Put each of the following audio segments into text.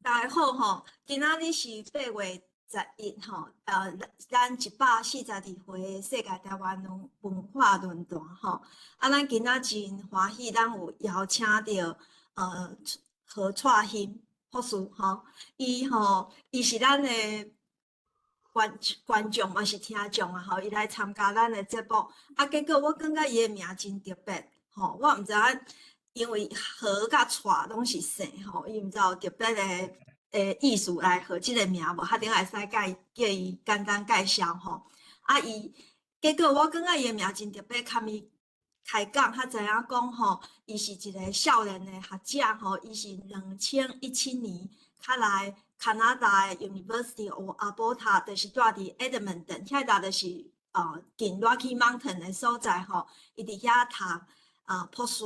大家好吼，今仔日是8月11吼，咱142回世界台灣文化論壇吼。啊，咱今仔真歡喜，咱有邀請著何蔡興博士吼，伊吼，伊是咱的觀眾嘛是聽眾啊吼，伊來參加咱的節目。啊，結果我感覺伊的名真特別吼，我毋知影。因為何佮蔡攏是姓吼，伊毋知有特別的意思來號這個名無？較頂會使共伊叫伊簡單介紹吼。啊，伊結果我感覺伊的名真特別，堪伊開講，較知影講吼，伊是一個少年的學者吼，伊是2017年較來加拿大的 University of Alberta，就是蹛佇 Edmonton，遐搭就是近 Rocky Mountain 的所在吼，伊佇遐讀博士。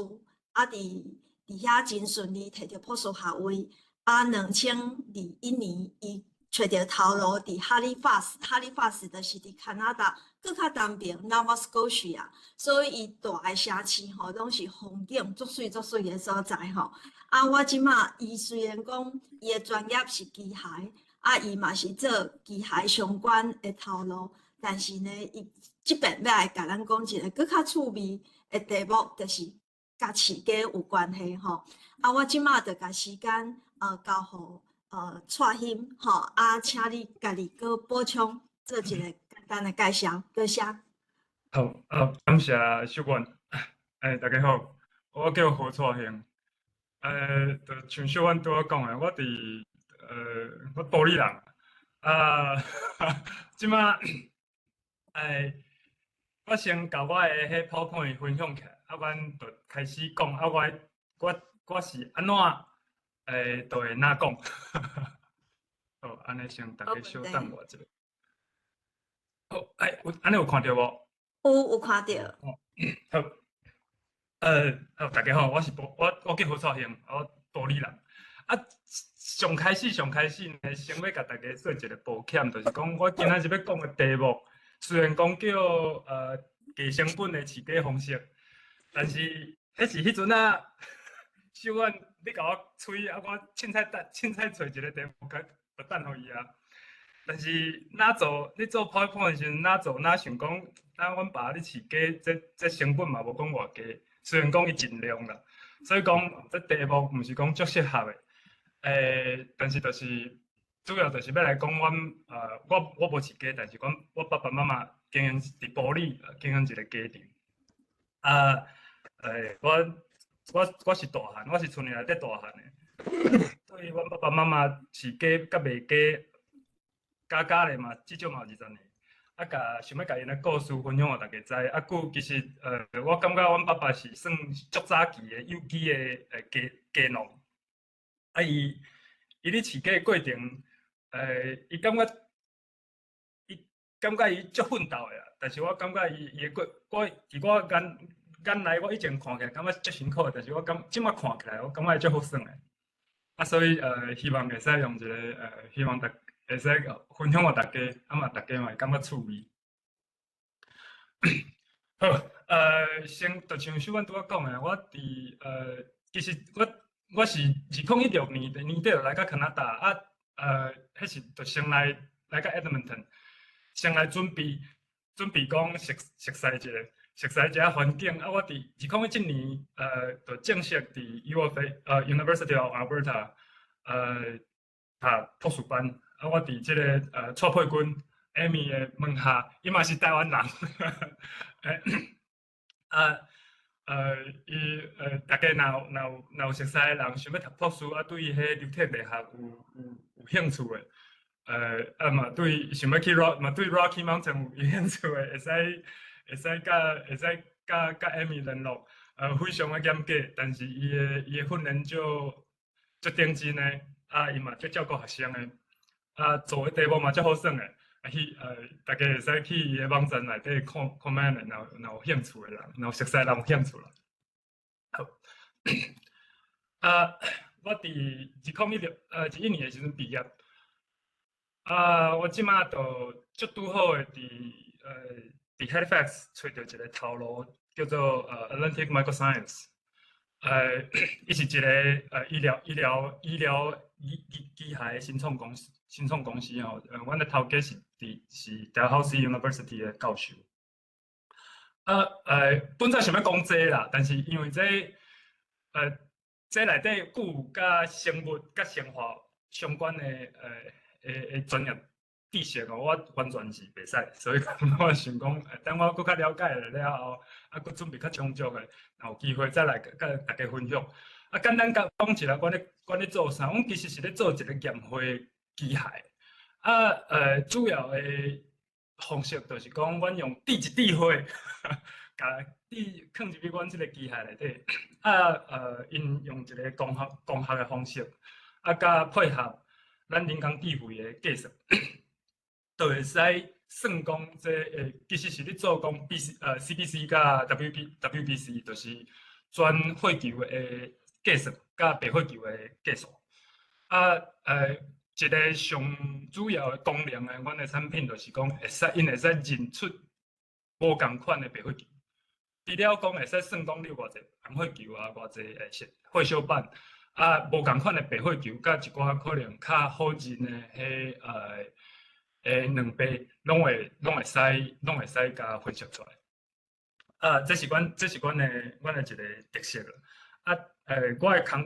啊，佇遐真順利摕著博士學位。啊，2021年，伊揣著頭路佇哈利法斯，哈利法斯就是佇加拿大閣較東邊 Nova Scotia，所以伊蹛的城市吼，攏是風景足媠足媠的所在吼。啊，我這馬伊雖然講伊的專業是機械，啊，伊嘛是做機械相關的頭路，但是呢，伊這擺欲來共咱講一个閣較趣味的題目，就是佮飼雞有關係吼，啊，我這馬就共時間交予蔡興吼，啊，請你家己閣補充做一個簡單的介紹，多謝。好，啊，感謝秀婉。欸，大家好，我叫何蔡興。就像秀婉拄仔講的，我埔里人。啊，這馬，欸，我先共我的彼 PowerPoint 分享起來。啊，阮就開始講，啊，我是按怎，就會哪講。好，按呢先大家稍等我一下。好，欸，有按呢有看著無？有，有看著。好，好，大家好，我是埔，我叫何蔡興，我埔里人。啊，上開始呢，先欲共大家做一個抱歉，就是講我今仔日欲講的題目，雖然講叫低成本的飼雞方式。但是，彼是彼陣仔，秀婉你共我催啊，我凊彩等凊彩揣一個題目，共就等予伊啊。但是，若做你做 PowerPoint 的時陣，若做若想講，若阮爸咧飼雞，這成本嘛無講偌低，雖然講伊盡量啦，所以講這題目毋是講足適合的。但是就是主要就是欲來講阮我無飼雞，但是講我爸爸媽媽經營佇埔里經營一個雞場。啊。欸，我是大漢，我是賰內底大漢的。對阮爸爸媽媽飼雞佮賣雞，加加咧嘛，至少嘛有20年。啊，共想欲共𪜶的故事分享予大家知。啊，閣其實，我感覺阮爸爸是算足早期的有機的雞農。啊，伊咧飼雞的過程，伊感覺伊足奮鬥的啦。但是我感覺伊伊的過，我佇我眼內，我以前看起來感覺足辛苦的，但是我感這馬看起來，我感覺足好耍的。啊，所以希望會使用一個希望大會使分享予大家，啊嘛大家嘛會感覺趣味。好，先就像秀婉拄仔講的，我佇其實我是2016年年底就來到加拿大，啊，彼時就先來到 Edmonton，先來準備講熟悉一下。熟悉這環境啊！我佇2017年，就正式佇 U of A，University of Alberta，讀博士班。啊，我佇這個蔡佩君 Amy 的門下，伊嘛是台灣人。啊，伊大家若有熟悉的人想欲讀博士，啊，對彼流體力學有興趣的，啊嘛對想欲去 Rock 嘛對 Rocky Mountain 有興趣的，會使共 Amy 聯絡，非常的嚴格，但是伊的訓練足認真的，啊，伊嘛足照顧學生的，啊，做的題目嘛足好耍的，啊去大家會使去伊的網站內底看看覓咧，若有興趣的人，若有熟悉的人有興趣啦。好，啊，我佇2016、21年的時陣畢業，啊，我這馬就足拄好的佇 Halifax 揣著一個頭路，叫做Atlantic Microscience，伊是一個醫療機械的新創公司吼。阮的頭家是佇是 Dalhousie University 的教授。啊，本來想欲講這啦，但是因為這內底閣有佮生物、佮生化相關的專業知識哦，我完全是袂使，所以講我想講，等我閣較了解了後，啊，閣準備較充足的，若有機會再來佮大家分享。啊，簡單講講一下，阮咧做啥？阮其實是咧做一個驗血機械。啊，主要的方式就是講，阮用滴一滴血，共滴囥入去阮這個機械內底。啊，𪜶用一個光學的方式，啊，佮配合咱人工智慧的計算，就會使算講這其實是咧做講 B C CBC 佮 WBC，就是全血球的計算，佮白血球的計算。啊，一個上主要的功能的，阮的產品就是講會使，𪜶會使認出無仝款的白血球。除了講會使算講你有偌濟紅血球啊，偌濟血小板，啊，無仝款的白血球，佮一寡可能較好認的彼卵白，攏會使共分析出來。啊，這是阮的一個特色啦。啊，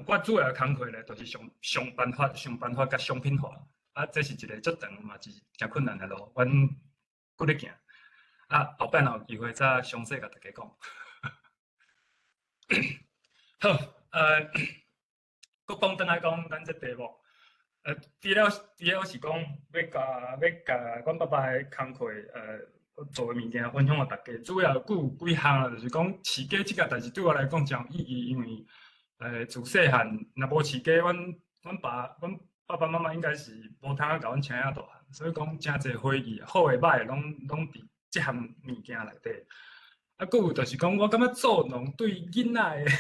我主要的工課咧，就是想辦法共商品化。啊，這是一個足長嘛，是誠困難的路，阮閣咧行。啊，後擺若有機會再詳細共大家講。好，閣講轉來講咱這題目，除了是講欲共阮爸爸的工課，做的物件分享予大家，主要閣有幾項啦，就是講飼雞這個代誌對我來講誠有意義，因為自細漢若無飼雞，阮爸爸媽媽應該是無通共阮請遐大漢，所以講誠濟回憶，好的歹的攏佇這項物件內底。啊，閣有就是講，我感覺做農對囡仔的，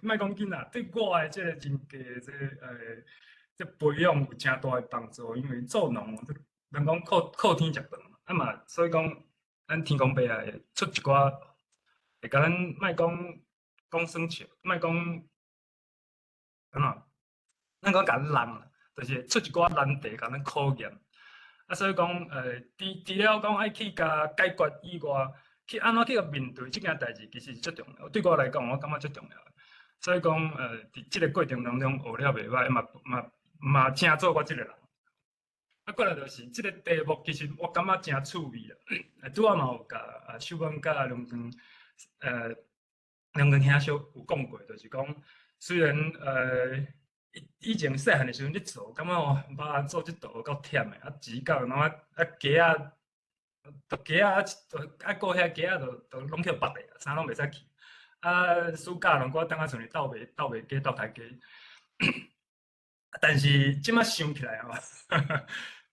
莫講囡仔，對我的這個人格這培養有誠大的幫助，因為做農，人講靠天食飯，啊嘛，所以講咱天公伯啊會出一寡，會共咱莫講講耍笑，莫講按怎，咱講共咱難，就是出一寡難題共咱考驗。啊，所以講，除了講愛去共解決以外，去按怎去共面對這件代誌，其實是足重要。對我來講，我感覺足重要。所以講，佇這個過程當中學了袂歹，嘛成做我這個人。啊，過來就是這個題目，其實我感覺誠趣味啦。拄仔嘛有共秀文佮梁光兄小有講過，就是講雖然以前細漢的時陣咧做，感覺哦，爸做這道夠忝的，啊錢到然後啊雞仔，就雞仔，就愛顧遐雞仔，就攏去縛咧，啥攏袂使去。啊，暑假攏閣轉仔賰去鬥賣雞、鬥刣雞。但是這擺想起來吼，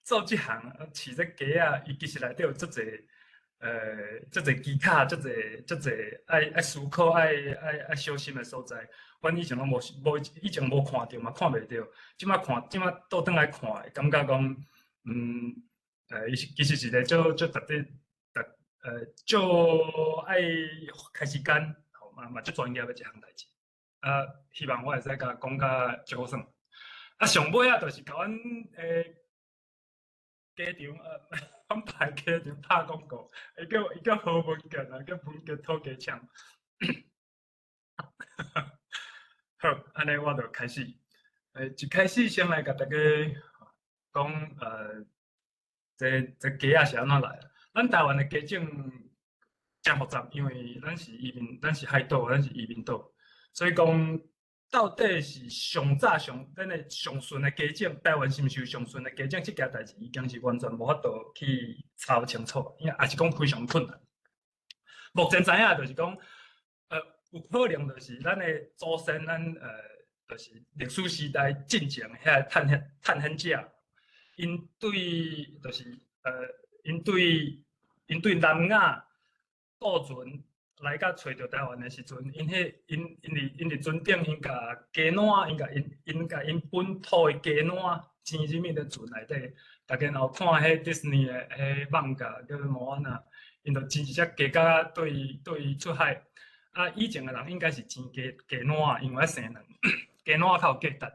做這行飼這雞仔，伊其實內底有足濟技巧，足濟愛思考、愛小心的所在。阮以前攏無，以前無看著嘛，看袂著。這擺看，這擺倒轉來看，感覺講，伊是其實是一個足值得，足愛開時間，吼嘛足專業的一項代誌。啊，希望我會使共講甲足好耍。啊，上尾仔就是共阮雞場，阮爸雞場拍廣告，伊叫何文杰啊，叫文杰土雞場。好，按呢我就開始。一開始先來共大家講，這雞仔是按怎來的？咱台灣的雞種誠複雜，因為咱是移民，咱是海島，咱是移民島，所以講到底是上早上咱的上純的雞種，台灣是毋是有上純的雞種？這件代誌已經是完全無法度去查清楚，因為也是講非常困難。目前知影就是講，有可能就是咱的祖先，咱就是歷史時代進前遐探險者，𪜶對就是𪜶對南亞渡船來到揣著台灣的時陣，𪜶彼𪜶𪜶佇𪜶佇船頂，𪜶共雞卵，𪜶共𪜶本土的雞卵煎入去的船內底。大家若有看彼迪士尼的彼漫畫叫做莫安娜，𪜶就煎一隻雞仔對出海。啊，以前的人應該是煎雞卵，因為愛生卵，雞卵較有價值。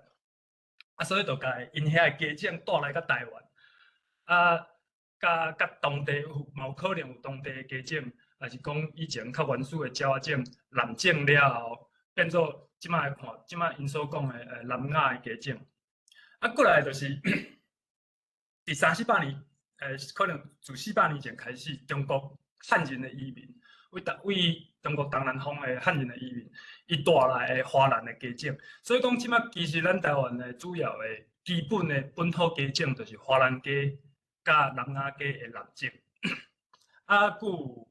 啊，所以就共𪜶遐的雞種帶來到台灣，啊，佮當地有嘛有可能有當地的雞種，抑是講以前較原始的鳥仔種濫種了後，變做這擺看，這擺𪜶所講的南亞的雞種。啊，過來就是佇三四百年，可能自四百年前開始，中國漢人的移民，為中國東南方的漢人的移民，伊帶來的華南的雞種，所以講這擺其實咱台灣的主要的基本的本土雞種就是華南雞佮南亞雞的濫種。啊，閣有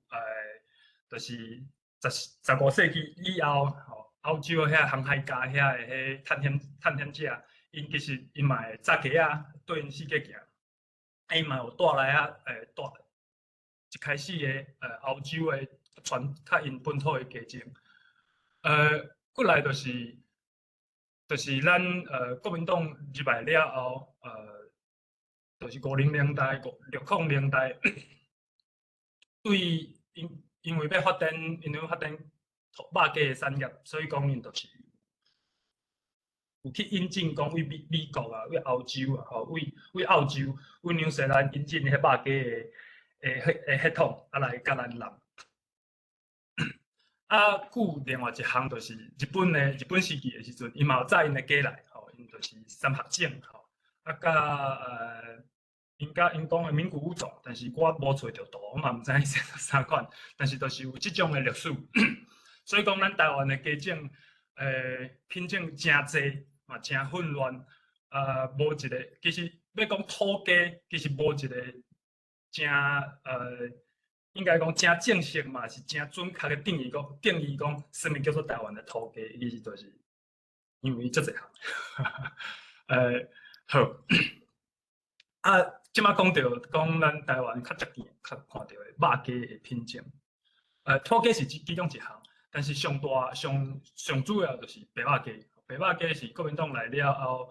就是15世紀以後，吼，歐洲遐航海家遐的彼探險者，𪜶其實𪜶嘛會紮雞仔，對𪜶四界行，啊，𪜶嘛有帶來啊，帶一開始的歐洲的傳較𪜶本土的雞種，過來就是咱國民黨入來了後，就是50年代、60年代，對因為欲發展，因為發展肉雞的產業，所以講𪜶就是有去引進講為美國啊，為歐洲啊，吼，為澳洲、為紐西蘭引進彼肉雞的血統，啊來共咱濫。啊，閣有另外一項就是日本的日本時期的時陣，伊嘛有載𪜶的雞來，吼，𪜶就是三合種，吼，啊，佮𪜶佮𪜶講的名古屋種，但是我無揣著圖，我嘛毋知影是啥款，但是就是有這種的歷史，所以講咱台灣的雞種，品種誠濟，嘛誠混亂，啊，無一個，其實欲講土雞，其實無一個誠應該講誠正式嘛，是誠準確的定義講，定義講，啥物叫做台灣的土雞，其實就是因為足濟項。好，啊，這擺講著講咱台灣較接近、較看著的肉雞的品種，土雞是其中一項，但是上大、上上主要就是白肉雞。白肉雞是國民黨來了後，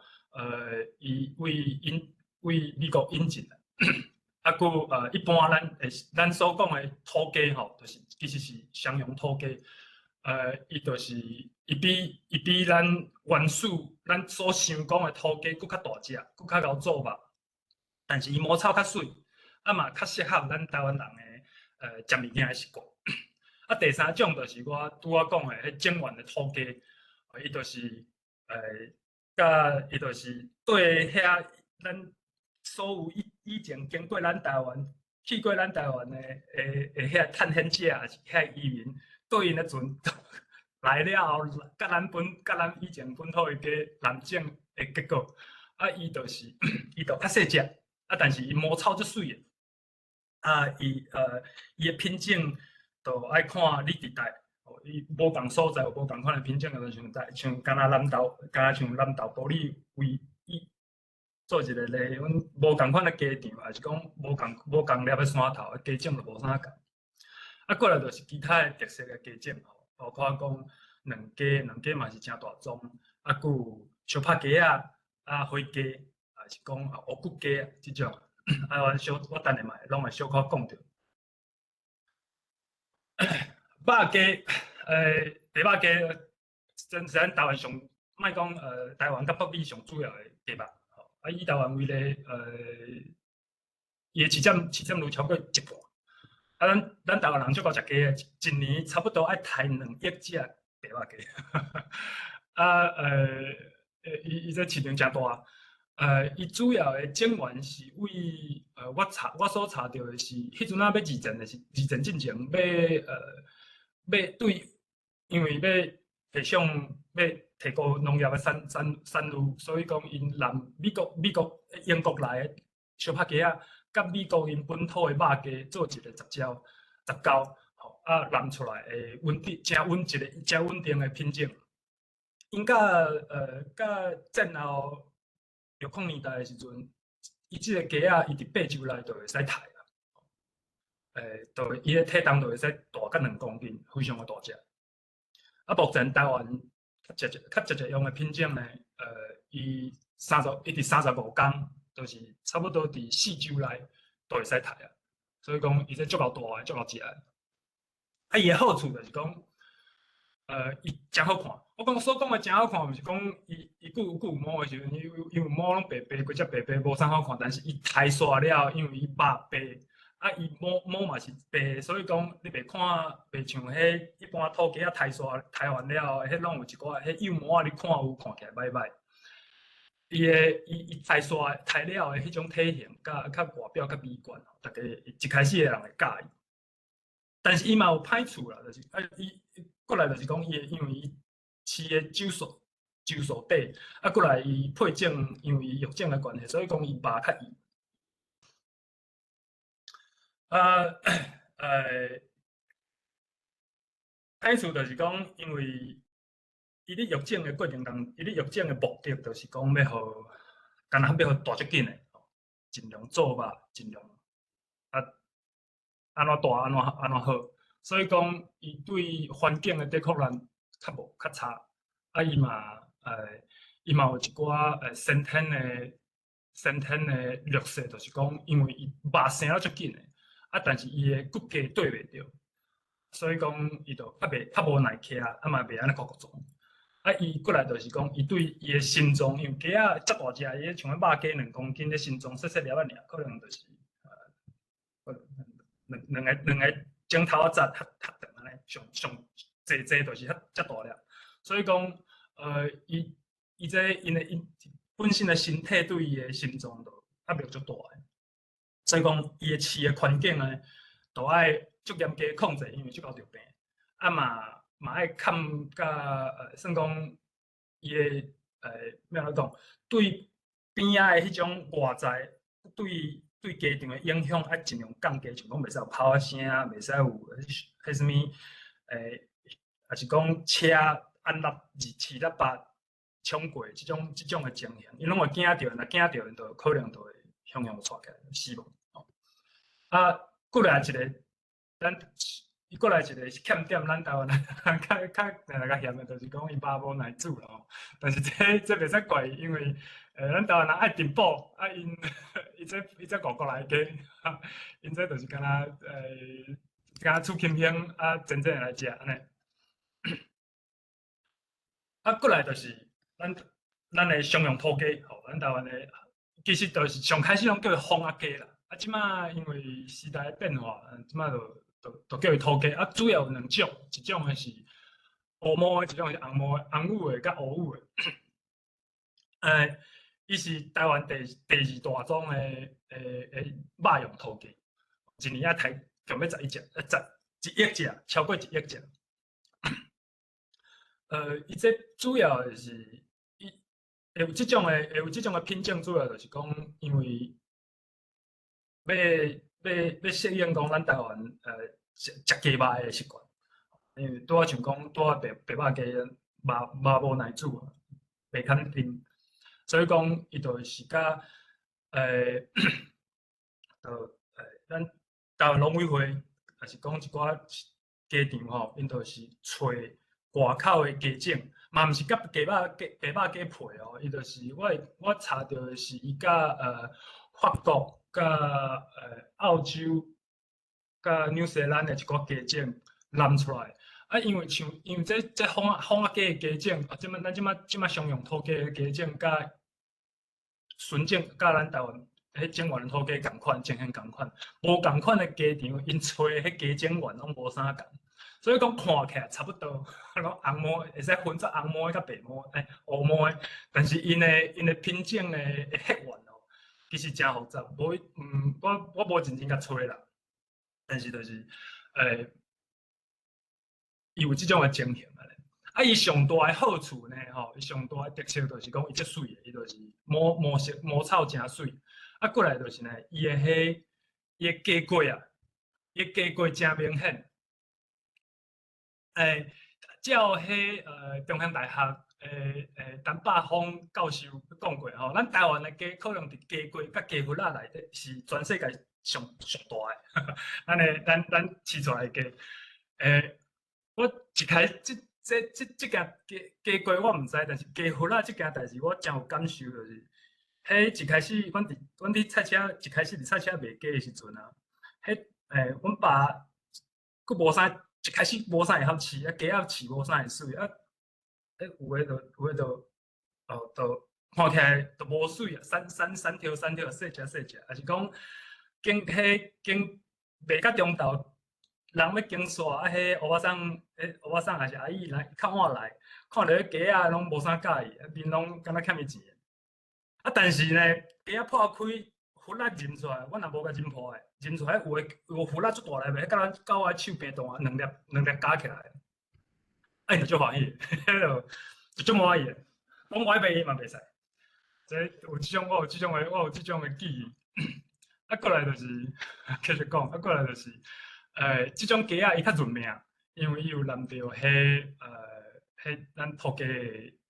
伊為引為美國引進的。啊，閣一般咱會咱所講的土雞吼，就是其實是襄陽土雞，伊就是伊比咱原始咱所想講的土雞閣較大隻，閣較𠢕做肉，但是伊毛草較媠，啊嘛較適合咱台灣人的食物件的習慣。啊，第三種就是我拄仔講的彼種源的土雞，伊就是佮伊就是對遐咱所有以前經過咱台灣、去過咱台灣的遐探險者，抑是遐移民，對𪜶的船來了後，佮咱以前本土的雞濫種的結果，啊，伊就是伊就較細隻，啊，但是伊毛草足媠的，啊，伊的品種就愛看你佇佗，伊無仝所在有無仝款的品種，就像在像敢若南投，敢若像南投埔里為伊做一個例，阮無仝款的雞場，抑是講無仝粒的山頭，雞種就無啥仝。啊，過來就是其他的特色的雞種，包括講軟雞，軟雞嘛是誠大宗，啊，閣有相拍雞仔，啊，灰雞，抑是講啊烏骨雞這種，啊，我等下嘛會攏會小可講著。肉雞，白肉雞，真是咱台灣上，莫講台灣佮北美上主要的雞肉。啊，以台灣為例，伊的市佔率超過一半。啊，咱台灣人足𠢕食雞的，一年差不多愛刣2億隻白肉雞。啊，伊這市場誠大。伊主要的種源是為，我所查著的是，彼陣仔欲二戰的時，二戰進前欲對，因為欲提倡欲提高農業的產率，所以講𪜶南美國、英國來的相拍雞仔，佮美國𪜶本土的肉雞做一個雜交，雜交，吼，啊，濫出來會穩定、誠穩一個誠穩定的品種。𪜶佮戰後60年代的時陣，伊這個雞仔，伊佇8周內就會使刣啊，就伊的體重就會使大甲2公斤，非常的大隻。啊，目前台灣較濟用的品種呢，伊佇35工，就是差不多佇4周內就會使刣啊。所以講，伊這足夠大的，足夠食的。啊，伊的好處就是講，伊誠好看。我講所講的誠好看，毋是講伊伊閣有毛的時陣，伊有毛攏白白，規隻白白無啥好看。但是伊刣煞了，因為伊肉白，啊伊毛毛嘛是白，所以講你袂看袂像彼一般土雞仔刣煞刣完了，彼攏有一寡彼幼毛仔，你看有看起來䆀䆀。伊的伊伊刣煞刣了的彼種體型，佮較外表較美觀，逐家一開始的人會佮意。但是伊嘛有歹處啦，就是啊伊過來就是講伊的，因為伊飼的周數周數短，啊過來伊配種，因為伊育種的關係，所以講伊肉較幼。啊，歹處就是講，因為伊咧育種的過程當，伊咧育種的目的就是講欲予，敢若欲予大足緊的，盡量做肉，盡量啊按怎大按怎按怎好，所以講伊對環境的抵抗力較無較差，啊伊嘛伊嘛有一寡先天的劣勢，就是講因為伊肉生了足緊的，啊但是伊的骨架對袂著，所以講伊就較袂較無耐徛，啊嘛袂按呢閣閣壯。啊伊過來就是講，伊對伊的心臟，因為雞仔遮大隻，伊像肉雞2公斤，咧心臟細細粒仔爾，可能就是兩個指頭仔節較較長按呢，上上濟濟就是遐遮大粒。所以講，伊伊這𪜶的𪜶本身的身體對伊的心臟就壓力足大的，所以講伊的飼的環境呢，都愛足嚴格控制，因為足𠢕著病，啊嘛嘛愛崁佮算講伊的欲按怎講，對邊仔的彼種外在對對雞場的影響愛盡量降低，像講袂使有炮仔聲，袂使有彼啥物抑是講車按喇飼喇叭衝過這種的情形，𪜶攏會驚著，若驚著，𪜶就可能就會雄雄跩起來死亡。啊，過來一個，咱伊過來一個是欠點，咱台灣人較較定較嫌的，就是講伊肉無耐煮啦吼。但是這袂使怪伊，因為咱台灣人愛進補，啊𪜶伊這外國來的雞，𪜶這就是敢若敢若厝輕輕啊，煎煎來食按呢。啊，過來就是咱的商用土雞，吼，咱台灣的其實就是上開始攏叫伊風仔雞啦。啊，這馬因為時代變化，這馬就叫伊土雞。啊，主要有兩種，一種的是烏毛的，一種是紅毛的，紅羽的佮烏羽的。伊是台灣第二大宗的肉用土雞，一年愛刣強欲11隻，11億隻，超過1億隻。伊這主要就是伊會有這種的，會有這種的品種，主要就是講，因為欲欲欲適應講咱台灣食雞肉的習慣，因為拄仔像講拄仔白白肉雞肉肉無耐煮，袂堪甜，所以講伊就是佮就咱台灣農委會，抑是講一寡雞場吼，𪜶就是揣外口的雞種，嘛毋是佮白肉雞配哦，伊就是我查著的是伊佮法國、佮澳洲、佮紐西蘭的一寡雞種攬出來。啊，因為像因為這風仔雞的雞種，啊，這馬咱這馬商用土雞的雞種，佮純種佮咱台灣彼種源土雞仝款，情形仝款。無仝款的雞場，𪜶揣彼雞種源攏無啥仝，所以講看起來差不多，攏紅毛會使分做紅毛的佮白毛，烏毛的，但是𪜶的品種的血緣哦，其實誠複雜，無，我無認真共揣啦，但是就是，伊有這種的情形啊。啊，伊上大的好處呢，吼，伊上大的特色就是講伊足媠的，伊就是毛毛色毛草誠媠。啊，過來就是呢，伊的雞冠啊，伊的雞冠誠明顯。照彼中興大學陳百峰教授講過吼，咱台灣的雞可能佇雞冠佮雞忽仔內底是全世界上上大的。咱飼出來的雞，我一開始這件雞冠我毋知，但是雞忽仔這件代誌我誠有感受，就是，彼一開始阮佇菜市仔，一開始佇菜市仔賣雞的時陣啊，彼阮爸閣無啥，一開始無啥會曉飼，啊雞仔飼無啥會媠啊。有的就看起來就無媠啊，瘦瘦瘦條瘦條，細隻細隻，抑是講經彼經賣到中晝，人欲經煞啊，彼歐巴桑，彼歐巴桑抑是阿姨來較晚來，看著彼雞仔攏無啥佮意，面攏敢若欠伊錢。啊，但是呢，雞仔破開，核仔認出來，阮若無共認破的，認出來有的有核仔足大粒的，佮咱佮我手平大，兩粒兩粒加起來，啊，𪜶就足歡喜，就足滿意的。講我愛賣伊嘛袂使，這有這種我有這種的記憶。啊，過來就是繼續講，啊，過來就是，這種雞仔伊較認命，因為伊有染著彼咱土雞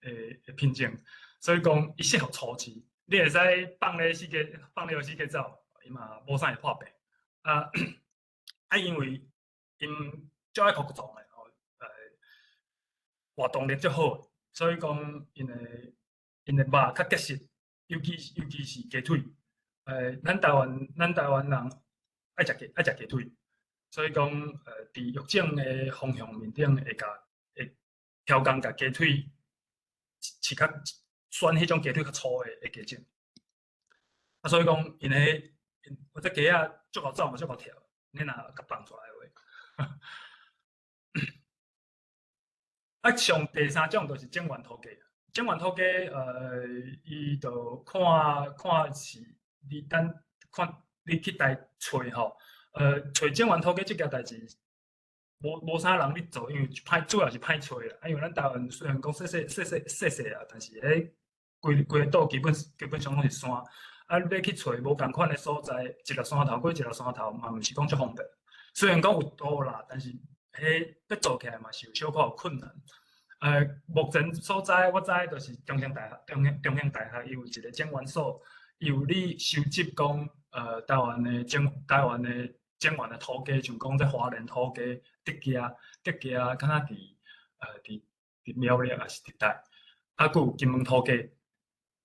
的品種，所以講伊適合粗飼，你會使放咧四界，放咧四界走，伊嘛無啥會破病。啊，因為𪜶足愛擴張的吼，活動力足好，所以講𪜶的肉較結實，尤其是雞腿。咱台灣人愛食雞腿，所以講，佇育種的方向面頂會調工共雞腿飼較選彼種雞腿較粗的雞種。啊，所以講，𪜶的我這雞仔足𠢕走嘛，足𠢕跳，你若共放出來的話。啊，上第三種就是種源土雞。種源土雞，伊就看看是你等看你去佗揣吼，揣種源土雞這件代誌，無啥人咧做，因為歹主要是歹揣啦。啊，因為咱台灣雖然講細細細細細細啊，但是彼規規個島基本上攏是山。啊，你欲去揣無仝款的所在，一粒山頭過一粒山頭嘛，毋是講足方便。雖然講有路啦，但是彼欲做起來嘛是有小可有困難。目前所在我知就是中興大學，中興大學伊有一個種源所，伊有咧收集講，台灣的種源的土雞，像講這花蓮土雞、竹崎，敢若佇苗栗抑是佇佗，啊，閣有金門土雞，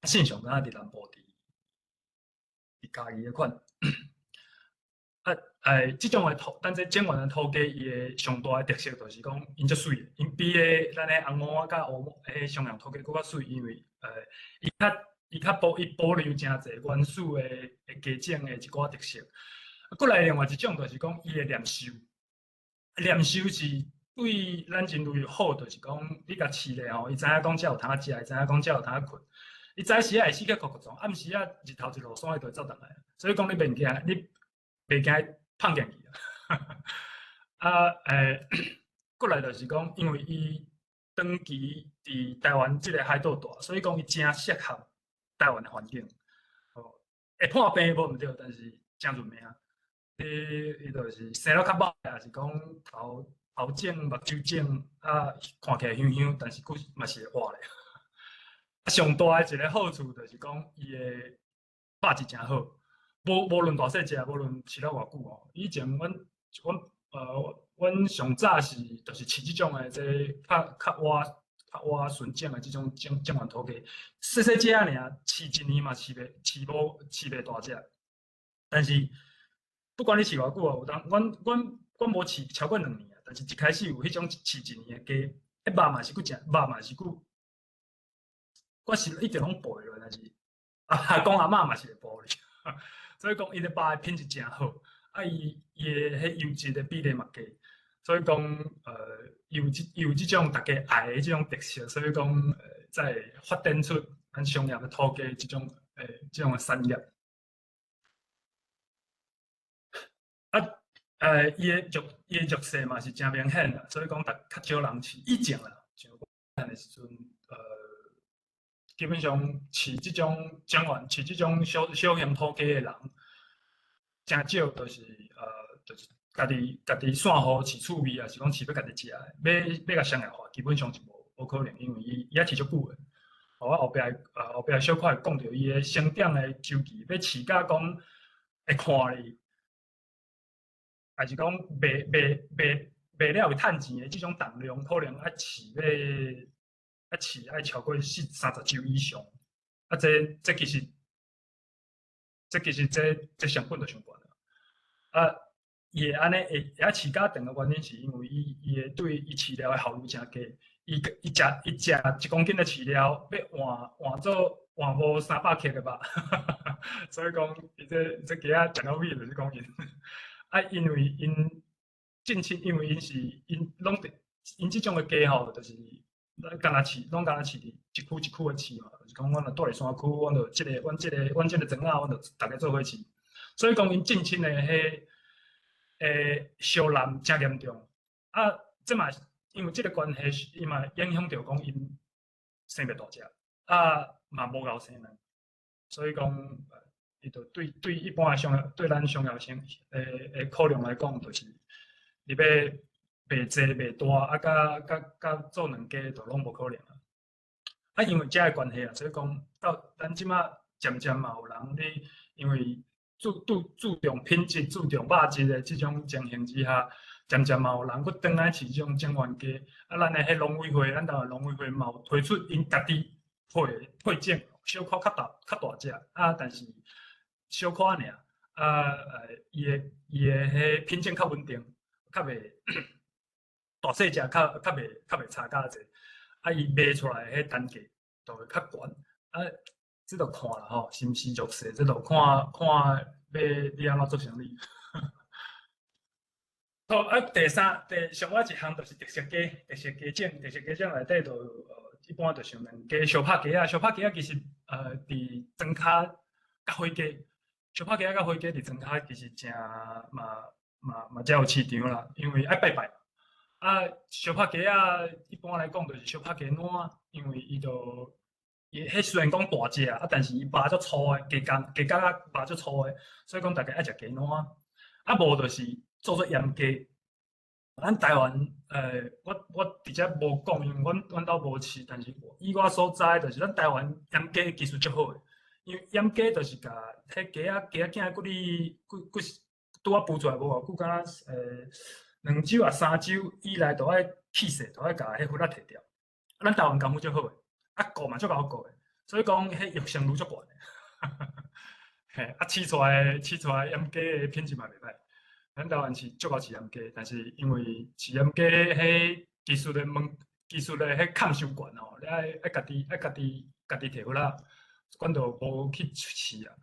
信雄敢若佇南部佇嘉義彼款。啊，這種的土，咱這種源的土雞，伊的上大的特色就是講，𪜶足媠的，𪜶比彼咱的紅毛仔佮烏毛，彼雙陽土雞閣較媠，因為伊較保留誠濟原始的雞種的一寡特色。啊，閣來另外一種就是講，伊會黏壽，黏壽是對咱人類好，就是講你共飼咧吼，伊知影講這有通食，伊知影講這有通睏。伊早時仔會死去擴擴傱，暗時仔日頭一落山，伊就會走轉來。所以講你免驚，你袂驚胖見去啊。啊，閣來就是講，因為伊長期佇台灣這個海島蹛，所以講伊誠適合台灣的環境。哦，會破病無毋對，但是誠認命。伊就是生了較歹，抑是講頭腫、目睭腫，啊，看起來香香，但是閣嘛是會活咧。啊，上大的一個好處就是講，伊的肉質誠好，無論大細隻，無論飼了偌久吼。以前阮上早是就是飼這種的，這較倚純種的這種種源土雞，細細隻爾，飼一年嘛飼無飼袂大隻。但是不管你飼偌久啊，有當阮無飼超過2年啊，但是一開始有彼種飼一年的雞，彼肉嘛是閣誠，肉嘛是閣，我是一直攏背落，但是阿公阿嬤嘛是會哺哩，所以講伊的肉的品質誠好，啊伊的彼油脂的比例嘛低，所以講伊有這種大家愛的這種特色，所以講才會發展出咱商業的土雞這種的產業。啊，伊的弱勢嘛是誠明顯啦，所以講較少人飼。以前啦，像我細漢的時陣，基本上飼這種種源、飼這種小小型土雞的人，誠少，就是家己散戶飼趣味，抑是講飼欲家己食的，欲共商業化，基本上是無可能，因為伊猶飼足久的。我後壁小可會講著伊的成長的週期，欲飼甲講會看咧。還是講賣了會趁錢的這種重量，可能愛飼愛超過30周以上。啊，這其實這成本就傷懸啦。啊，伊會按呢會會飼較長的原因，是因為伊會對伊飼料的效率誠低，伊食1公斤的飼料，欲換換做換無300克的肉，所以講伊這雞仔食到尾就是講𪜶，啊，因為𪜶近親，因為𪜶是𪜶攏佇𪜶這種的雞吼，就是咱敢若飼，攏敢若飼佇一區一區的飼嘛，就是講阮若蹛佇山區，阮就這個阮這個阮這個莊仔，阮就逐家做伙飼，所以講𪜶近親的彼相濫誠嚴重，啊，這嘛因為這个關係，伊嘛影響著講𪜶生袂大隻，啊嘛無𠢕生卵，所以講伊就對一般的商業，對咱商業性的考量來講，就是你欲賣濟賣大，啊，佮佮佮做卵雞，就攏無可能啊。啊，因為這个關係啊，所以講到咱這馬漸漸嘛有人咧，因為注重品質、注重肉質的這種情形之下，漸漸嘛有人閣轉來飼這種種源雞。啊，咱的彼農委會，咱台灣農委會嘛有推出𪜶家己配配種，小可較大較大隻，啊，但是小可爾，啊，伊的彼品種較穩定，較袂大細隻較袂差較濟，啊，伊賣出來彼單價就會較懸，啊，這就看啦吼，是毋是弱勢，這就看看欲你按怎做生意。好，啊，第三，第上尾一項就是特色雞，特色雞種，特色雞種內底就一般就像卵雞、相拍雞仔，相拍雞仔其實佇莊跤佮火雞，相拍雞仔佮火雞佇莊跤其實誠嘛嘛嘛誠有市場啦，因為愛拜拜。啊，相拍雞仔一般來講就是相拍雞卵，因為伊就伊彼雖然講大隻啊，但是伊肉足粗的，雞肝雞肝仔肉足粗的，所以講大家愛食雞卵。啊，無就是做做鹽雞。咱台灣，我佇遮無講，因為阮兜無飼，但是以我所知，就是咱台灣鹽雞技術足好的，因為鹽雞就是共彼雞仔雞仔囝骨哩骨骨拄仔孵出來無偌久，敢若2周啊3周以內，就愛去勢，就愛共彼核仔提掉。咱台灣功夫足好的，啊顧嘛足𠢕顧的，所以講彼育成率足懸的。嘿，啊飼出來鹽雞的品質嘛袂歹。咱台灣是足𠢕飼鹽雞，但是因為飼鹽雞彼技術的門技術的彼坎傷懸吼，你愛愛家己提核仔，阮就無去飼啊。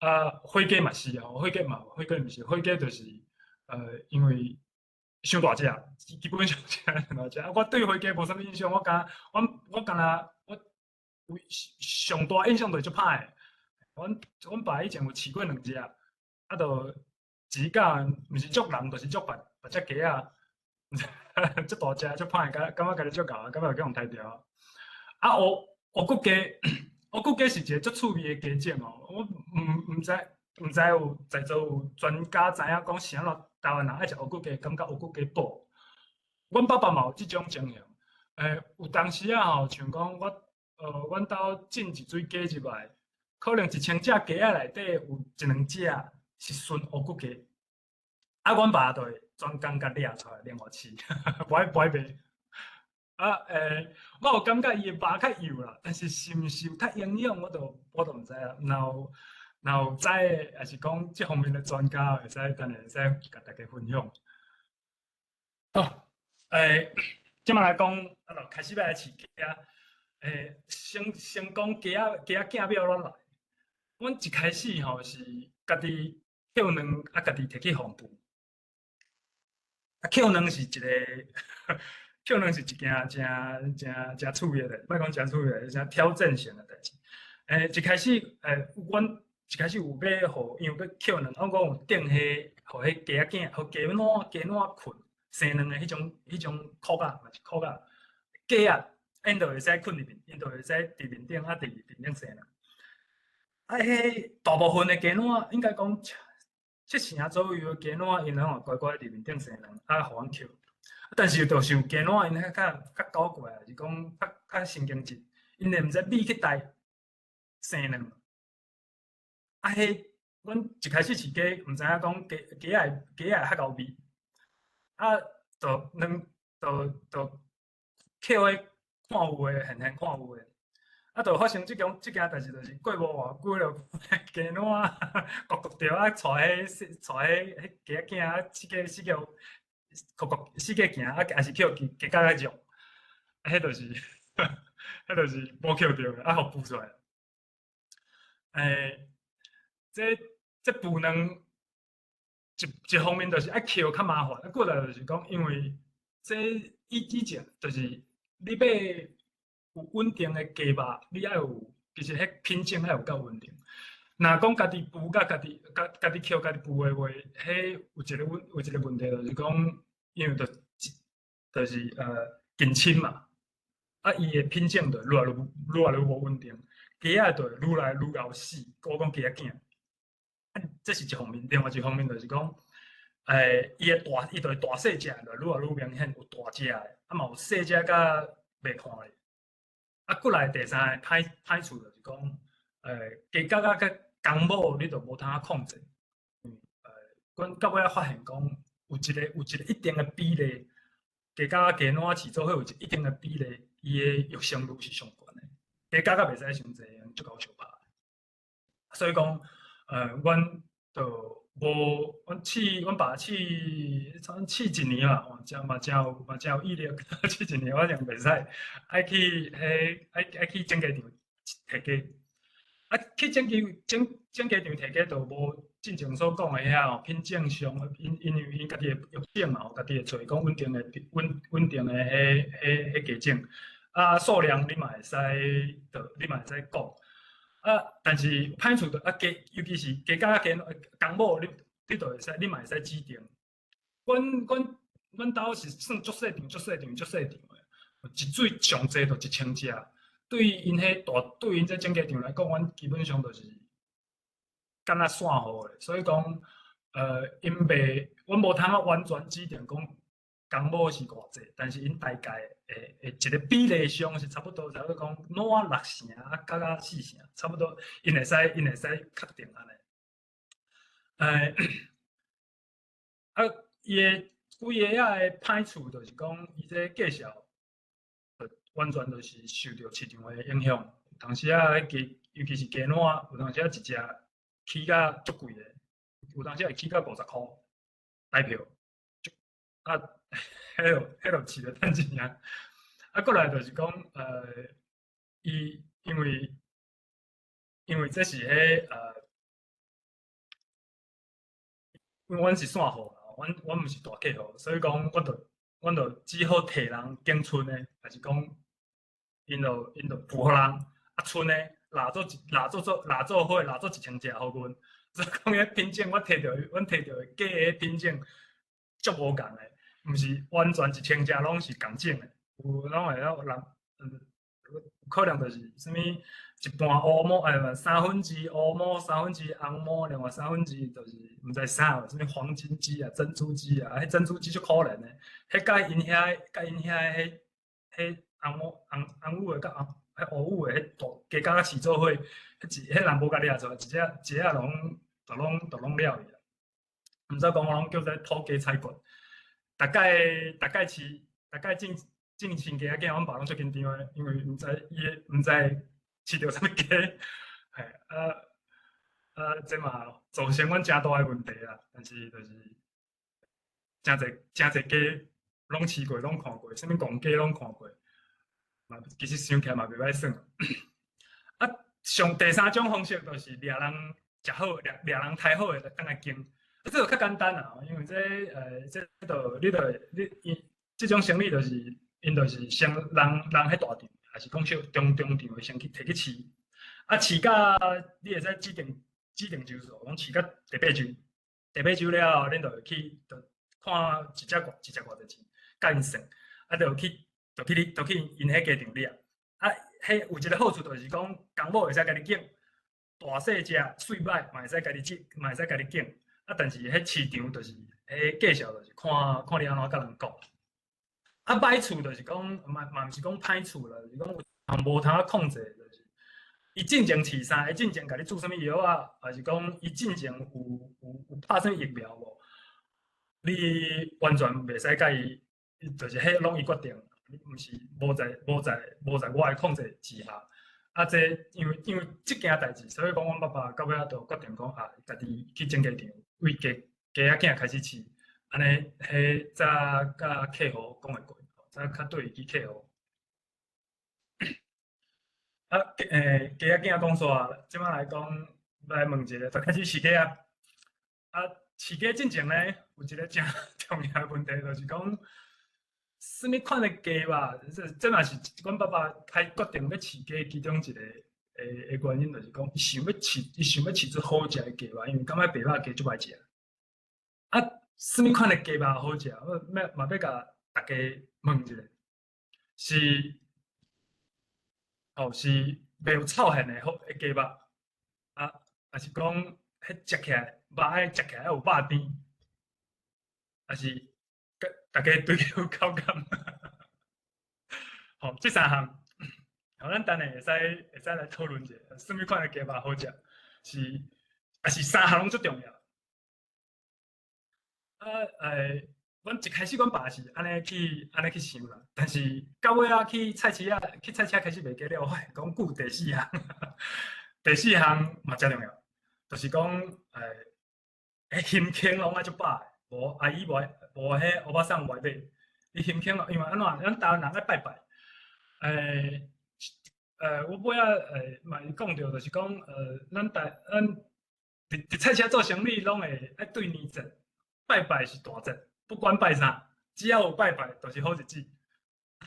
啊，火雞嘛是哦，火雞嘛，火雞毋是，火雞就是因為傷大隻，基本上傷大隻。啊，我對火雞無啥物印象，我敢若我有上大印象就是足歹的。阮爸以前有飼過兩隻，啊，就一工毋是捉人，就是捉別別隻雞仔，足大隻，足歹，感覺家己足𠢕，感覺予人刣著。啊，烏骨雞是一個足趣味的雞種哦。我毋知有在座有專家知影講啥怎台灣人愛食烏骨雞，感覺烏骨雞補。阮爸爸嘛有這種情形，有當時仔吼，像講我，阮兜進一水雞入來，可能1000隻雞仔內底有一兩隻是純烏骨雞。啊，阮爸就會專工共掠出來，另外飼，無愛賣。啊，我有感覺伊的肉較幼啦，但是是毋是有較營養，我就毋知啦。若有知的，抑是講這方面的專家，會使等下會使共大家分享。好，這馬來講，啊，就開始欲來飼雞仔。先講雞仔囝欲按怎來。阮一開始吼是家己抾卵，啊，家己提去予孵。啊，抾卵是一個，抾卵是一件誠誠誠趣味的，莫講誠趣味，誠挑戰性的代誌。一開始，阮一開始有欲予，因為欲抾卵，我講有釘彼，予彼雞仔囝，予雞卵雞卵睏生卵的彼種箍仔，嘛是箍仔，雞仔，𪜶就會使睏佇面，𪜶就會使佇面頂啊，佇面頂生卵。啊，彼大部分的雞卵應該講七成左右的雞卵，𪜶攏會乖乖佇面頂生卵，啊，予阮抾。但是就是有雞卵，𪜶較較古怪，是講較較神經質，𪜶會毋知覕去佗生卵。啊，彼阮一開始飼雞，毋知影講雞仔會較𠢕覕，啊，就卵就抾彼看有的，現現看有的。啊，就發生這件代誌，就是過無偌久就雞卵焗焗著啊，帶彼帶彼彼雞仔囝啊，四界四界焗焗四界行，啊，也是去予雞雞仔肉。彼就是無抾著的，予孵出來。這孵卵一方面就是愛抾較麻煩，過來就是講，因為這以前就是你欲有穩定的雞肉，你愛有其實彼品種愛有夠穩定。若講家己孵佮家己抾家己孵的話，彼有一個問題就是講，因為就是近親嘛，伊的品種就愈來愈無穩定，雞仔就愈來愈𠢕死，我講雞仔囝。這是一方面，另外一方面就是講，伊就大細隻，就愈來愈明顯有大隻的，嘛有細隻甲袂看的。過來第三个歹處就是講，雞角仔佮公母你就無通控制。阮到尾仔發現講，有一個一定的比例，雞角仔雞卵飼做伙有一定的比例，伊的育成率是上懸的。雞角仔袂使傷濟，足夠相拍。所以講，阮就無，阮爸試一年啦，吼，誠嘛誠有嘛誠有毅力，試一年我認袂使，愛去種雞場提雞。去種雞場提雞就無進前所講的遐吼，品種上，因為𪜶家己會育種嘛，家己會揣講穩定的彼雞種。數量你嘛會使，就你嘛會使講。但是歹處就雞，尤其是雞角雞公母，你就會使，你嘛會使指定。阮兜是算足細場、足細場、足細場的，一水上濟就1000隻。對𪜶這種雞場來講，阮基本上就是敢若散戶的，所以講，𪜶袂，阮無通啊完全指定講公母是偌濟，但是𪜶大概會一個比例上是差不多，差不多講卵六成，角仔四成，差不多，𪜶會使確定按呢。伊的規个仔的歹處就是講，伊這價數完全就是受著市場的影響。有當時仔雞，尤其是雞卵，有當時仔一隻起價足貴的，有當時會起到50箍台票。彼就飼咧趁錢啊！過來就是講，伊因為這是因為阮是散戶，阮毋是大客戶，所以講，阮就只好提人揀賰的，還是講，𪜶就孵予人，賰的拉做1000隻予阮，所以講彼品種，阮提著的雞的品種足無仝的，毋是完全1000隻攏是仝種的，有攏會曉人，可能就是啥物一半烏毛，三分之烏毛，三分之紅毛，另外三分之就是毋知啥，啥物黃金雞啊、珍珠雞啊，彼珍珠雞足可憐的，彼佮𪜶遐彼紅毛紅紅羽的佮紅彼烏羽的彼大雞角仔飼做伙，彼人無共掠出來，一隻一隻攏就攏了去啊。毋知講我攏叫做土雞採掘，逐擺飼，逐擺進新雞仔囝，阮爸攏足緊張的，因為毋知伊毋知飼著啥物雞，這嘛造成阮誠大的問題啦。但是就是誠濟誠濟雞攏飼過，攏看過，啥物戇雞攏看過，嘛其實想起來嘛袂歹耍。上第三種方式就是掠人食好，掠人刣好的就轉來經。這個較簡單啦，因為這就你就你伊這種生理就是。𪜶就是先人人彼大場，還是講小中中場的先去提去飼，飼甲你會使指定周數，講飼甲第八周，第八周了後，恁就會去就看一隻偌一隻偌濟錢，共𪜶算，就去𪜶彼雞場掠。彼有一個好處就是講，公母會使家己揀，大細隻媠歹嘛會使家己揀，嘛會使家己揀。但是彼市場就是彼價數就是看看你按怎佮人講。歹處就是講，嘛毋是講歹處啦，就是講有無通控制，就是伊進前飼啥，伊進前共你注啥物藥啊，還是講伊進前有拍啥物疫苗無？你完全袂使共伊，就是彼攏伊決定，毋是無在我的控制之下。這因為這件代誌，所以講阮爸爸到尾仔就決定講家己去種雞場，為雞仔囝開始飼，按呢彼才佮客戶講會過，才較對會起客戶。啊，雞仔囝講煞，這擺來講來問一下，就開始飼雞啊。啊，飼雞進前呢，有一個誠重要的問題，就是講，啥物款的雞肉，這嘛是阮爸爸開決定欲飼雞其中一個的原因，就是講，伊想欲飼出好食的雞肉，因為感覺白肉雞足歹食。啊，啥物款的雞肉好食？我欲嘛欲共大家問一下，是，哦，是袂有臭蕈的好的雞肉，啊，抑是講，彼食起來肉愛食起來有肉甜，抑是大家對佢有口感？好，這三項，好，咱等下會使來討論一下，啥物款的雞肉好食？是，抑是三項攏足重要。啊，阮一開始阮爸是按呢去想啦，但是到尾仔去菜市仔開始賣雞了，發現講閣有第四項，第四項嘛誠重要，就是講，胸腔攏愛足飽的，無阿姨無無彼歐巴桑無愛買，伊胸腔因為按怎，咱台灣人愛拜拜，我尾仔嘛會講著，就是講，咱佇菜市仔做生意，攏會愛對年節，拜拜是大節，不管拜啥，只要有拜拜，就是好日子。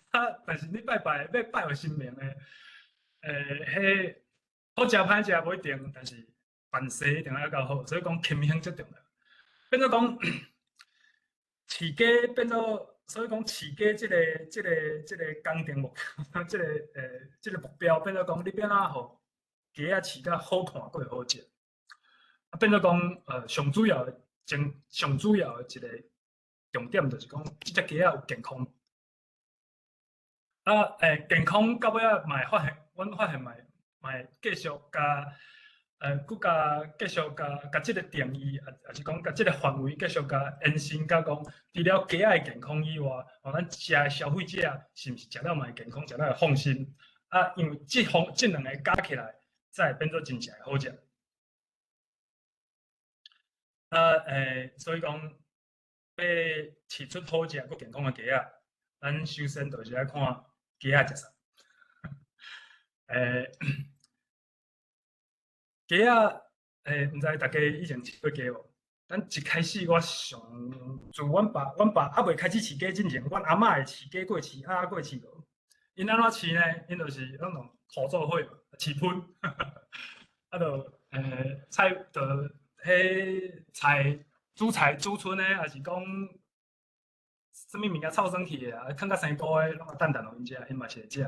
啊，但是你拜拜欲拜予神明的，彼好食歹食無一定，但是辦事一定愛夠好，所以講襟胸足重要。變做講飼雞變做，所以講飼雞這個工程目，這個目標變做講，你欲按怎予雞仔飼甲好看，閣會好食。啊，變做講，上主要的一個重點就是講，這隻雞仔有健康。啊，健康到尾仔嘛會發現，阮發現嘛會繼續共，閣共繼續共共這個定義，抑是講共這個範圍繼續共延伸，到講，除了雞仔的健康以外，吼，咱食的消費者是毋是食了嘛會健康，食了會放心？啊，因為這兩个加起來，才會變做真正的好食。啊，所以講，欲飼出好食閣健康的雞仔，咱首先就是愛看雞仔食啥。雞仔，毋知大家以前飼過雞無？咱一開始我上自阮爸猶未開始飼雞之前，阮阿嬤會飼雞過飼鴨過飼鵝。𪜶按怎飼呢？𪜶就是攏用土做伙嘛，飼噴。啊，就菜就彼菜煮菜煮賰的，抑是講啥物物件臭酸去的啊，囥較生菇的，攏共擲擲予𪜶食，𪜶嘛是會食。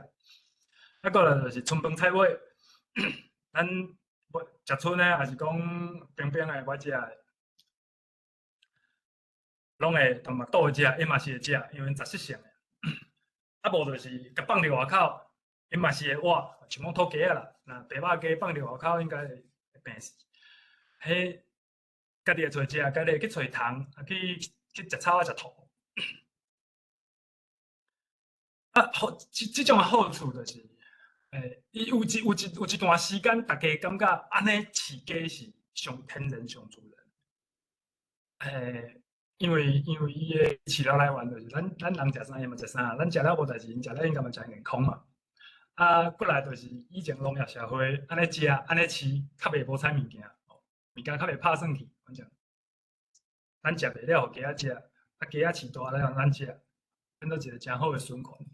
啊，過來就是春飯菜尾，咱食賰的，抑是講冰冰的欲食的，攏會同嘛倒去食，𪜶嘛是會食，因為𪜶雜食性的。啊，無就是共放佇外口，𪜶嘛是會活，像講土雞仔啦，若白肉雞放佇外口應該會病死。彼家己會揣食，家己會去揣蟲，啊去食草仔食塗。啊，好，這種的好處就是，伊有一段時間，大家感覺按呢飼雞是上天然、上自然。因為伊的飼料來源就是咱人食啥，伊嘛食啥，咱食了無代誌，𪜶食了應該嘛誠健康嘛。啊，過來就是以前農業社會，按呢食，按呢飼，較袂無彩物件，物件較袂拍算去，反正咱食袂了，予雞仔食，啊雞仔飼大了，予咱食，變做一個誠好的循環。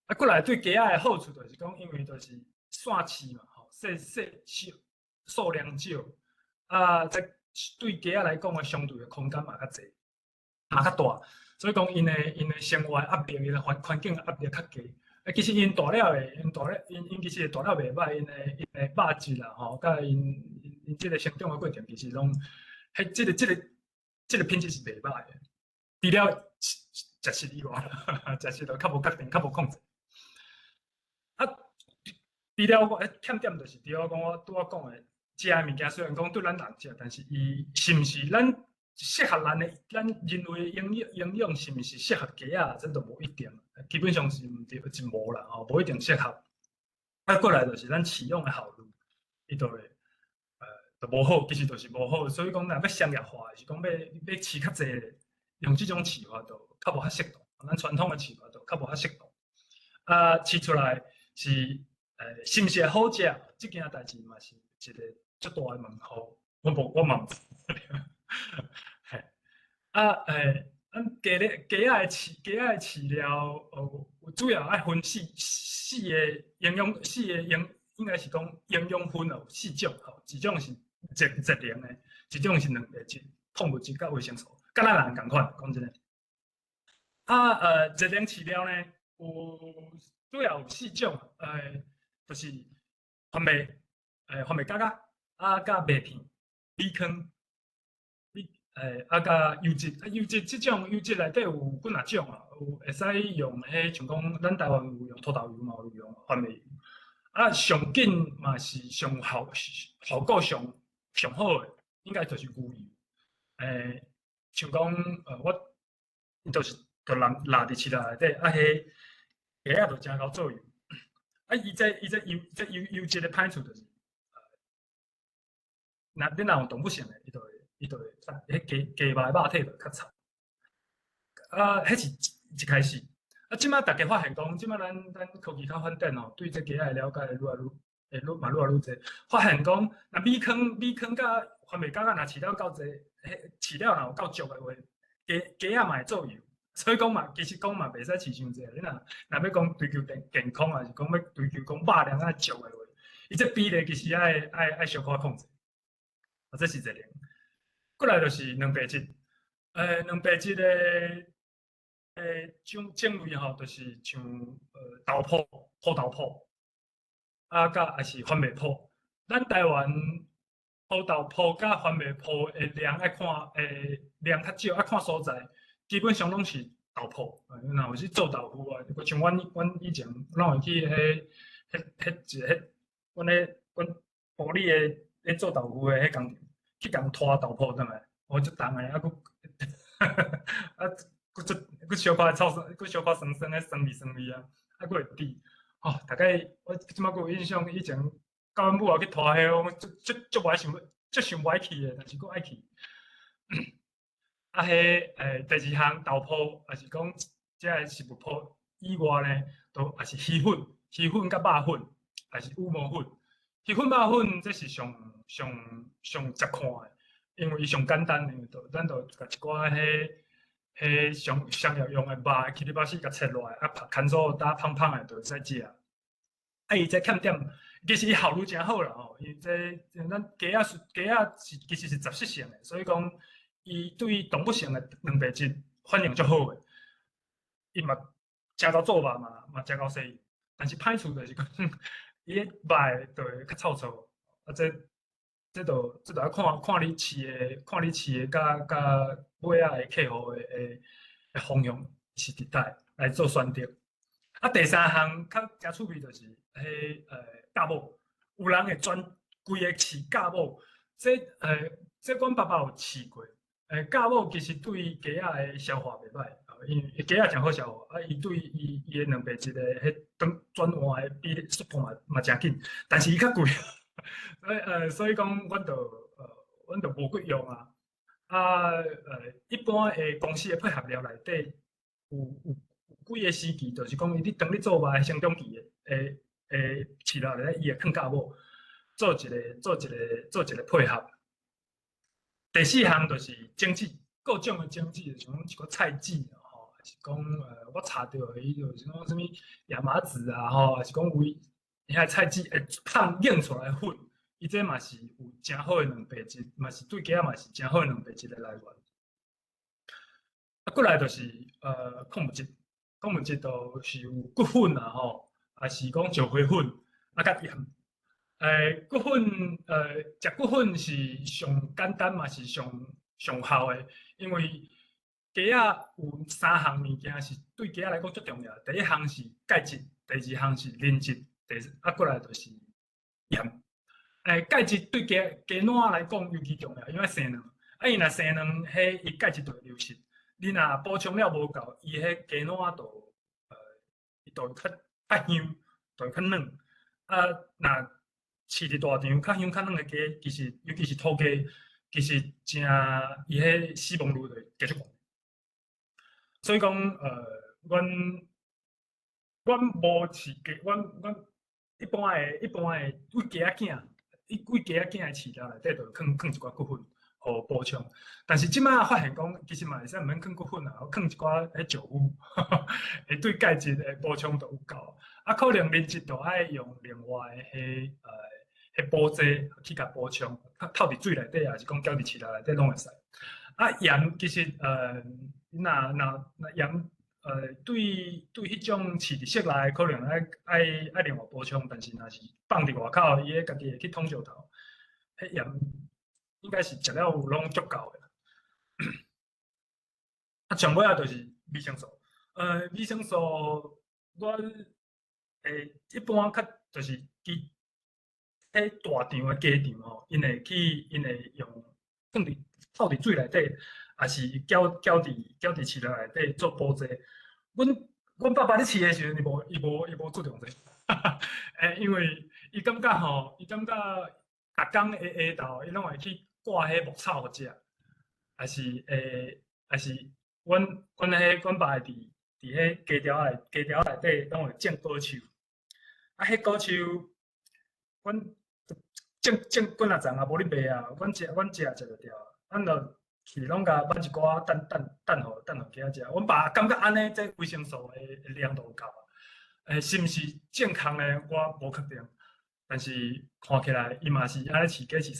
啊，過來對雞仔的好處就是講，因為就是散飼嘛，吼，細細少數量少，啊，這對雞仔來講的相對的空間嘛較濟，嘛較大，所以講𪜶的生活壓力，𪜶的環境壓力較低。啊，其實𪜶大了會，𪜶大了，𪜶其實大了袂歹，𪜶的肉質啦，吼，佮𪜶這個成長的過程，其實攏，彼這個品質是袂歹的。除了食食以外，食食就較無決定，較無控制。啊，除了我欠點就是除了講我拄仔講的，食的物件雖然講對咱人食，但是伊是毋是咱適合咱的，咱人類的營養是毋是適合雞仔，這都無一定，基本上是毋對，真無啦，吼，無一定適合。啊，過來就是咱飼養的效率，伊就會，就無好，其實就是無好。所以講，若欲商業化，是講欲飼較濟，用這種飼法就較無較適當。咱傳統的飼法就較無較適當。啊，飼出來是，是毋是會好食？這件代誌嘛是一個足大的問號，我無我嘛毋知。嘿，啊，咱雞咧雞仔的飼雞仔的飼料，有主要愛分四個營養，四個營應該是講營養分有四種吼，一種是熱熱能的，一種是蛋白質、礦物質佮維生素，佮咱人仝款，講真的。啊，熱能飼料呢，有主要有四種，就是番麥，番麥角仔，啊，佮麥片、米糠，米，啊，佮油脂，啊，油脂這種油脂內底有幾若種啊，有會使用彼像講咱台灣有用土豆油嘛，有用番麥油，啊，上緊嘛是上效效果上上好的，應該就是牛油，像講，我，就是。就淋淋佇飼料內底，啊，彼雞仔就誠𠢕做油。啊，伊這伊這油這油油脂的歹處就是，若你若有動物性的，伊就會彼雞雞肉的肉體就較臭。啊，彼是一開始。啊，這馬逐家發現講，這馬咱咱科技較發展吼，對這雞仔的了解愈來愈會愈嘛愈來愈濟。發現講，若米糠米糠佮番麥角仔若飼料夠濟，彼飼料若有夠足的話，雞雞仔嘛會做油。所以講嘛，其實講嘛，袂使飼傷濟。你若若欲講追求健健康，還是講欲追求講肉量愛足的話，伊這比例其實愛愛愛小可控制。啊，這是一個。過來就是蛋白質，蛋白質的種種類吼，就是像豆粕、土豆粕，啊，佮抑是番麥粕。咱台灣土豆粕佮番麥粕的量愛看，量較少，愛看所在。基本上攏是豆粕，若有去做豆腐啊，像阮阮以前攏會去彼彼彼一個彼，阮彼阮埔里的咧做豆腐的彼工廠，去共拖豆粕轉來，哦，足重的，啊，閣啊，閣足閣小可臭酸，閣小可酸酸的酸味酸味啊，啊，閣會甜，吼，大概我這馬閣有印象，以前佮阮母仔去拖彼，我足足足無愛想欲，足想無愛去的，但是閣愛去。啊，彼第二項豆粕，抑是講這个食物粕以外呢，都也是魚粉、魚粉佮肉粉，抑是羽毛粉。魚粉、肉粉這是上上上捷看的，因為伊上簡單，因為就咱就共一寡彼彼商商業用的肉，起哩巴士共切落來，啊，拍乾燥打芳芳的，就會使食。啊，伊這欠點，其實伊效率誠好啦吼，伊這咱雞仔是雞仔是其實是雜食性的，所以講，伊對動物性的蛋白質反應足好的，伊嘛誠𠢕做肉嘛，嘛誠𠢕細，但是歹處就是講，伊的肉就會較臭臭，啊這這就這就愛看看你飼的，看你飼的佮佮買仔的客戶的的的方向是佇佗來做選擇。啊，第三項較誠趣味就是彼酵母，有人會專規个飼酵母，這這阮爸爸有試過。酵母其實對雞仔的消化袂歹，因為雞仔誠好消化，啊，伊對伊伊的蛋白質的彼轉轉換的比例速度嘛嘛誠緊，但是伊較貴，所以所以講，阮就阮就無閣用啊。啊，一般的公司的配合料內底有有有幾个時期，就是講伊咧當咧做肉的成長期的的的飼料內底，伊會放酵母，做一个做一个做一个配合。第四項就是種子，各種的種子，像講一寡菜籽吼，還是講我查著的伊就是講啥物亞麻籽啊吼，還是講有遐菜籽會烘研出來粉，伊這嘛是有誠好的蛋白質，嘛是對雞仔嘛是誠好的蛋白質的來源。啊，過來就是礦物質，礦物質就是有骨粉啊吼，還是講石灰粉啊，佮鹽。骨粉，食骨粉是上簡單嘛，是上上效的，因為雞仔有三項物件是對雞仔來講足重要。第一項是鈣質，第二項是磷質，第啊過來就是鹽。鈣質對雞雞卵來講尤其重要，因為生卵，啊伊若生卵，彼伊鈣質就會流失。你若補充了無夠，伊彼雞卵就伊就會較較香，就會較軟。啊，若飼佇大場較香較軟的雞，其實尤其是土雞，其實誠伊彼死亡率就會加足懸。所以講，阮阮無飼雞，阮阮一般的對雞仔囝，伊對雞仔囝的飼料內底就囥一寡骨粉，予補充。但是這擺發現講，其實嘛會使毋免囥骨粉啊，囥一寡彼石滬，會對鈣質的補充就有夠。啊，可能磷質就愛用另外的彼補劑去共補充，透佇水內底，抑是講攪佇飼料內底攏會使。啊，鹽其實若鹽對彼種飼佇室內可能愛另外補充，但是若是放佇外口，伊彼家己會去捅石頭，彼鹽應該是食了有攏足夠的。啊，上尾仔就是維生素，維生素我一般較就是佇彼大場的雞場吼，𪜶會用放佇泡佇水內底，抑是攪佇飼料內底做補劑。阮爸爸咧飼的時陣，伊無注重這個，因為伊感覺吼，伊感覺逐工下晝，伊攏會去割彼牧草予食，抑是阮爸會佇彼雞條內底攏會種果樹，啊，彼果樹，阮種幾若叢也無咧賣啊，阮食就對啊，阮就去攏共挽一寡等予雞仔食。阮爸感覺按呢，這維生素的量都有夠啊。是毋是正確呢？我無確定，但是看起來伊嘛是按呢飼雞飼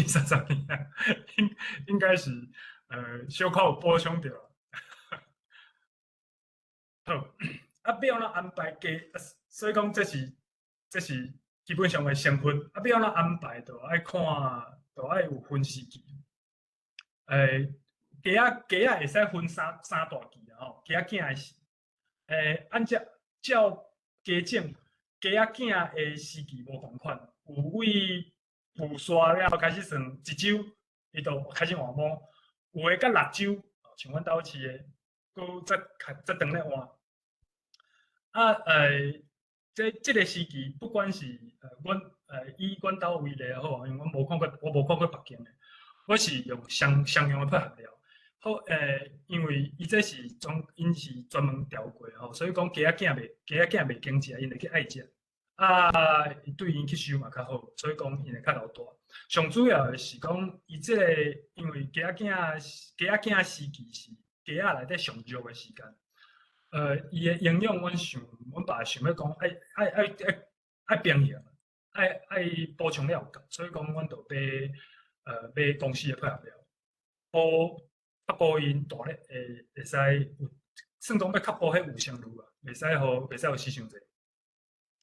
30年啊，應該是小可有補充著。好，啊，欲按怎安排雞？所以講這是基本上的成分。啊，欲按怎安排，就愛看，就愛有分時期。雞仔會使分三大期啊吼，雞仔囝的時，按照雞種，雞仔囝的時期無仝款，有對孵沙了開始算一週，伊就開始換毛；有的到六週，像阮兜飼的，閣才轉咧換。啊，這個時期，不管是以阮兜為例也好，因為我無看過別間的，我是用相用的配合料。好，因為伊這是專，𪜶是專門調過吼，所以講雞仔囝袂經食，𪜶會去愛食。啊，對𪜶吸收嘛較好，所以講𪜶會較老大。上主要的是講，伊這個因為雞仔囝時期是雞仔內底上熱的時間。伊的營養，阮爸想欲講，愛平衡，愛補充了有夠，所以講阮就買公司的配合料，確保𪜶大咧會使有，算講欲確保彼有生率啊，袂使予死傷濟。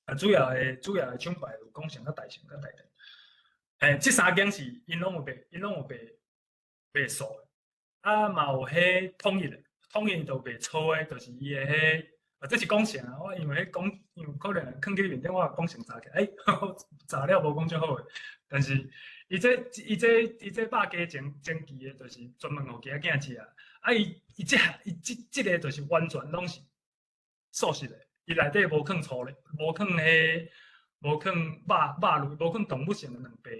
啊，主要的廠牌有講成佮大成佮大成。這三間是𪜶攏有賣素的，啊嘛有彼統一的，統一就賣粗的，就是伊的彼，啊這是講啥？我因為彼講，因為可能囥佇面頂，我講成雜起來，雜料無講足好的，但是伊這肉雞前期的，就是專門予雞仔囝食，啊伊伊這伊這這个就是完全攏是素食的，伊內底無囥粗的，無囥肉類，無囥動物性的蛋白，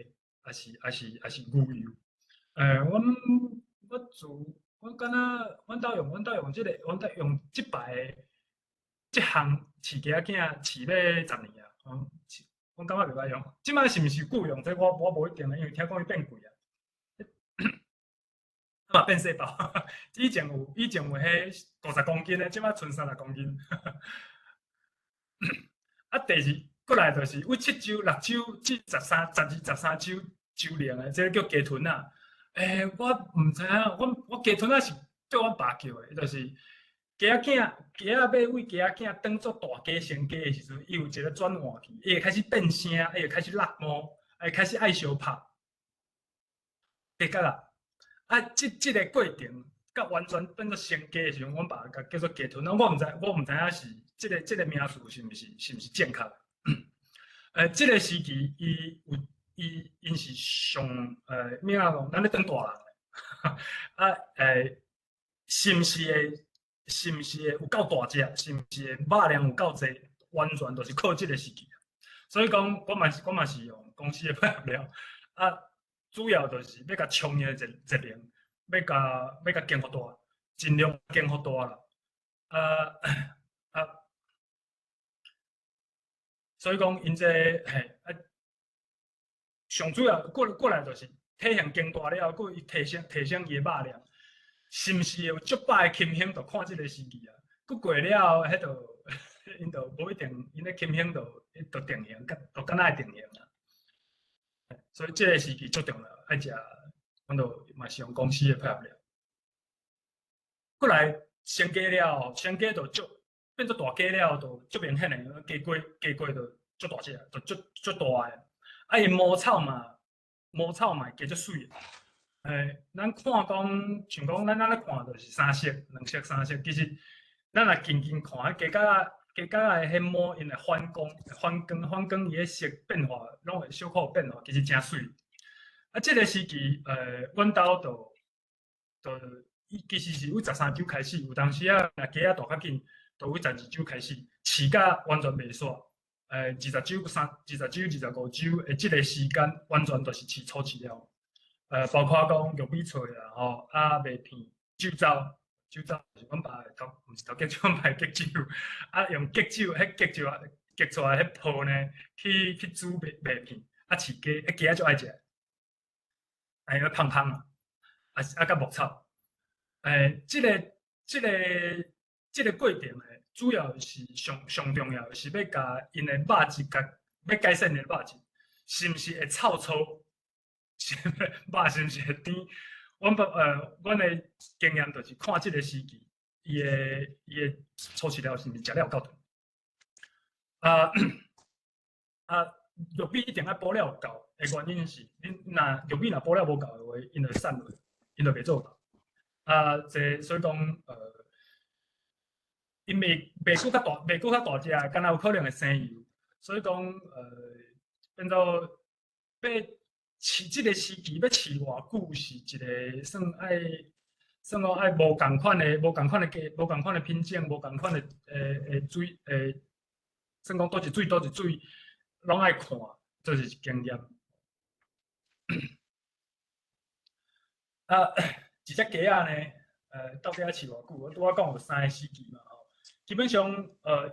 抑是牛油。阮我自阮敢若阮兜用這个，阮兜用這擺這項飼雞仔囝飼欲10年啊，阮感覺袂歹用。這擺是毋是夠用？這我無一定啦，因為聽講伊變貴啊。嘛變細包，以前有彼50公斤的，這擺賰30公斤。啊，第二過來就是對7週、6週至13、12、13週週齡的，這個叫雞豚仔。我毋知影，我雞豚仔是叫阮爸叫的，就是雞仔囝，雞仔欲對雞仔囝當做大雞成雞的時陣，伊有一個轉換期，伊會開始變聲，伊會開始落毛，會開始愛相拍，雞角仔。啊，這個過程，佮完全變做成雞的時陣，阮爸共叫做雞豚仔。我毋知影是這個名詞是毋是正確。這個時期伊有伊𪜶是上咩啊？咱咧當大人啊，是毋是會有夠大隻？是毋是會肉量有夠濟？完全就是靠這個時期。所以講，我嘛是用公司的配合料啊，主要就是欲共充伊的熱能，欲共建予大，盡量建予大啦。啊啊，所以講𪜶這嘿啊，上主要過來就是體型增大了後，閣伊提升伊的肉量，是毋是有足飽的禽胸？就看這个時期啊。閣過了後，彼就𪜶就無一定，𪜶的禽胸就定型，就敢若會定型啊。所以這个時期足重要，愛食，阮就嘛是用公司的配合料。過來成雞了，成雞就足變做大雞了，就足明顯的雞骨就足大隻，就足足大的。啊，伊毛草嘛，毛草嘛會加足媠。咱看講，像講咱按呢看就是三色、兩色、三色，其實咱若近近看，雞角雞角的彼毛，𪜶會反光、反光、反光，伊彼色變化攏會小可變化，其實誠媠。啊，這个時期，阮兜就伊其實是對13週開始，有當時啊，若雞仔大較緊，就對12週開始飼甲完全袂煞。20週、20週、25週的這个時間，完全就是飼粗飼料。包括講玉米脆啦，吼，啊麥片、酒糟、酒糟是阮爸的頭，毋是頭家，阮爸的桔酒，啊用桔酒，彼桔酒啊，桔出來彼泡呢，去煮麥片，啊飼雞，彼雞仔足愛食，啊因為胖胖啊，啊啊佮牧草，這个過程呢，主要是上上重要的是欲共𪜶的肉質，共欲改善𪜶的肉質，是毋是會臭粗？是肉是毋是會甜？阮的經驗就是看這个時期，伊的粗飼料是毋是食了有夠長？啊啊，玉米一定愛補料有夠的原因是，恁若玉米若補料無夠的話，𪜶就會散落，𪜶就袂做夠。啊，這所以講，𪜶袂閣較大，袂閣較大隻，敢若有可能會生油，所以講，變做欲飼這个時期欲飼偌久是一个算愛算講愛無仝款的、無仝款的雞、無仝款的品種、無仝款的水算講佗一水佗一水，攏愛看，這是經驗。啊，一隻雞仔呢，到底愛飼偌久？我拄仔講有三个時期嘛吼。基本上，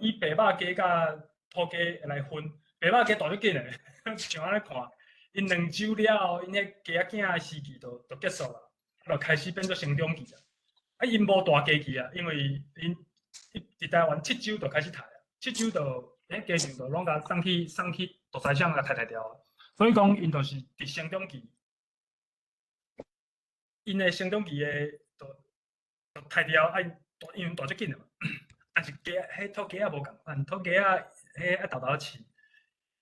以白肉雞佮土雞來分，白肉雞大足緊的，像按呢看，𪜶2週了後，𪜶彼雞仔囝的時期就結束啦，就開始變做成長期啊。啊，𪜶無大雞期啊，因為𪜶佇台灣七週就開始刣啊，7週就彼雞場就攏共送去屠宰場共刣刣掉啊。所以講，𪜶就是佇成長期，𪜶的成長期的就刣掉，啊，因為大足緊的嘛。但是雞彼土雞仔無仝款，土雞仔彼愛沓沓飼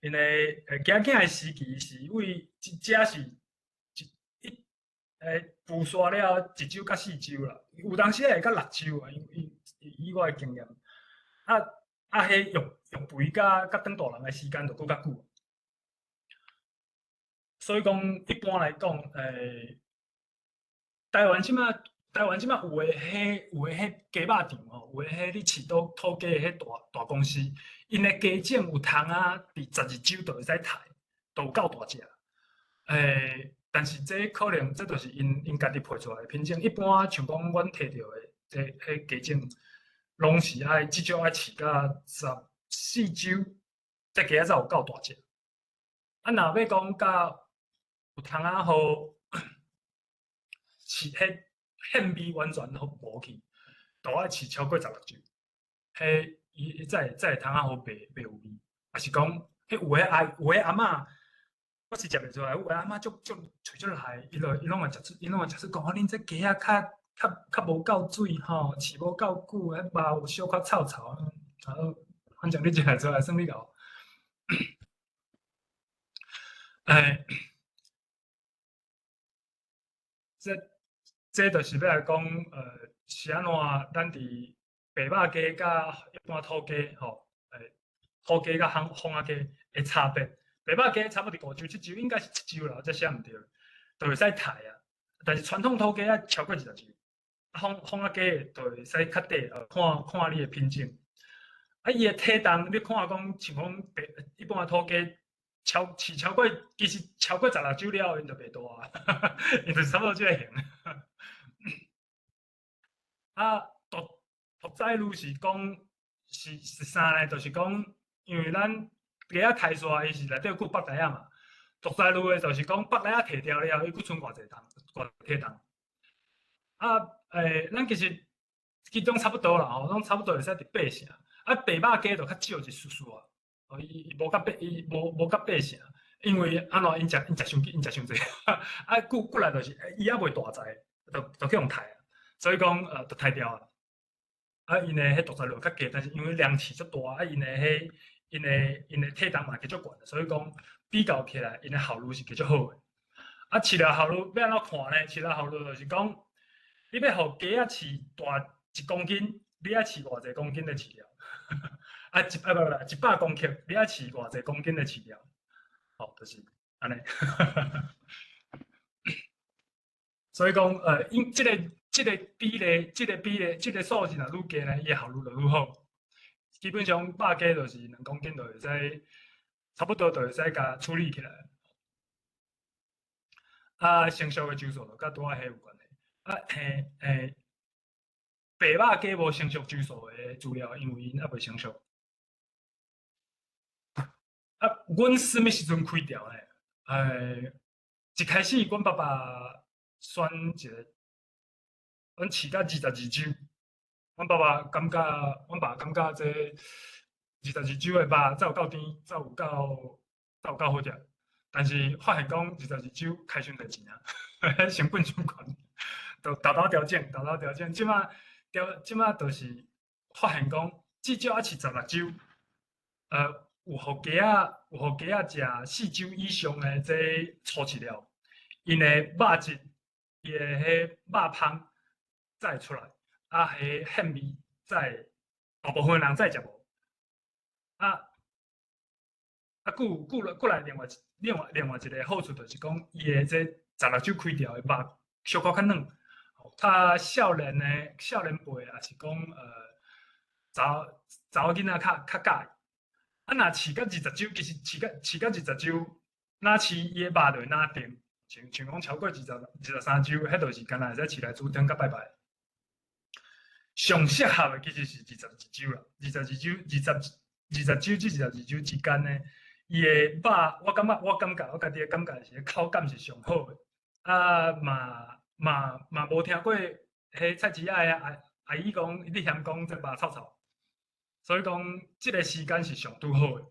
，𪜶的雞仔囝的時期是對一隻是一一孵煞了一週到4週啦，有當時會到6週啊，因以我的經驗，啊啊，彼育肥佮長大人的時間就閣較久。所以講，一般來講，台灣這擺有的彼雞肉場吼，有的彼咧飼土雞的彼大大公司，𪜶的雞種有通啊，佇12週就會使刣，就有夠大隻。但是這可能這就是𪜶家己配出來的品種。一般像講阮提著的這彼雞種，攏是愛至少愛飼到14週，這雞仔才有夠大隻。啊，若欲講甲有通啊，予飼彼腥味完全予無去，都愛飼超過16週。彼伊才會通啊，予袂有味。抑是講，彼有的阿嬤，我是食袂出來。有的阿嬤足足喙足利，伊攏會食出講，恁這雞仔較無夠水吼，飼無夠久，彼肉有小可臭臭。啊，反正你食會出來，算你𠢕。這就是欲來講，是按怎咱佇白肉雞佮一般土雞吼，土雞佮風仔雞的差別。白肉雞差不多佇5週、7週，應該是7週啦，我這寫毋著，就會使刣啊。但是傳統土雞愛超過20週，啊風仔雞就會使較短，看看你的品種。啊，伊的體重你看講，像講白一般的土雞飼超過，其實超過16週了後，𪜶就袂大啊，𪜶就差不多這個型。啊，屠宰率是講是啥呢？就是講，因為咱雞仔刣煞，伊是內底閣有腹內仔嘛。毒死率的就是講腹內仔提掉了後，伊閣賰偌濟重，偌體重。啊，咱其實其中差不多啦吼，攏差不多會使佇八成。啊，白肉雞就較少一絲絲啊，哦，伊伊無甲八，伊無無甲八成，因為按怎𪜶食𪜶食傷緊，𪜶食傷濟。啊，閣閣來就是伊猶未大隻，就就去予刣啊，所以講就刣掉啊。啊，𪜶的彼毒死率較低，但是因為量飼足大，啊，𪜶的彼𪜶的𪜶的體重嘛加足懸，所以講比較起來，𪜶的效率是加足好的。啊，飼料效率欲按怎看呢？飼料效率就是講，你欲予雞仔飼大一公斤，你愛飼偌濟公斤的飼料？啊，一啊無無，100公克，你愛飼偌濟公斤的飼料？吼，就是按呢。所以講，𪜶這个這个比例，這个比例，這个數字若愈低呢，伊的效率就愈好。基本上肉雞就是2公斤就會使，差不多就會使共處理起來。啊，成熟的周數就佮拄仔彼有關係。啊，嘿，白肉雞無成熟周數的資料，因為𪜶猶未成熟。啊，阮啥物時陣開調呢？一開始阮爸爸選一个，阮飼到22周，阮爸爸感覺，阮爸感覺這二十二周的肉才有夠甜，才有夠好食。但是發現講二十二周開傷濟錢啊，成本傷懸，就沓沓調整，沓沓調整。這馬調，這馬就是發現講，至少愛飼16周，有予雞仔，有予雞仔食4周以上的這粗飼料，𪜶的肉質，伊的彼肉芳才會出來，啊，彼腥味才會大部分人才會食無。啊，啊，閣閣閣來另外另外另外一个好處就是講，伊的這十六周開調的肉小可較軟，較少年的少年輩，抑是講查查某囡仔較較佮意。啊，若飼到二十周，其實飼到飼到二十周，若飼伊的肉就會若定，像像講超過23周，彼就是敢若會使飼來煮湯佮拜拜。上適合的其實是二十二周啦，二十二周、20周至22周之間呢，伊的肉，我感覺我家己的感覺是口感是上好的。啊，嘛嘛嘛無聽過彼菜市仔的阿阿姨講，你嫌講這肉臭臭。所以講，這个時間是上拄好的。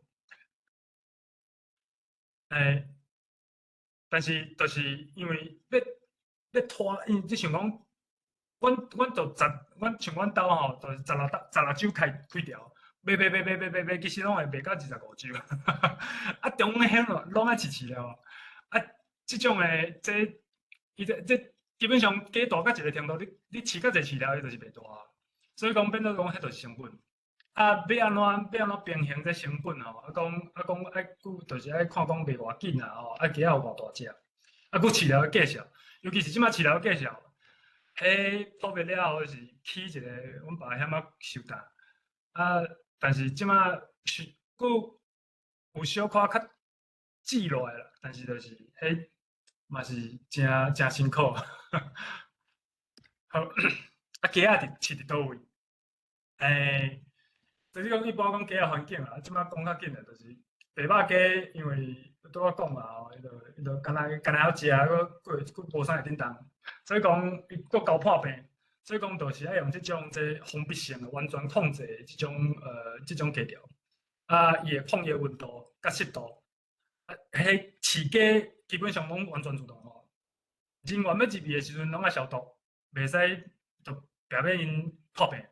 但是就是因為欲欲拖，因為你想講，阮阮就十，阮像阮兜吼，就是16十六周開開調，賣賣賣賣賣賣賣，其實攏會賣到25周。啊，中央彼落攏愛飼飼料。啊，這種的這，伊這這基本上雞大到一个程度，你你飼較濟飼料，伊就是袂大。所以講變做講，彼就是成本。啊，欲按怎欲按怎平衡這成本吼？啊講啊講愛閣就是愛看講賣偌緊啊吼，啊雞仔有偌大隻，啊閣飼料的價數，尤其是這馬飼料的價數，彼普遍了後是起一个，阮爸遐仔受擔。啊，但是這馬是閣有小可較跌落來啦，但是就是彼嘛是誠誠辛苦。好，啊雞仔佇飼佇佗位？就是講一般講雞仔環境啊，這馬講較緊的，就是白肉雞，因為拄仔講啊吼，伊就伊就干焦干焦曉食，閣閣閣無啥會振動，所以講伊閣猴破病，所以講就是愛用這種這封閉性的完全控制的這種雞牢，啊，伊會控制溫度佮濕度，啊，彼飼雞基本上攏完全自動化，人員欲入去的時陣攏愛消毒，袂使就避免𪜶破病。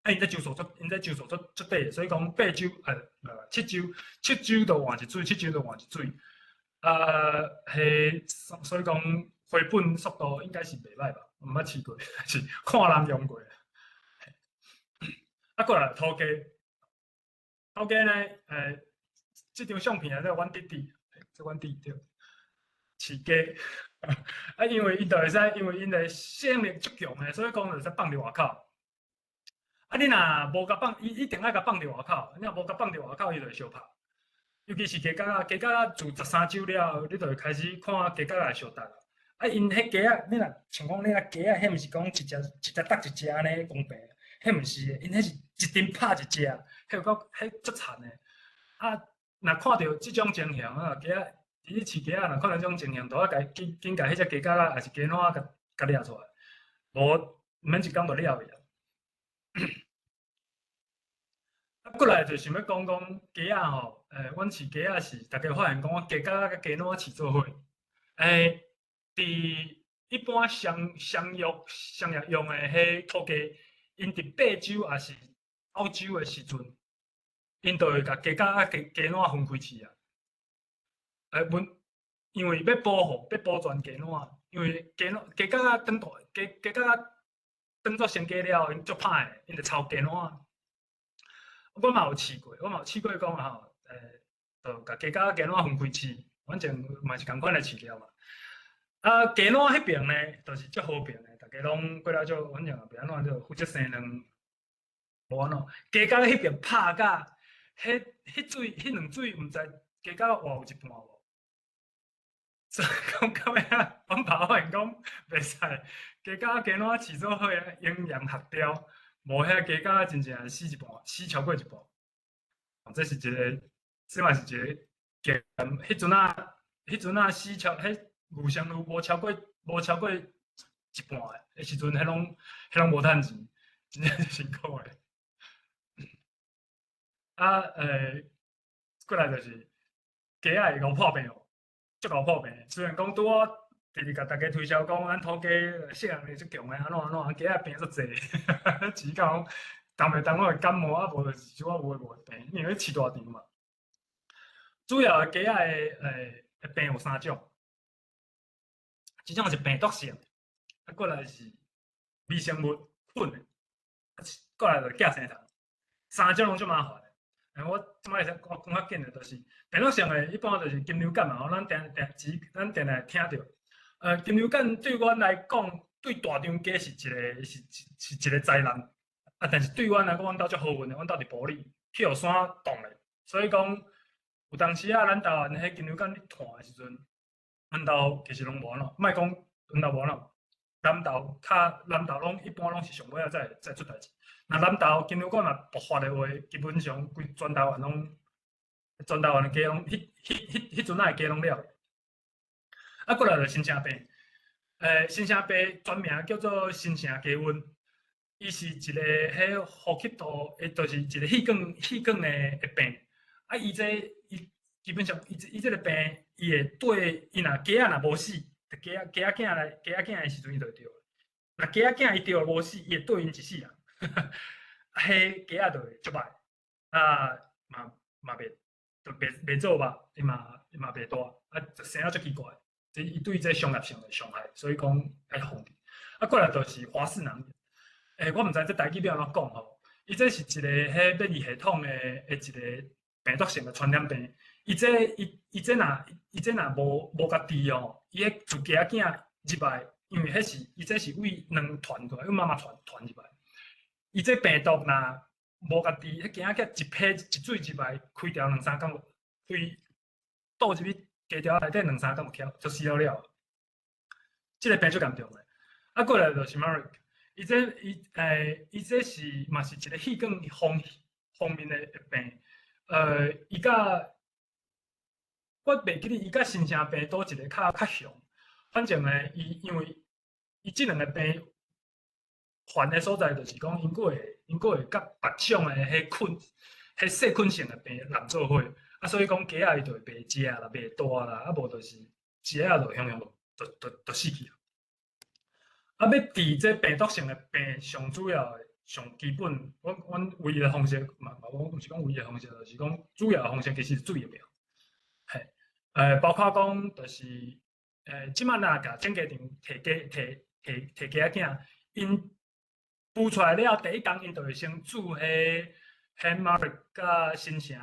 啊，𪜶這周數足，𪜶這周數足足短的，所以講八周，七周，七周就換一水，七周就換一水。啊，彼所以講回本速度應該是袂䆀吧？毋捌試過，是看人用過。啊，過來土雞，土雞呢？這張相片啊，這阮弟弟，這阮弟對，飼雞。啊，因為𪜶就會使，因為𪜶的適應力足強的，所以講就會使放佇外口。啊，你若無共放，伊一定愛共放佇外口。你若無共放佇外口，伊就會相拍。尤其是雞角仔，雞角仔自十三周了後，你就會開始看雞角仔會相觸。啊，𪜶彼雞仔，你若像講你若雞仔，彼毋是講一隻一隻觸一隻按呢公平，彼毋是的，𪜶彼是一陣拍一隻，彼有夠彼足殘的。啊，若看著這種情形啊，雞仔佇咧飼雞仔，若看著這種情形，都愛共緊緊共彼隻雞角仔，抑是雞卵仔共共掠出來，無毋免一工就掠去啊。啊，過來就想欲講講雞仔吼，阮飼雞仔是，逐家發現講，雞角仔佮雞卵飼做伙。佇一般商業用的彼土雞，𪜶佇八週抑是九週的時陣，𪜶就會共雞角仔雞卵分開飼啊。阮因為欲保護、欲保全雞卵，因為雞卵雞角仔長大，雞雞角仔長做成雞了後，𪜶足歹的，𪜶就抄雞卵。我嘛有試過，我嘛有試過講吼，就共雞角仔雞卵分開飼，反正嘛是仝款的飼料嘛。啊，雞卵彼爿呢，就是足和平的，逐家攏過了足，反正也袂按怎，就負責生卵，無按怎。雞角彼爿拍甲，彼水，彼兩水，毋知雞角活有一半無。所以講到尾仔，阮爸發現講袂使，雞角雞卵飼做伙，營養協調，無遐雞角真正死一半，死超過一半。這是一個，這嘛是一個經驗。彼陣仔死超，彼牛生率無超過一半的時陣，彼攏無趁錢，真正是辛苦的。啊，過來就是雞仔會𠢕破病哦，足𠢕破病。雖然講拄仔直直共大家推銷講，咱土雞適應力足強的，按怎按怎，雞仔病足濟，飼到講動袂動攏會感冒，啊無就是小可有的無的病，因為飼大場嘛。主要的雞仔的病有三種，一種是病毒性，啊，過來是微生物菌的，啊，過來就是寄生蟲，三種攏足麻煩的。我這擺會使講較緊的，就是病毒性的，一般就是禽流感嘛，吼，咱定定只咱定定聽著。禽流感對阮來講，對大場雞是一個是是一個災難，啊，但是對阮來講，阮兜足好運的，阮兜佇埔里去予山擋咧，所以講有當時啊，咱台灣彼禽流感咧傳的時陣，阮兜其實攏無按怎，莫講阮兜無按怎，南投較南投攏一般攏是上尾仔才會出代誌。若南投禽流感若爆發的話，基本上規全台灣攏全台灣的雞攏，彼陣仔的雞攏了。啊，過來就新城病，新城病全名叫做新城雞瘟，伊是一個彼呼吸道，就是一個氣管的病。啊，伊這伊基本上伊這個病，伊會對伊若雞仔若無死，就雞仔囝來雞仔囝的時陣伊就會著。若雞仔囝伊著無死，伊會綴𪜶一世人。啊，彼雞仔就會足歹，啊嘛袂就袂做肉，伊嘛袂大，啊就生啊足奇怪。這伊對這商業性的傷害，所以講愛防治。啊，過來就是華氏囊炎。我毋知這台語欲按怎講吼。伊這是一個彼免疫系統的一個病毒性的傳染病。伊這若無共治哦，伊彼自雞仔囝入來，因為彼是伊這是對卵傳過來，對媽媽傳入來。伊這病毒若無共治，彼雞仔囝一批一水入來，開條兩三工，開倒入去雞條內底兩三工就翘，就死了了。這個病足嚴重的。啊，過來就是 Marek，伊這是嘛是一個氣管方面的病。伊佮我袂記得伊佮新城病佗一個較像。反正呢，伊因為伊這兩個病煩的所在，就是講𪜶閣會佮別種的彼菌、彼細菌性的病挵做伙，啊，所以講雞仔伊就會袂食啦、袂大啦，啊無就是一下就雄雄就死去啊。啊，欲治這病毒性的病，上主要的、上基本，阮唯一的方式嘛，我毋是講唯一的方式，就是講主要的方式其實是注疫苗。嘿，包括講就是，這擺若共種雞場提雞提提提雞仔囝，𪜶孵出來了後，第一工𪜶就會先注彼 Marek 佮新城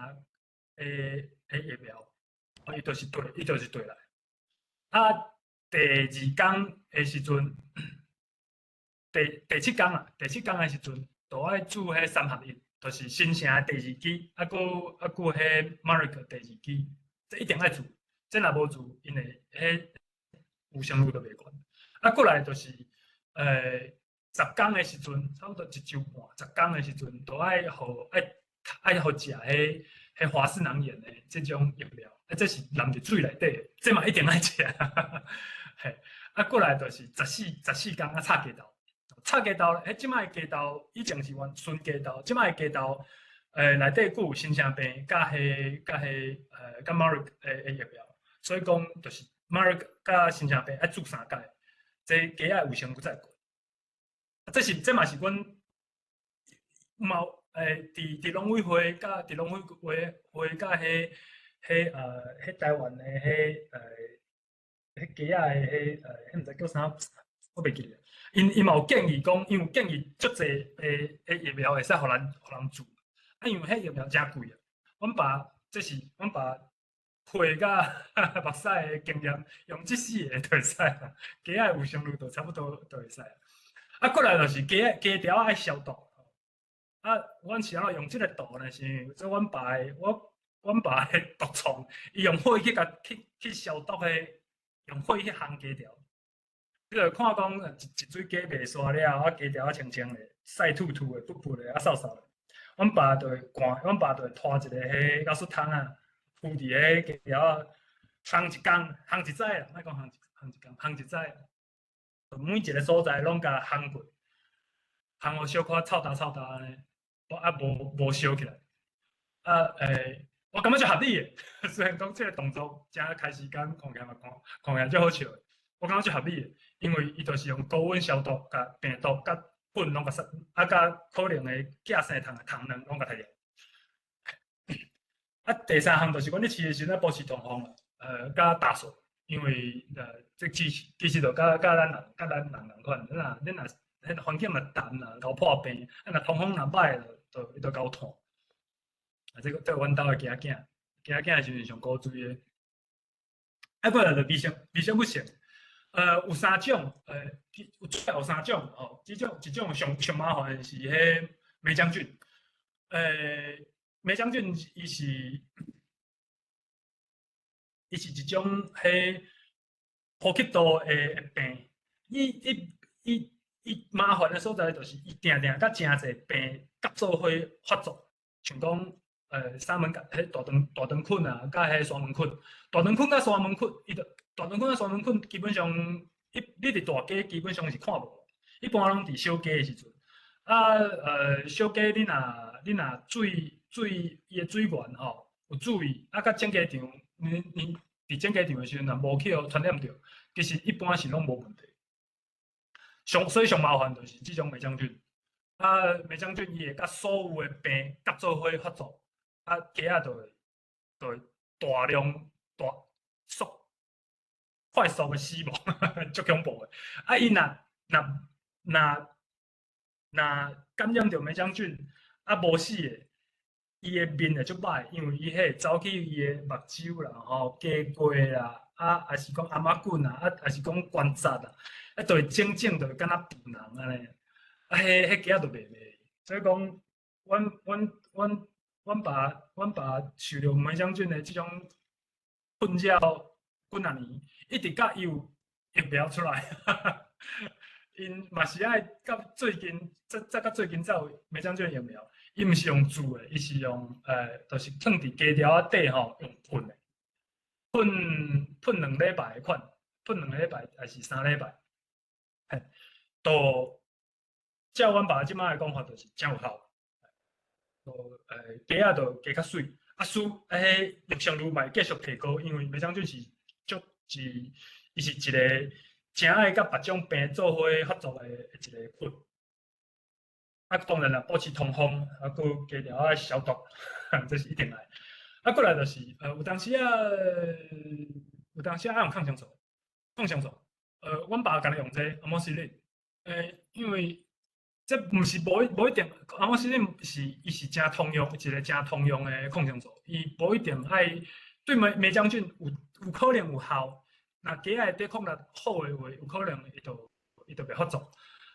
的疫苗，伊就是對來。啊，第二工的時陣，第七工啊，第七工的時陣，就愛注彼三合一，就是新城的第二劑，啊閣彼 Marek 第二劑，這一定愛注，這若無注，𪜶會彼有生率就袂懸。啊，過來就是，10工的時陣，差不多一週半，十工的時陣，就愛予愛愛予食彼彼華氏囊炎的這種疫苗，啊，這是淋佇水內底，這嘛一定愛食。嘿，啊，過來就是14天啊，插雞豆，插雞豆，彼這擺的雞豆以前是完純雞豆，這擺的雞豆，內底閣有新城病，佮 Marek 的疫苗，所以講就是 Marek 佮新城病愛注三擺，這雞仔衛生閣再過。這嘛是阮嘛佇農委會佮佇農委會佮彼台灣的彼雞仔的彼，毋知叫啥，我袂記得。𪜶嘛有建議講，𪜶有建議足濟的疫苗會使予人注，啊，因為彼疫苗誠貴啊。阮爸這是阮爸血佮目屎的經驗，用這四个就會使啊。雞仔衛生率就差不多就會使。啊，過來就是雞仔雞條愛消毒。啊，阮是按怎用這个圖呢？是因為這阮爸的，阮爸的獨創，伊用火去共去消毒的，用火去烘雞條。你就看講一水雞袂沙了，啊雞條仔清清的，曬禿禿的、噗噗的，啊瘦瘦的。阮爸就會灌，阮爸就會拖一个彼老鼠桶啊，鋪佇彼雞條仔，烘一工，烘一早啦，莫講烘一工，烘一早。每一个所在攏共烘過，烘予小可臭焦臭焦按呢，啊無燒起來。啊我感覺足合理的，雖然講這个動作誠開時間，看起來嘛看起來足好笑的，我感覺足合理的，因為伊就是用高溫消毒，共病毒、佮糞攏共殺，啊，佮可能的寄生蟲的蟲卵攏共刣掉。啊，第三項就是講你飼的時陣保持通風，佮打掃，因為這其實就佮咱人仝款，你若彼環境若澹啦，𠢕破病，啊若通風若歹，就伊就𠢕炭。啊，這個阮兜的雞仔囝，雞仔囝的時陣上古錐的。啊，過來就微生物性，有三種，有主要有三種吼，這種一種上上麻煩的是彼黴漿菌，黴漿菌伊是一種彼呼吸道的病，伊麻煩的所在就是伊定定佮誠濟病合做伙發作，像講沙門彼大腸菌啊，佮彼沙門菌，大腸菌佮沙門菌，伊就大腸菌佮沙門菌基本上，你佇大雞基本上是看無，一般攏佇小雞的時陣。啊，小雞你若水伊的水源吼有注意，啊，佮種雞場，你佇種雞場的時陣若無去予傳染著，其實一般是攏無問題。所以上麻煩就是這種黴漿菌。啊，黴漿菌伊會佮所有的病合做伙發作，啊，雞仔就會大量大速快速的死亡，足恐怖的。啊，伊若感染著黴漿菌，啊無死的，伊的面會足歹，因為伊彼會走去伊的目睭啦、吼雞骨啦，啊，抑是講頷仔頸啊，啊，抑是講關節啊，啊，就會整整就會敢若浡人按呢，啊，彼雞仔就袂袂。所以講，阮爸受著黴漿菌的這種困擾幾若年，一直到伊有疫苗出來。𪜶嘛是愛到最近，才到最近才有黴漿菌疫苗。伊毋是用注的，伊是用就是囥佇雞條仔底吼，用噴的，噴2禮拜的款，噴兩禮拜抑是3禮拜，嘿，都照阮爸這擺的講法，就是誠有效。都雞仔就加較媠，啊，彼育成率嘛會繼續提高，因為黴漿菌是足是，伊是一個誠愛佮別種病做伙發作的一個菌。啊，當然啦，保持通風，啊，閣雞條仔消毒，這是一定愛。啊，過來就是，有當時啊，愛用抗生素，抗生素。阮爸干焦用這個阿莫西林，因為這毋是無一定，阿莫西林是伊是誠通用，一個誠通用的抗生素，伊無一定愛對黴漿菌有可能有效，若雞仔的抵抗力好的話，有可能伊就袂發作。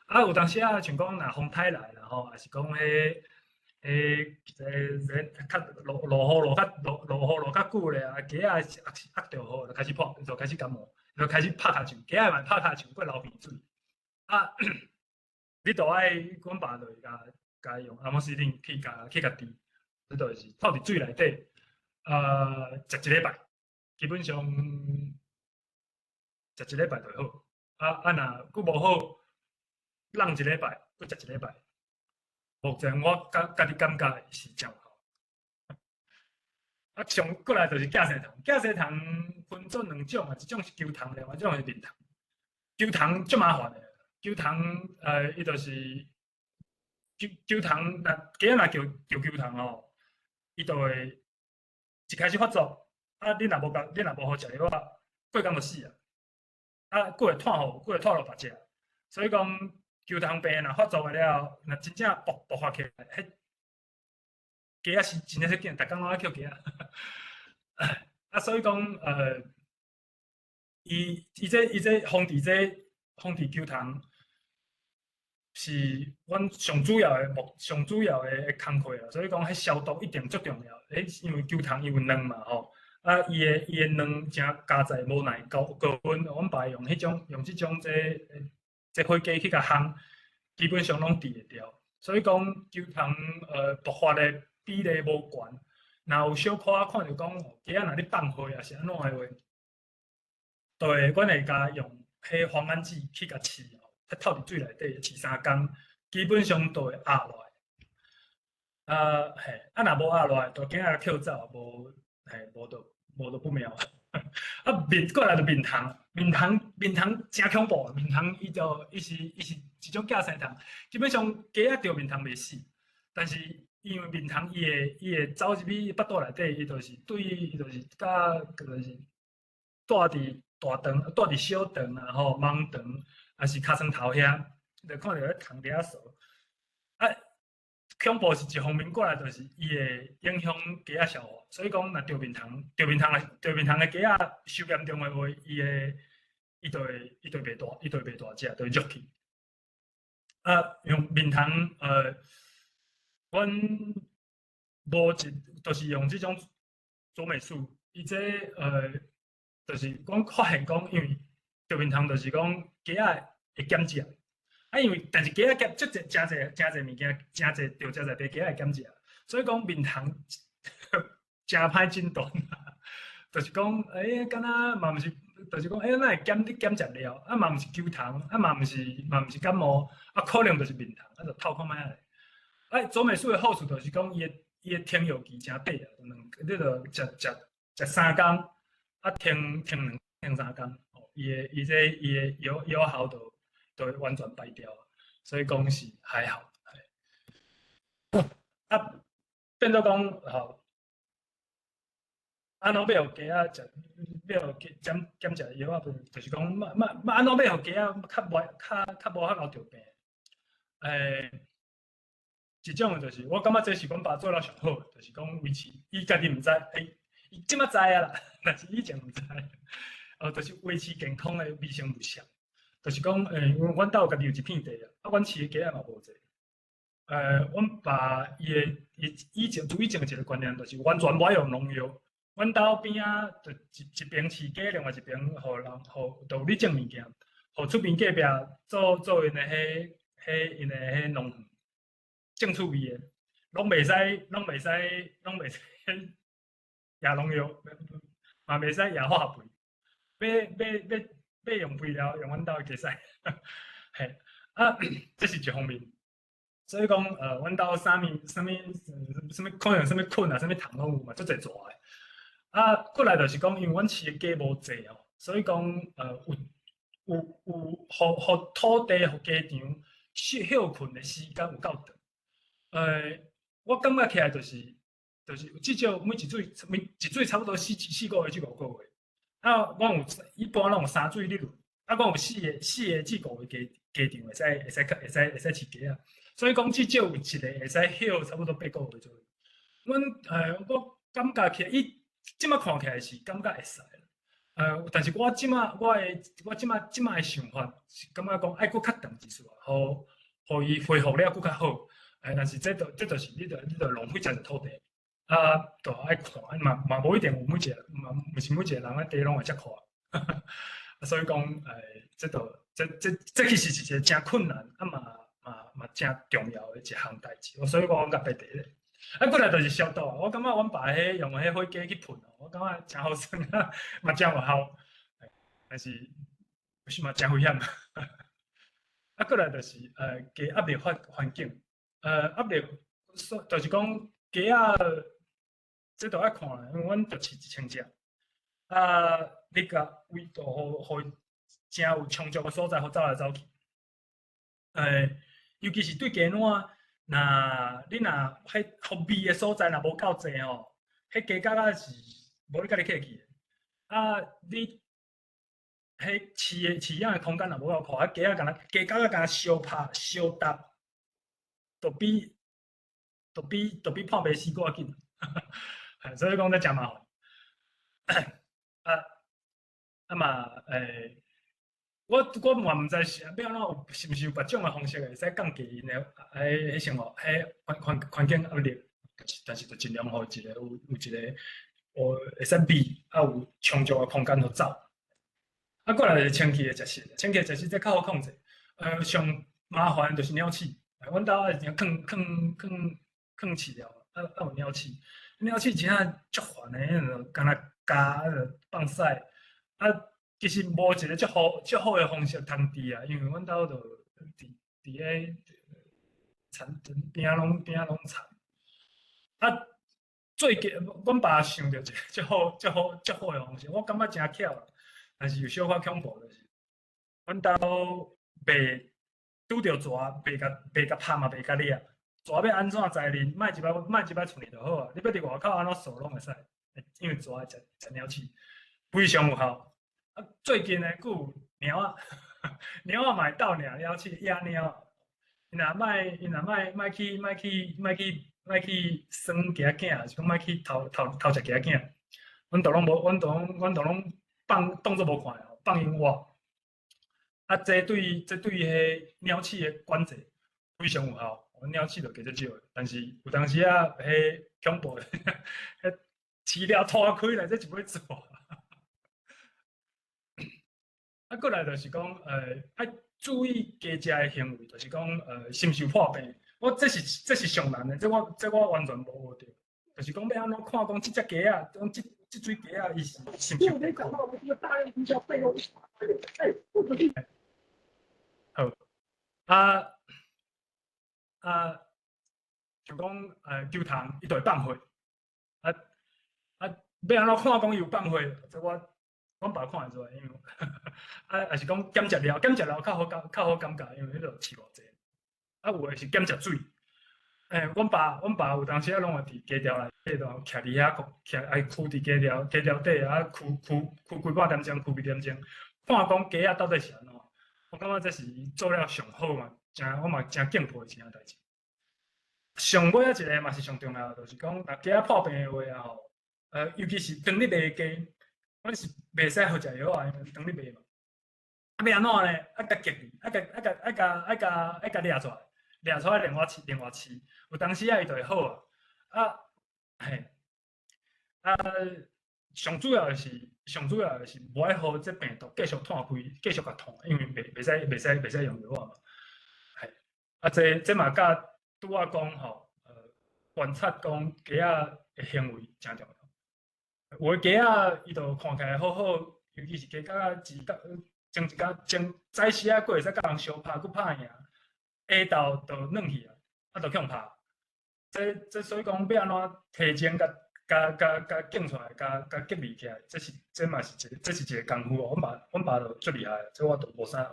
啊，有當時啊，像講若風颱來啦吼，抑是講彼較落雨落較久咧啊，雞仔壓著雨就開始破，就開始感冒，就開始拍跤手，雞仔嘛拍跤手，閣流鼻水。啊，你就愛阮爸就會共用阿莫西林去共治，這就是泡佇水內底。食一禮拜，基本上食一禮拜就好。啊，若閣無好，放一禮拜，閣食一禮拜。目前我家己感覺是誠有效。啊，上過來就是寄生蟲，寄生蟲分做兩種啊，一種是球蟲，另外一種是面蟲。球蟲足麻煩的，球蟲伊就是球蟲，若雞仔若著球蟲吼，伊就會一開始發作，啊，你若無予食藥啊，過工就死啊，啊，閣會湠予別隻。所以講球蟲病若發作了後，若真正爆發起來，彼雞仔是真正緊，逐工攏愛抾雞仔。啊，所以講，伊這防治球蟲是阮上主要的工課啊。所以講，彼消毒一定足重要。彼因為球蟲伊有卵嘛吼，啊，伊的卵誠加在無耐高溫，阮爸用彼種用這種這火雞去共烘，基本上攏治會著。所以講球蟲爆發的比例無懸。若有小可看著講，雞仔若咧放血抑是按怎的話，就會阮會共用彼磺胺劑去共飼吼，透佇水內底飼3工，基本上都會壓落來。啊嘿，啊若無壓落來，就囝仔抾走，無嘿無就不妙。啊面過來就面蟲，面蟲誠恐怖，面蟲伊是一種寄生蟲，基本上雞仔著面蟲袂死，但是因為面蟲伊會走入去腹肚內底，伊就是佮就是蹛佇大腸、蹛佇小腸啊吼、盲腸，抑是尻川頭遐，就看著彼蟲佇遐趖。啊，恐怖是一方面，過來就是伊會影響雞仔消化，所以講若著面蟲的雞仔傷嚴重的話，伊就會袂大隻，就會弱去。啊，用面蟲，阮無一，就是用這種左美素，伊這就是講發現講，因為著面蟲就是講雞仔會減食，啊，因為但是雞仔減足濟誠濟誠濟物件，誠濟著誠濟白雞仔會減食，所以講面蟲誠歹診斷，就是講，敢若嘛毋是，就是講，哪會減你減食了，啊嘛毋是球蟲，啊嘛毋是感冒，啊可能就是面蟲，啊就透看覓仔咧。啊，左美素的好處就是講，伊的停藥期誠短啊，兩，你著食3工，啊停兩停3工，哦，伊這伊的藥效就會完全排掉，所以講是還好。啊，變做講吼，按怎欲予雞仔食，欲予雞減食藥啊，就是講，嘛按怎欲予雞仔較無較𠢕著病？一種就是，我感覺這是阮爸做了上好，就是講維持，伊家己毋知，伊這馬知啊啦，但是以前毋知。哦，就是維持健康的微生物相，就是講，因為阮兜家己有一片地啊，啊，阮飼的雞仔嘛無濟。阮爸伊的伊以前自以前的一個觀念，就是完全無愛用農藥。阮兜邊仔就一邊飼雞，另外一邊予人予就有咧種物件，予出邊隔壁做𪜶的彼𪜶的彼農園。種趣味的，攏袂使攑農藥，嘛袂使攑化學肥，欲用肥料，用阮兜的雞屎。嘿，啊，這是一方面。所以講，阮兜啥物可能啥物菌啊，啥物蟲攏有嘛，足濟蛇的。啊，過來就是講，因為阮飼的雞無濟哦，所以講，有予土地、予雞場歇睏的時間有夠長。我感覺起來就是至少每一水差不多4個月至5個月。啊，我有一般攏有三水咧輪，啊，我有四個至五個雞場會使飼雞仔，所以講至少有一個會使歇差不多8個月左右。我感覺起來，伊這馬看起來是感覺會使。但是我這馬的想法是感覺講愛閣較長一絲，予伊恢復了閣較好。但是這就是你著浪費誠濟土地，啊，就愛看，嘛無一定有每一個，嘛毋是每一個人的地攏會遮闊。所以講，這就這這這其實是一個誠困難，啊嘛誠重要的一項代誌。所以我閣別提咧。啊，過來就是消毒，我感覺阮爸彼用彼火雞去噴，我感覺誠好耍，嘛誠有效，但是有時嘛誠危險。啊，過來就是雞壓力環境，壓力，就是講雞仔，這都愛看，因為阮就飼1000隻，啊，你共維度予予誠有充足的所在，予走來走去。尤其是對雞卵，若你若彼予味的所在若無夠濟吼，彼雞角仔是無咧共你客氣的。啊，你彼飼的飼養的空間若無夠闊，彼雞仔敢若雞角仔敢若相拍相搭，就比破病死閣較緊。所以講這誠麻煩。啊嘛，我嘛毋知是欲按怎有是毋是有別種的方式會使降低𪜶的彼生活彼環境壓力，但是就盡量予一個有一個有會使味，啊有充足的空間予走。啊，過來就是清氣的食食，清氣的食食這較好控制。上麻煩就是鳥鼠，阮兜啊是囥囥囥囥飼料，啊啊有鳥鼠，鳥鼠真正足煩的，敢若咬放屎，啊。其實無一個足好足好的方式通治啊，因為阮兜就佇咧田邊攏邊仔攏田。啊，最近阮爸想著一個足好足好足好的方式，我感覺誠巧，但是有小可恐怖，就是阮兜袂拄著蛇，袂共拍嘛，袂共掠。蛇欲按怎在恁，莫入來莫入來厝裡就好啊。你欲佇外口按怎掃攏會使，因為蛇會食食鳥鼠，非常有效。啊，最近呢，閣有貓仔，貓仔嘛會鬥掠鳥鼠，野貓。伊若莫莫去莫去莫去莫去耍雞仔囝，是講莫去偷偷偷食雞仔囝，阮都攏無，阮都攏放當做無看放𪜶活。啊，這對彼鳥鼠的管制非常有效，鳥鼠就加較少，但是有當時啊，彼恐怖的，彼飼料拖開來，這就欲做。啊，過來就是講，愛注意雞隻的行為，就是講，是毋是有破病？我這是上難的，這我完全無學著。就是講欲按怎看講這隻雞仔，講這水雞仔，伊是毋是有病？好，啊啊，就講，球蟲伊就會放血，啊啊，欲按怎看講伊有放血？這我阮爸看會出來，因為啊，也是講檢食了，檢食了較好感覺，因為彼落飼偌濟。啊，有的是檢食水。阮爸有當時啊，攏會佇雞牢內底度徛佇遐，徛愛跍佇雞牢底啊，跍跍跍規半點鐘，跍幾點鐘，看講雞仔到底是按怎。我感覺這是伊做了上好嘛，誠我嘛誠敬佩的一件代誌。上尾仔一個嘛是上重要的，就是講若雞仔破病的話啊吼，尤其是當日賣雞，阮是袂使予食藥啊，因為當日賣嘛。啊，欲按怎呢？愛共隔離，愛共愛共愛共愛共愛共掠出來，掠出來另外飼，另外飼。有當時啊，伊就會好啊。啊，嘿，啊，上主要的是無愛予這病毒繼續湠開，繼續共湠，因為袂使用藥啊嘛。嘿，啊，這嘛佮拄仔講吼，觀察講雞仔的行為誠重要。有的雞仔伊就看起來好好，尤其是雞角仔一工前一工前早時仔閣會使佮人相拍，閣拍贏，下晝就軟去啊，啊就去予拍。這所以講欲按怎提前共共共共拣出來，共共隔離起來，這嘛是一個這是一個功夫哦。阮爸就足厲害，這我就無啥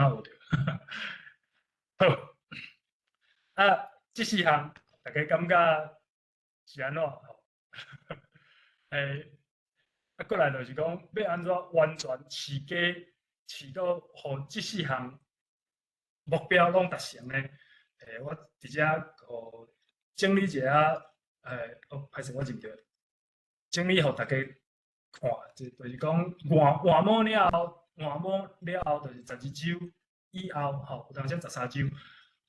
學著。好，啊，這四項大家感覺是按怎？啊，過來就是講欲按怎完全飼雞飼到予這四項目標攏達成呢？我佇遮予整理一下，哦，歹勢我認著，整理予大家看，就是講換毛了後，換毛了後就是12週以後，吼，有當時13週，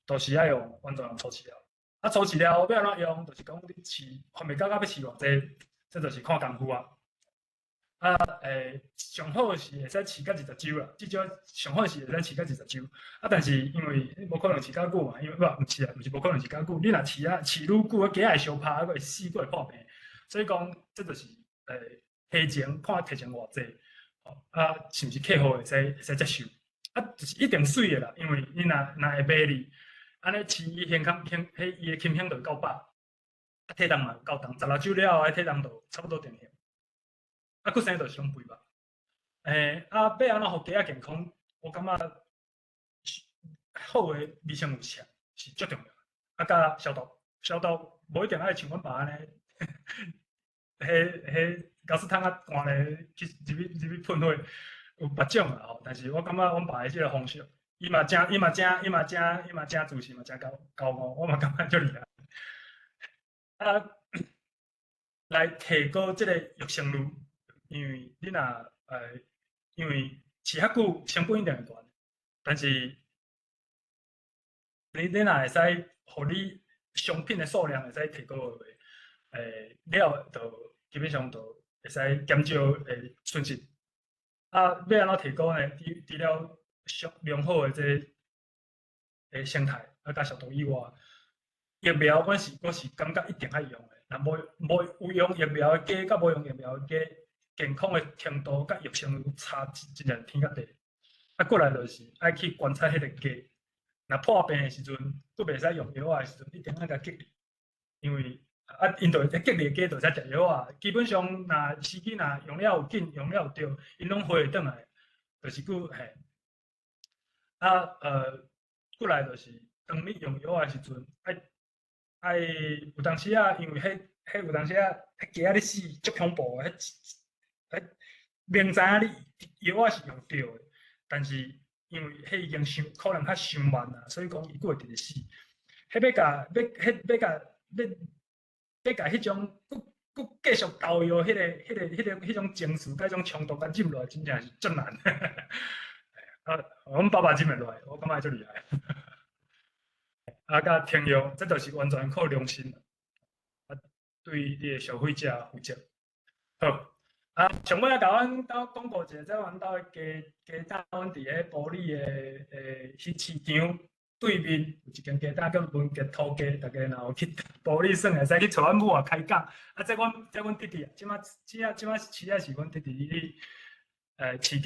都是愛用完全用粗飼料。啊，粗飼料欲按怎用？就是講你飼番麥角仔欲飼偌濟，這就是看功夫啊。啊，上好是會使飼到20周啦，至少上好是會使飼到二十周。啊，但是因為無可能飼較久嘛，因為不，毋是啊，毋是無可能飼較久。你若飼啊飼愈久，雞仔會相拍，閣會死，閣會破病。所以講，這就是提前看提前偌濟，啊，是毋是客戶會使接受？啊，就是一定媠的啦，因為你若會賣你，按呢飼伊胸腔胸，彼伊的胸胸就會夠飽，啊，體重嘛有夠重，16周了後，體重就差不多定型。啊，閣生就是攏肥肉。啊，欲按怎予雞仔健康？我感覺好的微生物池是足重要。啊，佮消毒，消毒無一定愛像阮爸按呢，彼彼鉸絲桶仔灌咧去入去噴火，有別種啦吼。但是我感覺阮爸的這個方式，伊嘛誠自信，嘛誠驕驕傲，我嘛感覺足厲害。啊，來提高這個育成率。因為你若因為飼較久成本一定會懸，但是你若會使，予你商品的數量會使提高的話，了就基本上就會使減少損失。啊，欲按怎提高呢？除了上良好的這個生態啊，佮消毒以外，疫苗我是感覺一定愛用的。若無有用疫苗的雞，佮無用疫苗的雞，健康的程度佮育成率差真正天佮地。啊，過來就是愛去觀察彼個雞，若破病的時陣，閣袂使用藥仔的時陣，一定愛共隔離，因為啊，𪜶就會隔離的雞就會使食藥仔。基本上，若時機若用了有緊，用了有對，𪜶攏回會轉來，就是閣嘿。啊，過來就是當你用藥仔的時陣，愛有當時啊，因為彼有當時啊，彼雞仔咧死足恐怖的，彼明知影你藥仔是用對的，但是因為彼已經傷可能較傷慢啊，所以講伊閣會直直死。彼欲共欲彼欲共欲欲共彼種閣閣繼續投藥，彼種情緒，佮彼種衝動共忍落來，真正是足難。啊，阮爸爸忍會落來，我感覺足厲害。啊，佮停藥，這就是完全靠良心。啊，對你的消費者負責。好，啊，上尾仔共阮兜廣告一下，這阮兜的雞雞蛋，阮佇咧埔里的彼市場對面有一間雞蛋叫文傑土雞，大家若有去埔里耍，會使去揣阮母仔開講。啊，這阮弟弟啊，這馬飼仔是阮弟弟咧，飼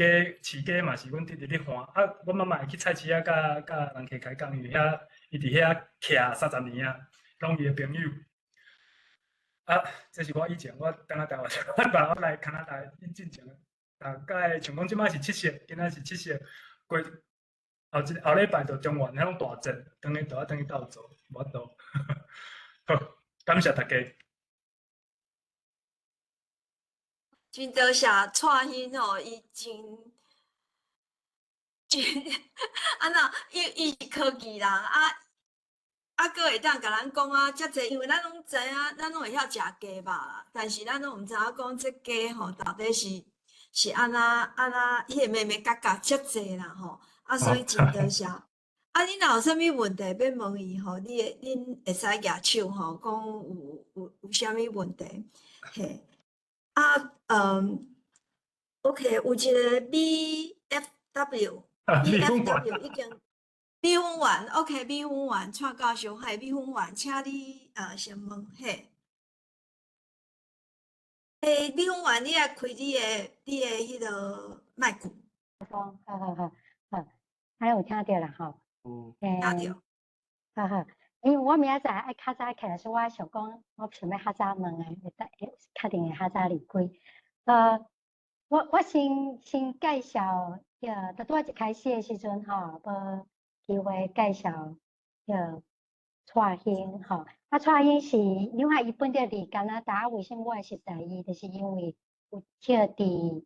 雞嘛是阮弟弟咧看。啊，阮媽媽會去菜市仔佮人客開講，因為遐伊佇遐徛30年啊，攏伊的朋友。啊，這是我以前我轉來台灣，我爸我來加拿大進前，大概像講這馬是7夕，今仔是7夕，過後一後禮拜就中元，彼種大節，轉去就愛轉去鬥做，無法度。好，感謝大家。真多謝蔡興吼，伊真真按怎，伊是科技人啊。啊，閣會當共咱講啊，遮濟，因為咱攏知影，咱攏會曉食雞肉啦，但是咱攏毋知影講這雞吼到底是按怎按怎，彼个眉眉角角遮濟啦吼，啊，所以真多謝。啊，恁若有啥物問題欲問伊吼，恁會使舉手吼，講有啥物問題？嘿，啊，OK，有一個 BFW，BFW 已經。米粉丸，OK，米粉丸，蔡教授，嘿，米粉丸，請你先問，嘿。米粉丸，你愛開你的彼个麥克。好好好好，還有聽著啦吼。有。聽著。好好，因為我明仔載愛較早起來，所以我想講，我想欲較早問的，會確定會較早離開。我先介紹，拄拄仔一開始的時陣吼，無機會介紹，彼蔡興吼。啊，蔡興是另外伊本著佇加拿大，為啥物我會熟似伊？就是因為有彼個佇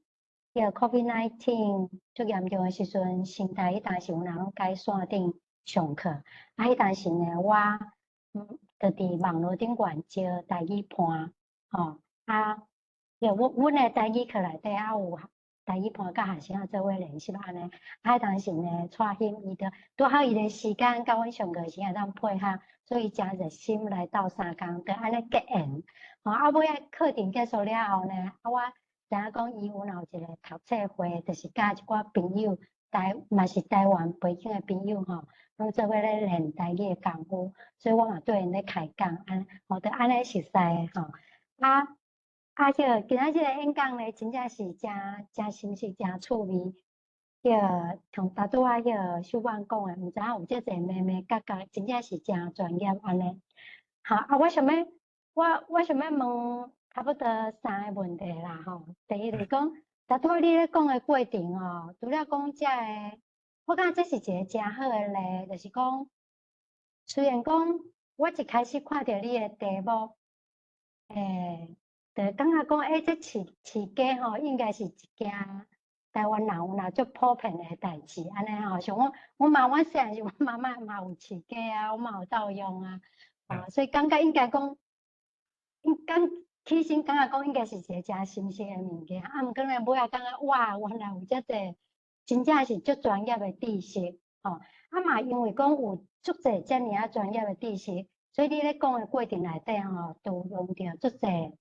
彼個 COVID-19 足嚴重的時陣，成大彼當時有人攏改線頂上課，啊，彼當時呢，我就佇網路頂懸招台語伴，吼，啊，阮的台語課內底也有台語伴佮學生做伙練習按呢，啊，彼當時呢，蔡興伊就拄好伊的時間佮阮上課時間會當配合，所以誠熱心來鬥相共，就按呢結緣。吼，啊，尾仔課程結束了後呢，啊，我知影講伊有若有一個讀冊會，就是佮一寡朋友，台嘛是台灣背景的朋友吼，攏做伙咧練台語的功夫，所以我嘛對𪜶咧開講，按吼就按呢熟似的吼。啊啊，彼個今仔這個演講咧，真正是誠誠心實、誠趣味。彼個像頭拄仔彼個秀芳講的，毋知影有遮濟眉眉角角，真正是誠專業按呢。好啊，我想欲，我想欲問差不多三个問題啦吼。第一就是講，頭拄仔你咧講的過程吼，除了講遮个，我感覺這是一個誠好的例，就是講，雖然講我一開始看著你的題目，就感覺講，這飼飼雞吼，應該是一件台灣人有若足普遍的代誌，按呢吼。像我，我媽阮細漢時，阮媽媽嘛有飼雞啊，我嘛有鬥養啊，所以感覺應該講，應感起先感覺講應該是一個誠新鮮的物件，啊，毋過呢，尾仔感覺哇，原來有遮濟，真正是足專業的知識，吼，啊嘛因為講有足濟遮爾仔專業的知識，所以你咧講的過程內底吼，都用著足濟，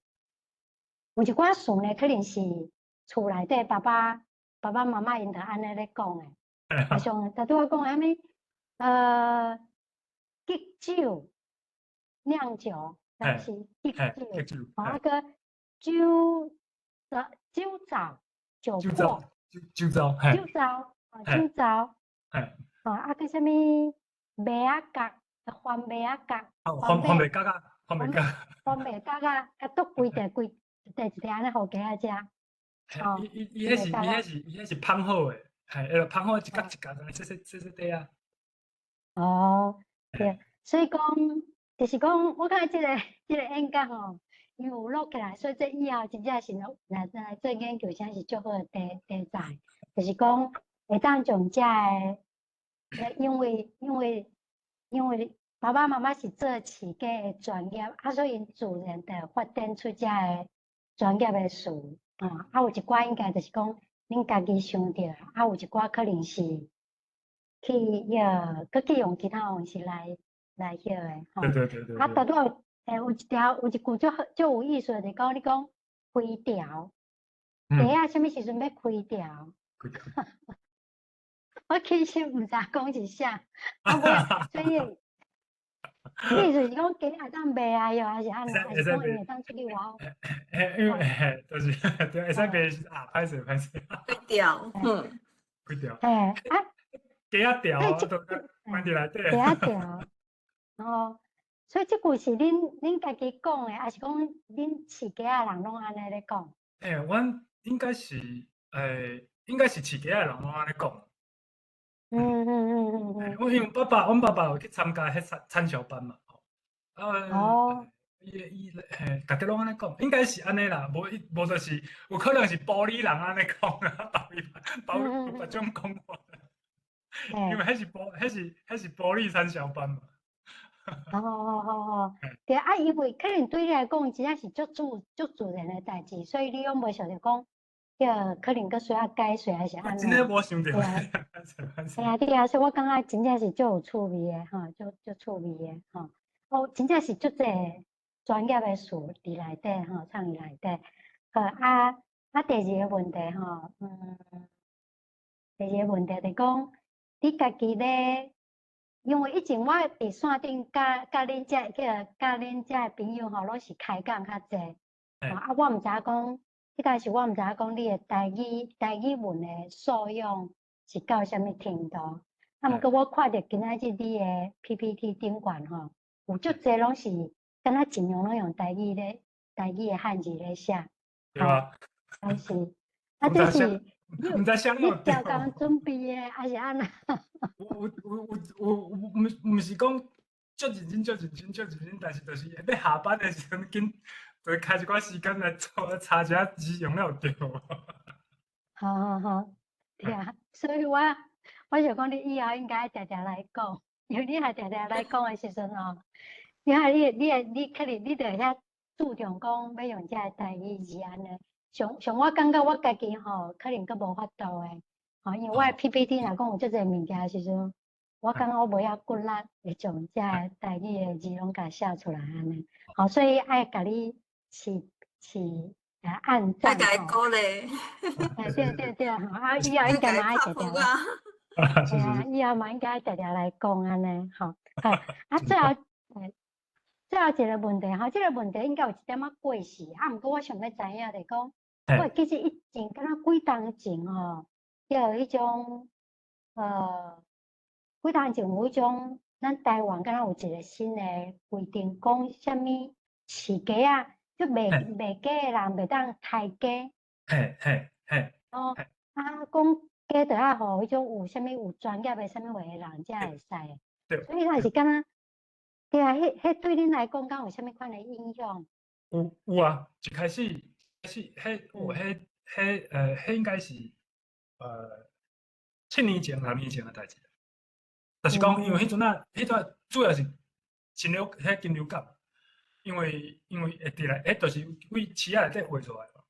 有一寡詞呢，可能是厝內底爸爸媽媽𪜶就按呢咧講的，啊像頭拄仔講的啥物，激酒、釀酒，但是激酒，啊閣酒酒糟、酒粕、酒糟、酒糟、酒糟，啊閣啥物麥仔角、番麥仔角、番番麥角仔、番麥角、番麥角仔，佮剁規塊規一塊一塊按呢予雞仔食。伊伊伊彼是伊彼是伊彼是烘好的，嘿，彼個烘好一角一角，細細細細塊仔。哦，對，所以講，就是講，我感覺這個演講吼，伊有錄起來，所以這以後真正是來來做研究，真是足好的題材，就是講會當將遮个，因為爸爸媽媽是做飼雞的專業，啊，所以自然就發展出遮个專業的詞。啊，有一寡應該就是講恁家己想著，啊，有一寡可能是去彼個，閣去用其他方式來彼個的吼。對對對對。啊，拄拄有一條有一句足好足有意思的，就是講你講開條，雞仔啥物時陣欲開條？我其實毋知講是啥，啊，我所以意思是講雞仔當賣啊，抑還是按怎？還是講伊會當出去外？嘿，因為嘿，就是對，會使賣啊，歹勢歹勢。開條，嗯。開條。嘿，啊。雞仔條，都關佇內底。雞仔條，哦，所以這句是恁家己講的，還是講恁飼雞仔的人攏按呢咧講？欸，阮應該是，應該是飼雞仔的人攏按呢講。我因為阮爸爸有去參加彼產銷班嘛，吼。啊，伊伊嘿，逐家攏按呢講，應該是按呢啦，無無就是有可能是埔里人按呢講啦，包有別種講法。因為彼是埔里產銷班嘛。哦哦哦哦，對啊，因為可能對你來講，真正是足自然的代誌，所以你攏無想著講，彼個可能閣需要解釋還是按怎。真的無想著。對啊，對啊，所以我感覺真正是足有趣味的吼，足趣味的吼。哦，真正是足濟專業的詞佇內底吼，藏佇內底。好啊啊，第二個問題吼，第二個問題就講，你家己咧，因為以前我佇線頂佮恁遮叫佮恁遮的朋友吼，攏是開講較濟。啊，我毋知影講，彼當時我毋知影講你的台語文的素養是到啥物程度。啊，毋過我看著今仔日你的 PPT 頂懸吼，有足濟攏是敢若盡量攏用台語咧，台語的漢字咧寫。對啊。但是，啊，這是毋知啥你專工準備的，還是按怎？有有有有有，毋是講足認真、足認真、足認真，但是就是欲下班的時陣，緊就開一寡時間來做查一下字用了有對無？好好好，對啊，所以我想講，你以後應該定定來講，因為你若定定來講的時陣吼，你看你你你可能你就會遐注重講欲用這个台語字按呢。像我感覺我家己吼，可能閣無法度的，吼，因為我的 PPT 若講有足濟物件的時陣，我感覺我無遐骨力會將這个台語的字攏共寫出來按呢，吼，所以愛共你試試。按讚。愛共伊鼓勵。對對對，啊，以後應該嘛愛定定。對啊，以後嘛應該定定來講按呢，吼。好，啊，最後一個問題，吼，這個問題應該有一點仔過時，啊，毋過我想欲知影就是講，我會記得以前敢若幾冬前吼，有彼種，幾冬前有彼種，咱台灣敢若有一個新的規定，講啥物飼雞仔，就賣雞的人袂當刣雞。嘿嘿嘿。哦，啊，講雞著愛予彼種有啥物有專業的啥物話的人才會使。對。所以若是敢若，對啊，彼對恁來講，敢有啥物款的影響？有啊，一開始是彼有彼彼彼應該是7年前、6年前的代誌。就是講，因為彼陣仔，彼陣主要是禽流彼禽流感，因為會佇來，彼就是佇飼仔內底畫出來嘛。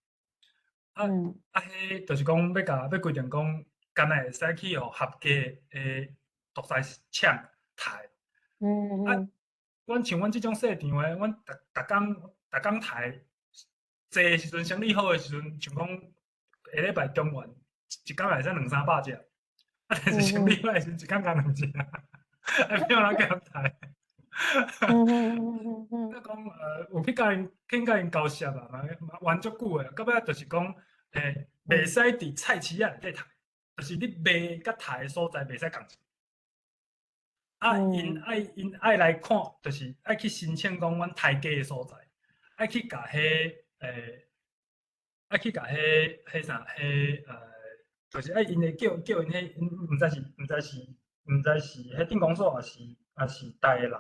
啊啊，彼就是講欲共欲規定講，敢若會使去予合格的屠宰場刣。啊，阮像阮這種細場的，阮逐逐工逐工刣，濟的時陣生意好的時陣，像講下禮拜中元，一工會使兩三百隻。啊，但是生意歹的時陣，一工干兩隻，啊，欲按怎共刣？你講有去共𪜶交涉啊，嘛冤足久的，到尾就是講，袂使佇菜市仔內底刣，就是你賣佮刣的所在袂使仝一。啊，𪜶愛來看，就是愛去申請講阮刣雞的所在，愛去共彼彼啥彼就是愛𪜶會叫𪜶彼，毋知是彼鎮公所，抑是台的人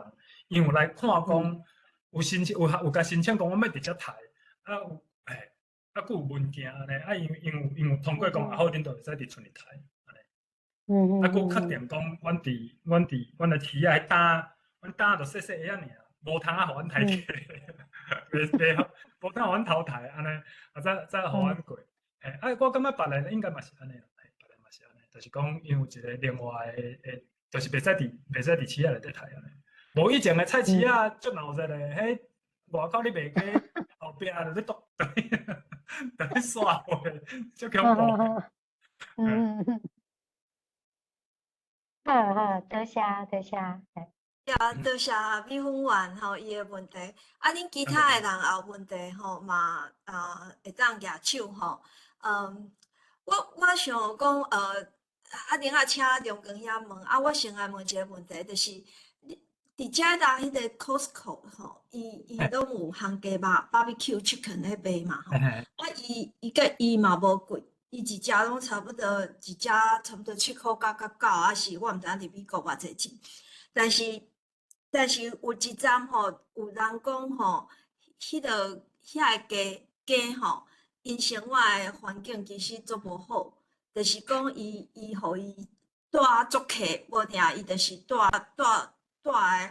，𪜶有來看講，有申請有共申請講，阮欲佇遮刣，啊有嘿，啊閣有文件按呢，啊𪜶有通過講，啊好，恁就會使佇賰裡刣，按呢。啊，閣確定講，阮的飼仔彼擔，阮擔就細細个仔爾，無通啊予阮刣雞，袂無通予阮偷刣按呢，啊才予阮過。嘿，啊，我感覺別个應該嘛是按呢啦，嘿，別个嘛是按呢，就是講𪜶有一個另外的，就是袂使佇飼仔內底刣按呢。無以前的菜市仔足鬧熱的，彼外口咧賣雞，後壁就咧剁，就咧刷貨，足恐怖。嗯。好好，多謝多謝。啊，多謝米粉丸吼，伊的問題。啊，恁其他的人也有問題吼，嘛啊會當舉手吼。我想講，啊，等下請梁光遐問，啊，我先來問一個問題，就是你佇遮搭彼個 Costco 吼，伊攏有烘雞肉 barbecue chicken 咧賣嘛吼。啊，伊嘛無貴，伊一隻攏差不多，一隻差不多7箍9角9，抑是我毋知影佇美國偌濟錢。但是有一站吼，有人講吼，彼個雞吼，𪜶生活的環境其實足無好，就是講伊予伊蹛足客，無定伊就是蹛的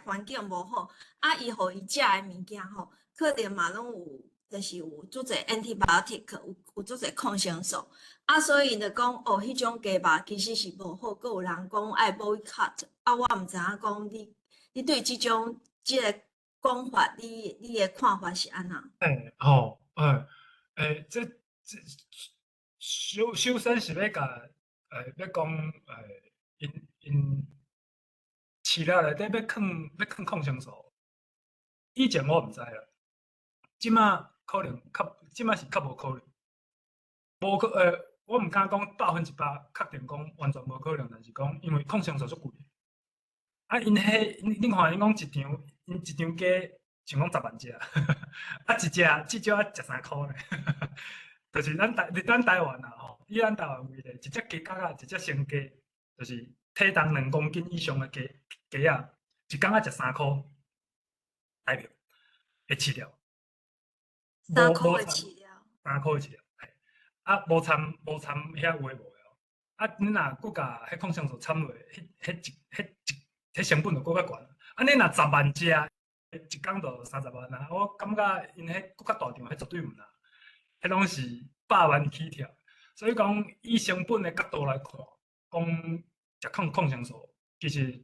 環境無好，啊，伊予伊食的物件吼，可能嘛攏有，就是有足濟 antibiotic，有足濟抗生素，啊，所以就講哦，彼種雞肉其實是無好，閣有人講愛 boycott，啊，我毋知影講你對這種這个講法，你的看法是按怎？欸吼，欸，這首先是欲共，欲講，𪜶飼料內底欲囥抗生素，以前我毋知啦，這馬可能較，這馬是較無可能，無可，我毋敢講100%確定講完全無可能，但是講因為抗生素足貴。啊，𪜶彼，恁看𪜶講一場，𪜶一場雞像講10萬隻，啊，一隻至少愛13箍呢。就是咱台灣啊吼，以咱台灣為例，一隻雞角仔，一隻成雞，就是體重2公斤以上的雞仔，一工愛食三箍台幣的飼料。 3箍的飼料。 3箍的飼料，啊，無摻遐有的無的哦。啊，你若閣共彼抗生素摻落，彼成本就閣較懸。啊，你若10萬隻，一工就30萬啊！我感覺𪜶彼閣較大場，彼絕對毋啦，彼攏是百萬起跳。所以講，以成本的角度來看，講食抗生素，其實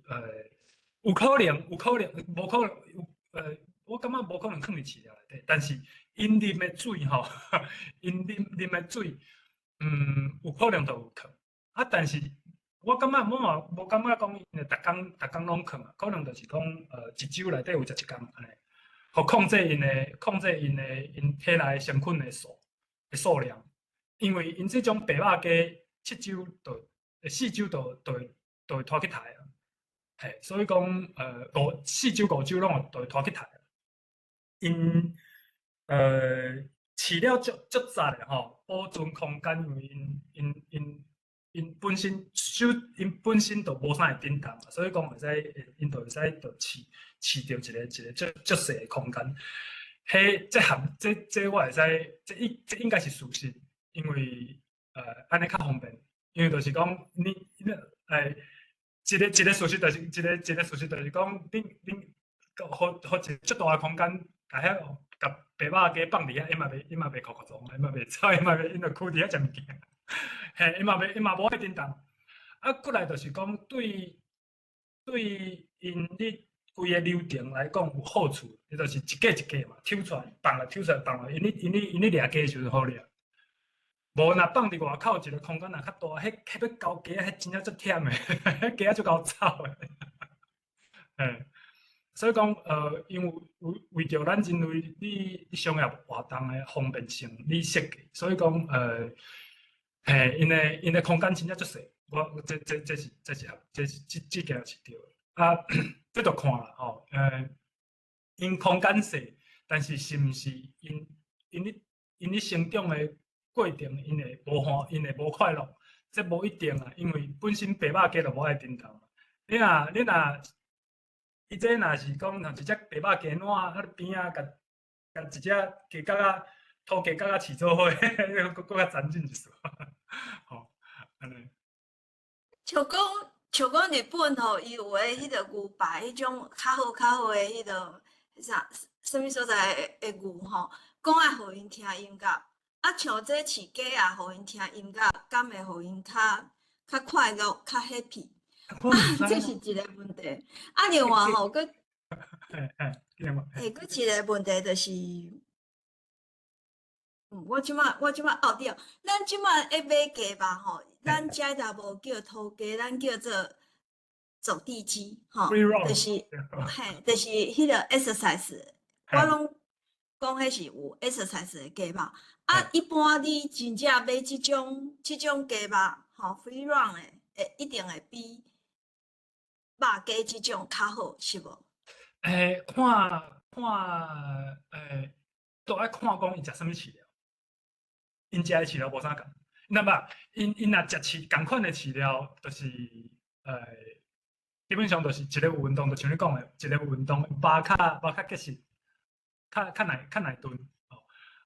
有可能，有可能，無可能，有。我感覺無可能囥佇飼料內底，但是𪜶啉的水吼，𪜶啉的水，有可能就有囥。啊，但是我感覺我嘛無感覺講𪜶會逐工逐工攏囥啊，可能就是講，一周內底有食一工按呢，予控制𪜶的體內生菌的數量，因為𪜶這種白肉雞7周就4周就會拖去刣啊，嘿，所以講，4周5周攏會就會拖去刣。𪜶飼料足足雜的吼，保存空間，因為𪜶本身就無啥會振動，所以講會使，𪜶就會使就飼著一個足足細的空間。彼這項這這我會使，這應該是事實，因為按呢較方便，因為就是講你一個事實就是一個事實就是講，恁予一個足大的空間，共遐共白肉雞放佇遐，伊嘛袂哭哭撞，伊嘛袂走，伊嘛袂，𪜶就跍佇遐食物件。嘿，伊嘛無愛振動。啊，過來就是講對𪜶咧規个流程來講有好處，伊就是一格一格嘛，抽出來放落，抽出來放落，𪜶咧掠雞的時陣好掠。無若放佇外口一個空間若較大，彼欲交雞仔，彼真正足忝的，彼雞仔足𠢕走的。嘿，所以講，因為為著咱人類你商業活動的方便性，你設計，所以講，嘿，𪜶的空間真正足細，我這這這是這是這這件是對的。啊，這就看啦吼，𪜶空間細，但是是毋是𪜶咧成長的過程，𪜶會無快樂？這無一定啊，因為本身白肉雞就無愛振動。你若，伊這若是講，若一隻白肉雞撋啊邊仔，共一隻雞角仔、土雞角仔飼做伙，閣較殘忍一絲。吼，按呢。像講日本吼，伊有的彼个牛排，彼種較好較好的彼个啥啥物所在的牛吼，講愛予𪜶聽音樂。啊，像這飼雞啊，予𪜶聽音樂，敢會予𪜶較快樂、較 happy？啊，這是一個問題。啊，另外吼，閣，嘿，閣一個問題就是，我這擺哦對，咱這擺咧買雞肉吼，咱遮就無叫土雞，咱叫做走地雞，吼，就是，嘿，就是彼个 exercise，我攏講彼是有 exercise 的雞肉。啊，一般你真正買這種雞肉，吼，free run 的，會一定會比肉雞這種較好，是無？欸，看看，欸，都愛看講𪜶食啥物飼料，𪜶食的飼料無啥仝。那麼，𪜶若食仝款的飼料，就是，基本上就是一個有運動，就像你講的，一個有運動，肉較結實，較耐燉。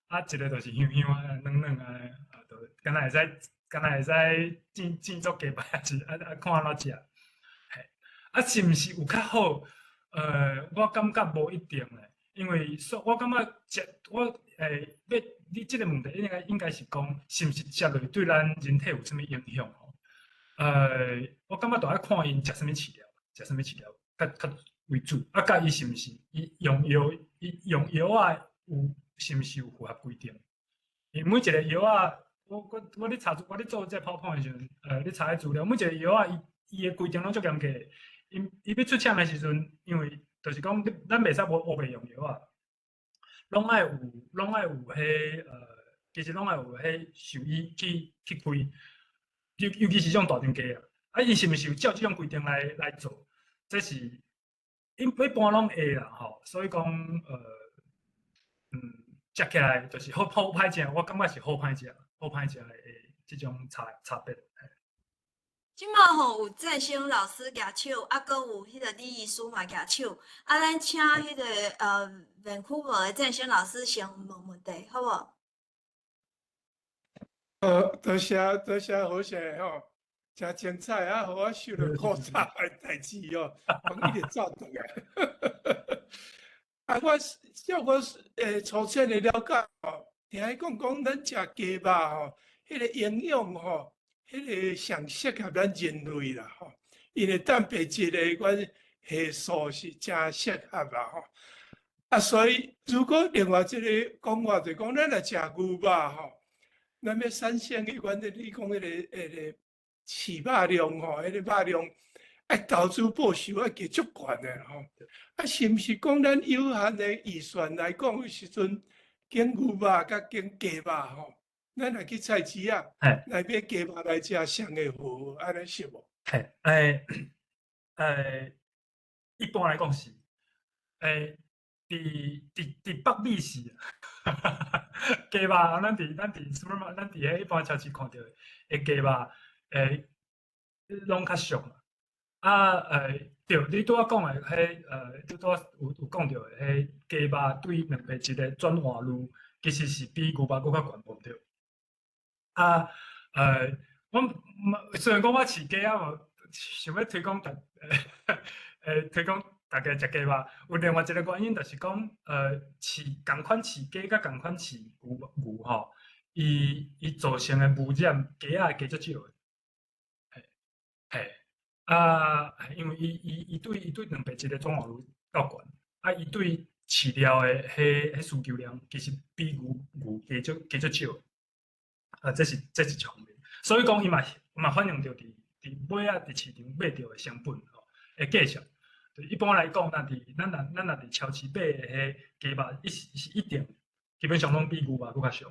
啊，一個就是香香啊、軟軟啊，啊，就敢若會使煎做雞排，是啊啊，看按怎食。嘿，啊，是毋是有較好？我感覺無一定咧，因為我感覺食我欲你這個問題應該是講，是毋是食落對咱人體有啥物影響吼？我感覺著愛看𪜶食啥物飼料，食啥物飼料較較為主，啊，佮伊是毋是伊用藥仔有是毋是有符合規定？伊每一個藥仔，我咧做這 PowerPoint 的時陣，咧查彼資料，每一個藥仔伊的規定攏足嚴格的。伊欲出廠的時陣，因為就是講，咱袂使無烏白用藥仔，攏愛有彼其實攏愛有彼獸醫去開，尤其是這種大腸雞啊，啊，伊是毋是有照這種規定來做？這是一般攏會啦吼，所以講食起來就是好好歹食，我感覺是好歹食的這種差別。這馬吼有振興老師舉手，啊，閣有彼個李醫師嘛舉手，啊，咱請彼個vancouver 的振興老師先問問題，好無？多謝多謝，好勢吼，誠精彩啊！予我想著古早的代誌哦，攏一直走轉來。啊，我照我粗淺的了解吼，聽伊講講咱食雞肉吼，彼個營養吼，彼個上適合咱人類啦吼，因為蛋白質的阮系數是誠適合啦吼。啊，所以如果另外一个講法就講，咱若食牛肉吼，咱欲產生去阮咧你講彼個飼肉量吼，彼個肉量愛投資報酬愛加足懸的吼。啊，是毋是講咱有限的預算來講的時陣，揀牛肉佮揀雞肉吼，咱若去菜市仔來買雞肉來食上會好，按呢是無？嘿，欸，一般來講是，佇北美是，雞肉，咱佇 supermarket，咱佇彼一般超市看著的雞肉，攏較俗嘛。啊，對，你拄仔講的彼，你拄仔有講著的彼雞肉對蛋白質的轉換率，其實是比牛肉閣較懸，無毋對。啊，我雖然講我飼雞仔無想欲推廣推廣大家食雞肉，有另外一個原因就是講，飼仝款飼雞佮仝款飼牛吼，伊造成的污染，雞仔會加足少的。嘿，嘿，啊，因為伊對蛋白質的轉換率較懸，啊，伊對飼料的彼需求量其實比牛加足少。啊，這是一方面，所以講伊嘛反映著佇尾仔佇市場買著的成本吼的價錢。一般來講，咱若佇超市買的彼雞肉，伊是一定基本上攏比牛肉閣較俗。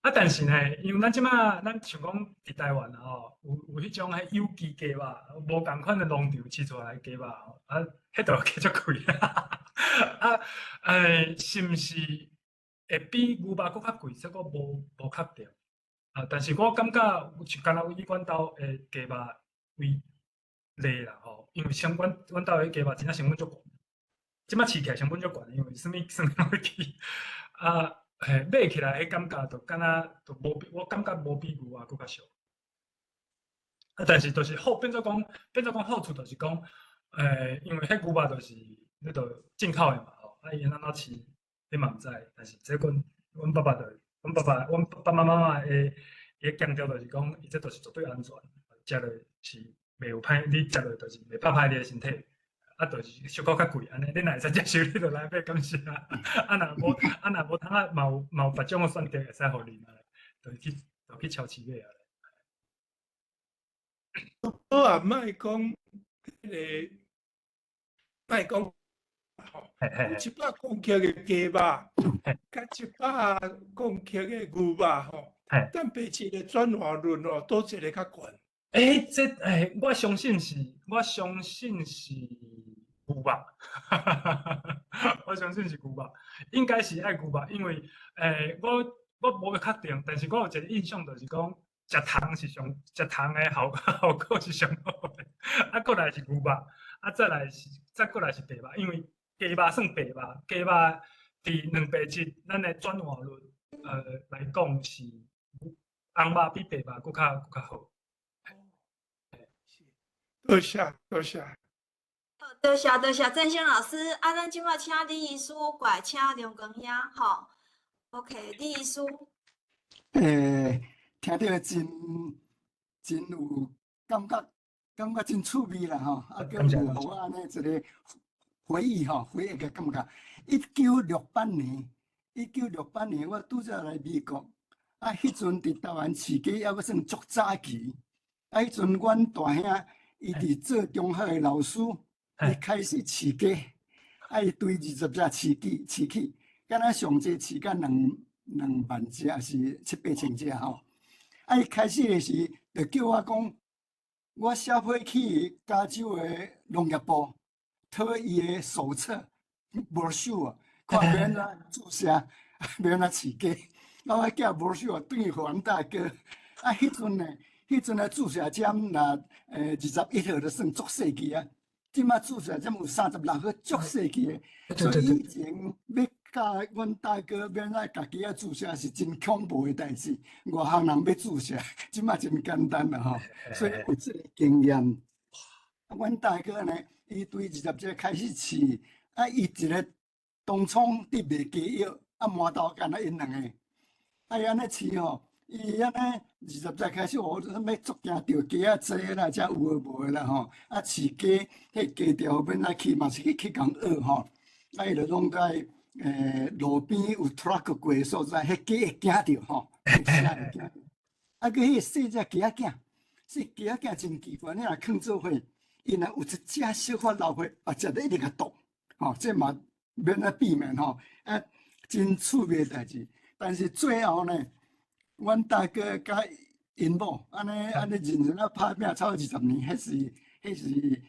啊，但是呢，因為咱這馬咱像講佇台灣啊吼，有彼種彼有機雞肉，無仝款的農場飼出來的雞肉吼，啊，彼就加足貴。啊，是毋是會比牛肉閣較貴？這個無確定。啊，但是我感覺就敢若以阮兜的雞肉為例啦吼，因為像阮兜的雞肉真正成本足懸，這馬飼起來成本足懸，因為啥物啥物攏起，啊，嘿，買起來彼感覺就敢若就無比，我感覺無比牛仔閣較俗。啊，但是就是好變做講好處就是講，因為彼牛肉就是你著進口的嘛吼，啊伊按怎飼你嘛毋知，但是這阮爸爸媽媽的伊強調就是講，伊這就是絕對安全，食落是袂有歹，你食落就是袂拍歹你的身體，啊，就是小可較貴按呢，你若會使接受，你就來買感謝啊。啊，若無通啊，嘛有別種的選擇會使予你嘛，就去超市買啊。好啊，莫講彼個，莫講吼，100公克的雞肉，佮100公克的牛肉吼，蛋白質的轉化率吼，佗一个較懸？欸，這欸，我相信是牛肉，我相信是牛肉，應該是愛牛肉，因為我無確定，但是我有一個印象就是講，食蟲是上食蟲的效果是上好的，啊，過來是牛肉，啊，再過來是白肉，因為雞肉算白肉，雞肉佇蛋白質咱的轉化率，來講是紅肉比白肉閣較好。多謝多謝。多謝多謝，鄭興老師。啊，咱這馬請李醫師過來，請梁光兄吼。OK，李醫師。聽著真有感覺，感覺真趣味啦吼，啊，閣有予我按呢一個回憶吼，回憶的感覺。1968年，1968年我拄才來美國，啊，彼陣佇台灣飼雞猶閣算足早期，啊，彼陣阮大兄伊佇做中學的老師，伊開始飼雞，啊，伊對20隻飼雞飼起，敢若上濟飼甲2萬隻，抑是七八千隻吼。啊，伊開始的時就叫我講，我寫批去加州的農業部討伊的手冊，brochure，看欲按怎注射，欲按怎飼雞。啊，我寄 brochure 轉去予阮大哥。啊，彼陣呢，彼陣的注射針若21號就算足細支啊，這馬注射針有36號足細支的，所以以前欲教阮大哥欲按怎家己仔注射是真恐怖的代誌，外行人欲注射，這馬真簡單啦吼，所以有這個經驗。阮大哥呢，伊對20隻開始飼，啊，伊一个當初佇賣雞藥，啊，饃頭敢若𪜶兩个，啊，伊按呢飼吼，伊按呢20隻開始學啥物足驚著雞仔濟啦，遮有的無的啦吼，啊，飼雞，彼雞條欲按怎去嘛是去共學吼，啊，伊就攏在路邊有 truck 過的所在，彼雞會驚著吼，彼聲會驚著。啊，閣彼個細隻雞仔囝，細雞仔囝真奇怪，你若囥做伙，伊若有一隻小可漏血，啊，食得一定較毒，吼，這嘛免啊避免吼，啊，真趣味的代誌。但是最後呢，阮大哥佮𪜶某按呢按呢認真啊拍拚超過20年，彼是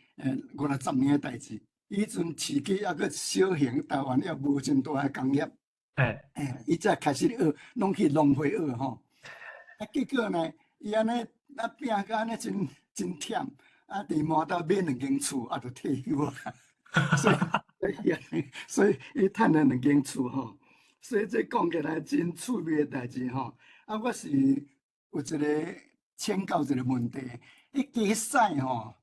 五六十年的代誌。彼陣飼雞猶閣小型，台灣猶無真大的工業。伊才開始學，攏去農會學吼。啊，結果呢，伊按呢啊拚甲按呢真真忝，啊，佇滿島買兩間厝，啊，就退休啊。所以伊趁了兩間厝吼。所以這講起來真趣味的代誌吼。啊，我是有一個請教一個問題，彼雞屎吼，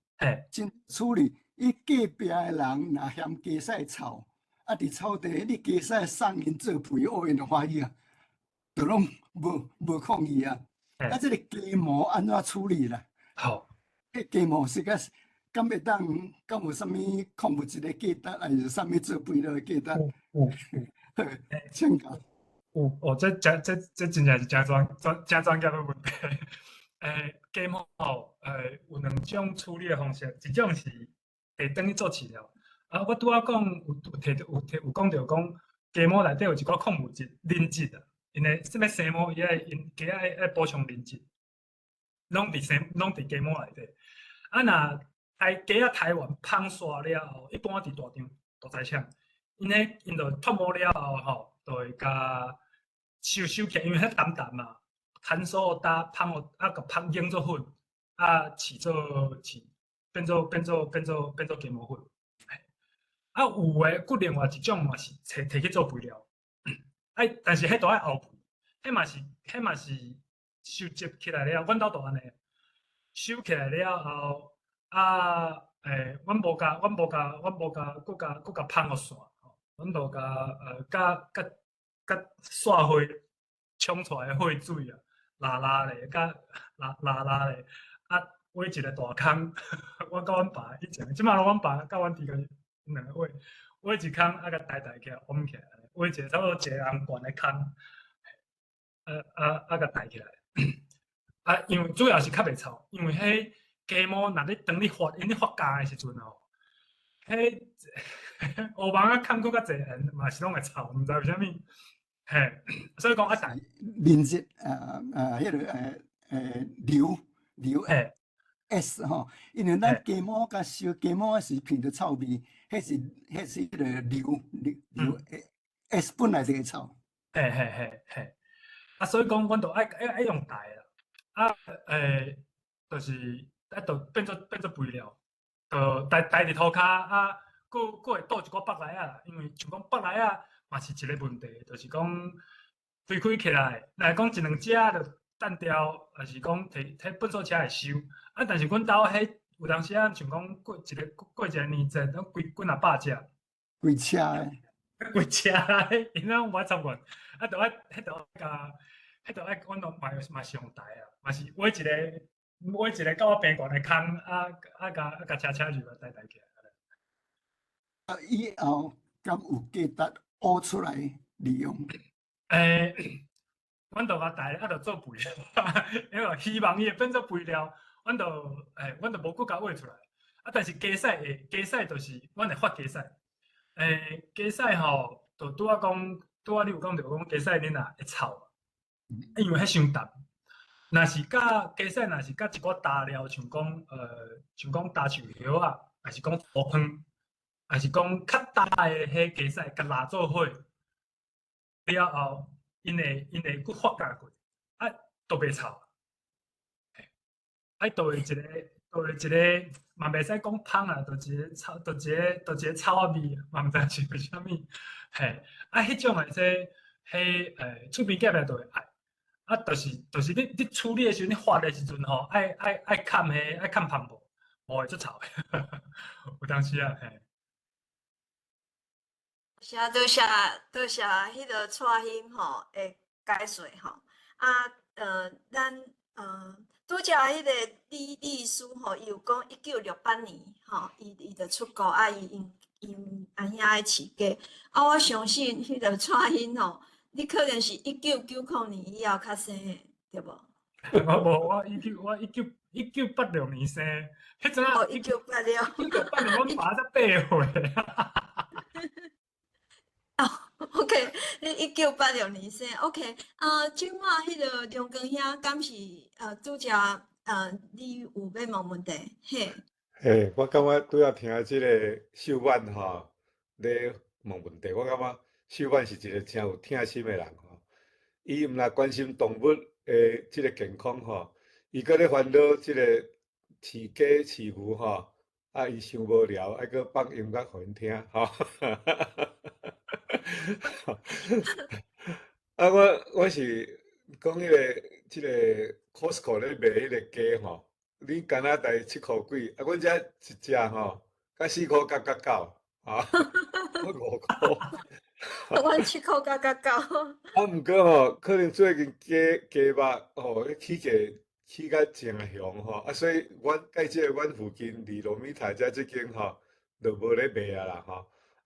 真處理。伊隔壁的人若嫌雞屎臭，啊，佇草地，你雞屎送𪜶做肥，哦，𪜶就歡喜啊，就攏無無抗議啊。啊，這個雞毛按怎處理啦？好，彼雞毛是甲敢會當，敢有啥物礦物質的價值，還是啥物做肥料的價值？有。好，請教。有哦，這真正是誠專業的問題。雞毛吼，有兩種處理的方式，一種是提轉去做飼料。啊，我拄仔講有提著有提有講著講，雞毛內底有一寡礦物質磷質啊，𪜶的啥物生毛，伊愛𪜶雞愛補充磷質，攏佇雞毛內底。啊，若刣雞仔刣完麭煞了後，一般佇大場屠宰場，𪜶就脫毛了後吼，就會共收起來，因為彼澹澹嘛，牽手打麭予啊，共麭研做粉，啊，飼做飼，變做雞毛粉。啊，有的閣另外一種嘛是提去做肥料，啊，但是彼都愛沤肥，彼嘛是收集起來了，阮兜就按呢，收起來了後，啊，阮無共閣共麭予散，阮就共佮散火沖出來的火水啊，抐抐咧，佮抐抐抐咧，啊，挖一個大空，我佮阮爸以前，這馬攏阮爸佮阮弟佮兩个挖，挖一空啊，共刣起來，掩起來，挖一個差不多一個人懸的空，啊，共刣起來。啊，因為主要是較袂臭，因為彼雞毛若你當你發，𪜶咧發酵的時陣吼，彼烏網仔崁閣較濟，嘛是攏會臭，毋知為啥物。嘿，所以講啊，刣磷質彼個硫硫 S 吼，因為咱雞毛佮燒雞毛是聞著臭味，彼是彼個硫硫硫 S 本來就會臭。嘿嘿嘿嘿，啊，所以講，阮都愛用刣啦，啊，就是啊，就變做肥料，就刣佇塗跤啊，閣會倒一寡北來仔啦，因為像講北來仔嘛是一個問題，就是講開起來，若講一兩隻就單調，抑是講提糞埽車會收，啊，但是阮兜彼有當時啊，像講過一個年節，攏幾幾若百隻，規車的，規車的，𪜶攏無愛參與，啊，就愛彼就愛共，彼就愛阮都嘛是用刣啊，嘛是挖一個甲我平懸的空，啊，共車車入來刣刣起來。啊，以後敢有價值挖出來利用？阮就共刣，啊，就做肥料，因為希望伊會變做肥料，阮就無閣共挖出來。啊，但是雞屎會，雞屎就是阮會發雞屎。雞屎吼，就拄仔講，拄仔你有講著講雞屎恁若會臭，因為彼傷澹。若是佮雞屎，若是佮一寡焦料，像講焦樹葉仔，抑是講粗糠，抑是講較焦的彼雞屎，共抐做伙了後，𪜶會閣發酵過，啊，都袂臭。啊，就會一個嘛袂使講芳啊，就一個臭仔味，嘛毋知是為啥物。嘿，啊，彼種的這，彼厝邊隔壁就會愛。啊，就是你處理的時陣，你發的時陣吼，愛崁帆布，無會足臭的。有當時啊，嘿。謝多謝多謝彼個蔡興吼的解說吼。啊，咱拄才彼個李律師吼，伊有講1968年吼，伊就出國啊，伊因 𪜶阿兄愛飼雞。啊，我相信彼个蔡興吼，你可能是1990年以後較生的，對無？我無，我1986年生，彼陣啊。哦，1986。1986，阮爸才8歲。哦，OK，你1986年生，OK，啊，這馬彼个梁光兄敢是拄才你有欲問問題？嘿。嘿，我感覺拄仔聽這个秀婉吼咧問問題，我感覺秀婉是一個誠有疼心的人吼。伊毋但關心動物的這个健康吼，伊閣咧煩惱這个飼雞飼牛吼，啊，伊傷無聊，愛閣放音樂予𪜶聽吼。啊，我是講彼個這个 Costco 咧賣彼个雞吼，你加拿大7箍幾，啊，阮遮一隻吼，才4箍9角9，啊，我5箍。阮7箍9角9。啊，毋過吼，可能最近雞肉吼，彼起價起甲誠雄吼，啊，所以阮介這個阮附近佇羅米台遮這間吼，就無咧賣啊啦吼。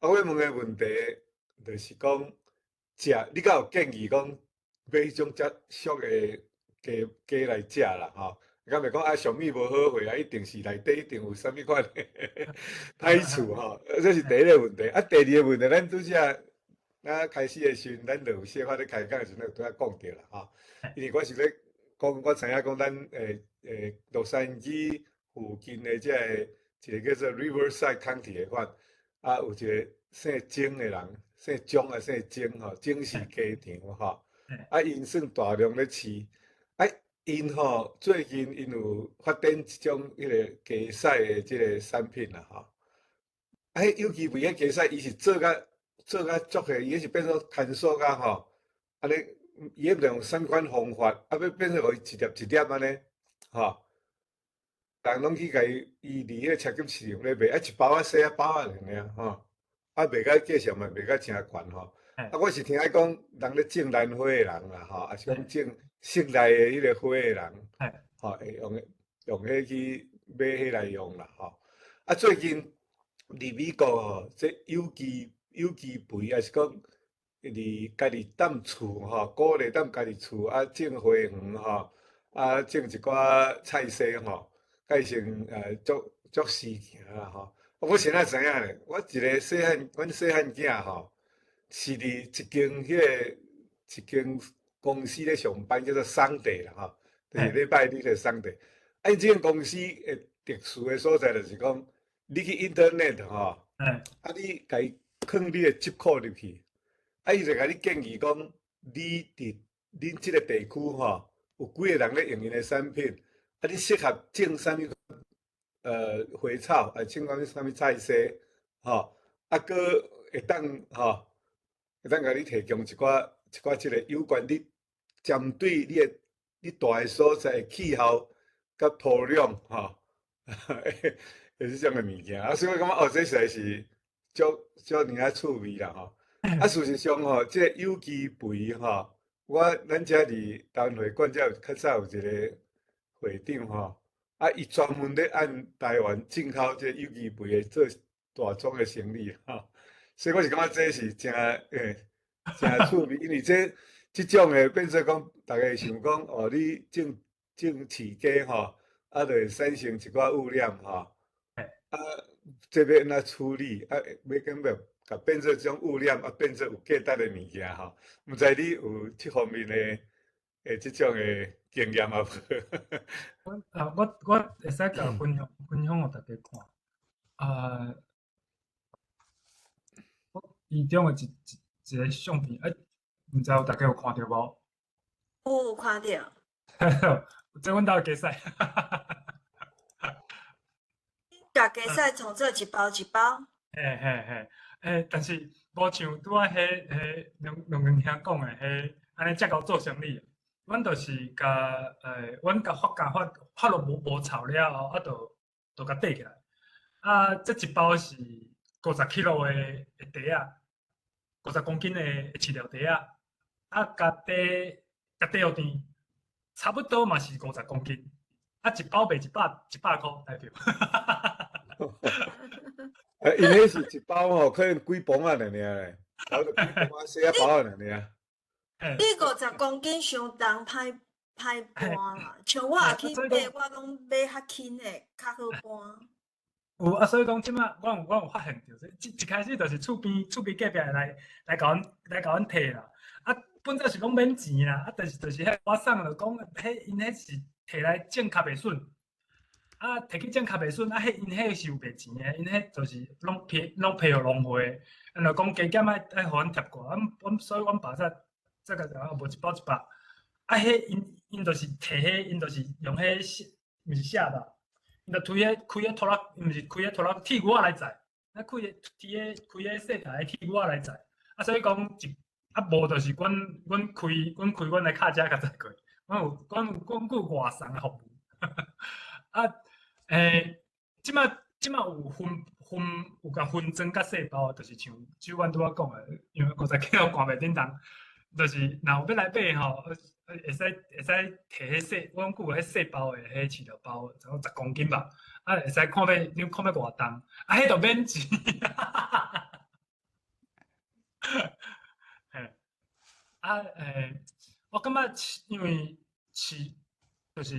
啊，我問的問題就是講，食你敢有建議講買彼種較俗的雞來食啦吼？敢袂講啊，上物無好貨啊，一定是內底一定有啥物款的歹處吼？這是第一个問題。啊，第二个問題，咱拄才咱開始的時陣，咱就有小可咧開講的時陣，有拄仔講著啦吼。因為我是咧講，我知影講咱洛杉磯附近的這个一個叫做 Riverside County 的縣，啊，有一個姓鍾的人，姓鍾啊，姓鍾吼，鍾氏雞場吼，啊，𪜶算大量咧飼，啊，𪜶吼最近𪜶有發展一種彼个雞屎的這个產品啦吼，啊，彼有機肥彼雞屎，伊是做甲足個，伊彼是變做乾燥甲吼，按呢，伊彼毋知用啥物款方法，啊，欲變做予伊一粒一粒按呢，吼，人攏去共伊，伊佇彼个超級市場咧賣，啊，一包仔細仔包仔爾吼，啊，賣甲價錢嘛賣甲誠懸吼，啊，我是聽伊講，人咧種蘭花的人啦吼，抑是講種室內的彼個花的人，吼，會用彼去買彼來用啦吼。啊，最近佇美國吼，這有機肥，抑是講佇家己踮厝吼，鼓勵踮家己厝啊種花園吼，啊種一寡菜蔬吼，改成足足時行啦吼。我是按怎知影咧？我一个細漢，阮細漢囝吼，是佇一間彼个一間公司咧上班，叫做 Sunday 啦吼，就是禮拜日的 Sunday。啊，𪜶這間公司的特殊的所在就是講，你去 Internet 吼，啊，你共伊囥你的 zip code 入去，啊，伊就共你建議講，你佇恁這個地區吼，有幾个人咧用𪜶的產品，啊，你適合種啥物花草，啊，種啥物菜蔬，吼，啊，閣會當吼，會當共你提供一寡這个有關你針對你的你住的所在的氣候佮土壤，吼，會這種的物件，啊，所以我感覺哦，這實在是足足爾仔趣味啦吼。啊，事實上吼，這個有機肥吼，咱遮佇台灣會館遮有較早有一個會長吼，啊，伊專門咧按台灣進口這個有機肥的做大宗的生意吼，所以我是感覺這是誠趣味，因為這種的變做講，逐家會想講哦，你種飼雞吼，啊，就會產生一寡污染吼，啊，這欲按怎處理？啊，欲敢欲共變做這種污染，啊，變做有價值的物件吼？毋知你有這方面的這種的經驗啊無？啊，我會使共分享分享予大家看。啊，我其中的一個相片，欸，毋知有大家有看著無？有看著。這阮兜的雞屎。共雞屎創做一包一包。嘿嘿嘿，欸，但是無像拄仔彼梁梁兄講的彼，按呢遮𠢕做生理。阮就是共阮共發酵發發落無臭了後，啊，就共塊起來。啊，這一包是50 kilo 的袋仔，50公斤的飼料袋仔，啊，共塊共塊予甜，差不多嘛是50公斤。啊，一包賣一百塊台幣。欸，𪜶彼是一包吼，可能幾磅仔爾爾咧，差不多幾磅仔細仔包仔爾爾。你50公斤傷重，歹歹搬啦。像我也去買，我攏買較輕的，較好搬。有啊，所以講這馬我有發現著，一一開始就是厝邊隔壁來共阮提啦。啊，本來是講免錢啦，啊，但是就是彼我送就講，彼𪜶彼是提來種較袂順，啊，提去種較袂順，啊，彼𪜶彼是有賣錢的，𪜶彼就是攏批予農會，𪜶就講加減愛予阮貼過，阮所以阮爸才才共講無一包100，啊，彼𪜶就是提彼，𪜶就是用彼毋是卸吧？𪜶就推彼開彼拖拉，毋是開彼拖拉鐵牛仔來載，啊開彼提彼開彼細台鐵牛仔來載，啊所以講一啊無就是阮開阮的卡車共載過，阮有外送的服務，啊這馬有分有共分裝佮細包，就是像酒阮拄仔講的，因為50公斤掛袂振動，就是若有欲來買吼，會使提彼細，阮閣有彼細包的彼飼料包，差不多10公斤吧，啊會使看欲你看欲偌重，啊彼就免錢。嘿，啊我感覺因為飼就是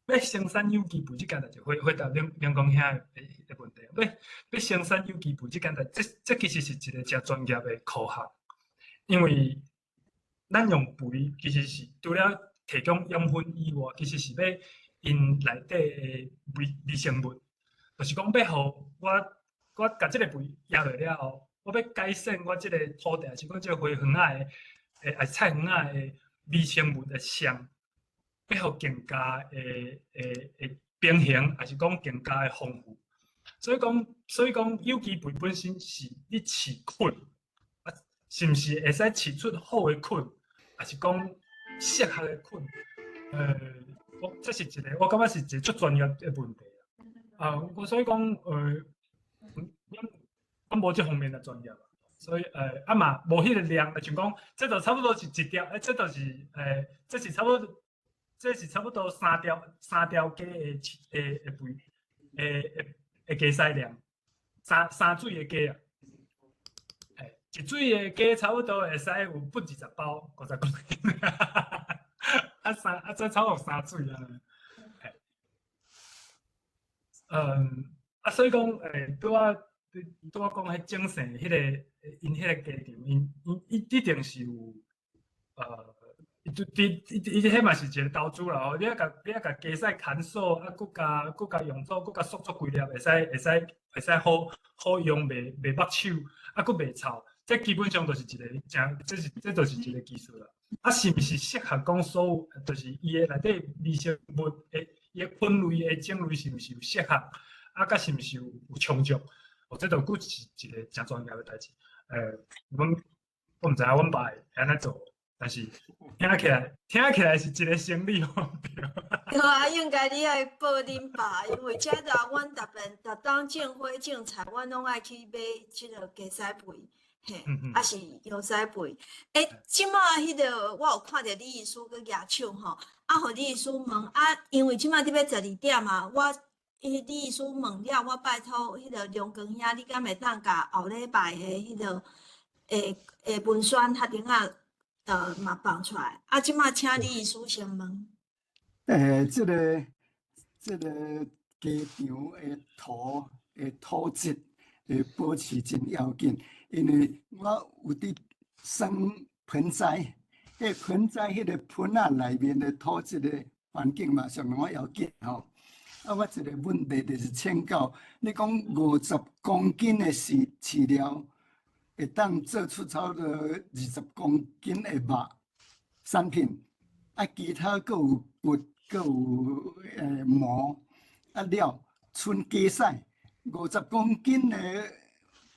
欲生產有機肥這件代誌，回答明光兄的問題，欲生產有機肥這件代誌，這其實是一個誠專業的科學，因為咱用肥其實是除了提供養分以外，其實是欲𪜶內底的微生物，就是講欲予我共這個肥壓落了後，我欲改善我這個土地，抑是講這個花園仔的，抑是菜園仔的微生物的相，欲予更加的平衡，抑是講更加的豐富。所以講有機肥本身是你飼菌，啊，是毋是會使飼出好的菌，抑是講適合的菌？我這是一個，我感覺是一個足專業的問題啊。我所以講，阮無這方面的專業，所以啊嘛無彼個量，就像講，這就差不多是一條，這就是這是差不多三條雞的肥的雞屎量，三水的雞啊，一水的雞差不多會使有分20包，50公斤，啊三啊這差不多三水啊，啊所以講，拄仔講彼種姓彼個，𪜶彼個雞場，𪜶一定是有，伊伊彼嘛是一個投資啦吼，你愛共雞屎牽索，啊，閣共用做，閣共縮做規粒，會使好好用，袂目手，啊，閣袂臭，這基本上就是一個誠，這就是一個技術啦。啊，是毋是適合講所有，就是伊的內底微生物的，伊的分類的種類是毋是有適合，啊，佮是毋是有充足？哦，這就閣是一個誠專業的代誌。我毋知影阮爸會按怎做，但是聽起來是一個生理方對。對啊，應該你愛報恁爸，因為這就阮逐遍逐冬種花種菜，阮攏愛去買這個雞屎肥，嘿，抑是羊屎肥。欸，這馬彼個我有看著李醫師閣舉手吼，啊，予李醫師問啊，因為這馬佇欲12點啊，我伊李醫師問了，我拜託彼個梁光兄，你敢會當共後禮拜的彼個文宣較頂仔嘛放出來。啊，這馬請李醫師先問。這個雞場的土質的保持真要緊，因為我有佇生盆栽，彼盆栽彼個盆仔內面的土質的環境嘛，相當要緊吼。啊，我一個問題就是請教，你講50公斤的飼料，會當做出差不多20公斤的肉產品，啊，其他閣有骨，閣有毛，啊了，賰雞屎，50公斤的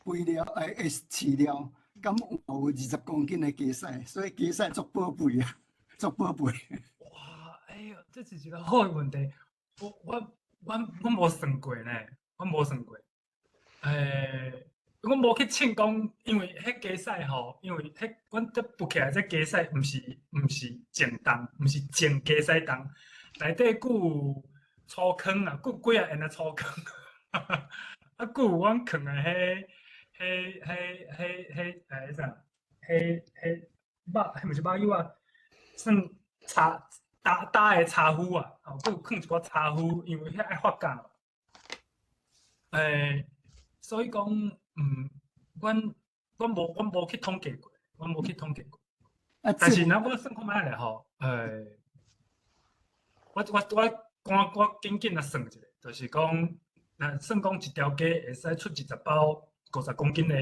肥料飼料，敢有20公斤的雞屎？所以雞屎足寶貝啊，足寶貝。哇，哎喲，這是一個好的問題，我無算過呢，我無算過。我無去稱講，因為彼雞屎吼，因為彼阮這浮起來這雞屎，毋是淨重，毋是淨雞屎重，內底閣有粗糠啊，閣幾仔按呢粗糠。啊，閣有阮囥的彼、彼、彼、彼、彼，欸，啥？彼、彼肉，彼毋是肉莜啊，算柴焦焦的柴麩啊，吼，閣有囥一寡柴麩，因為遐愛發酵。所以講，阮無去統計過，阮無去統計過。啊，但是若我算看覓咧吼，我趕我緊緊仔算一下，就是講，若算講一條雞會使出20包50公斤的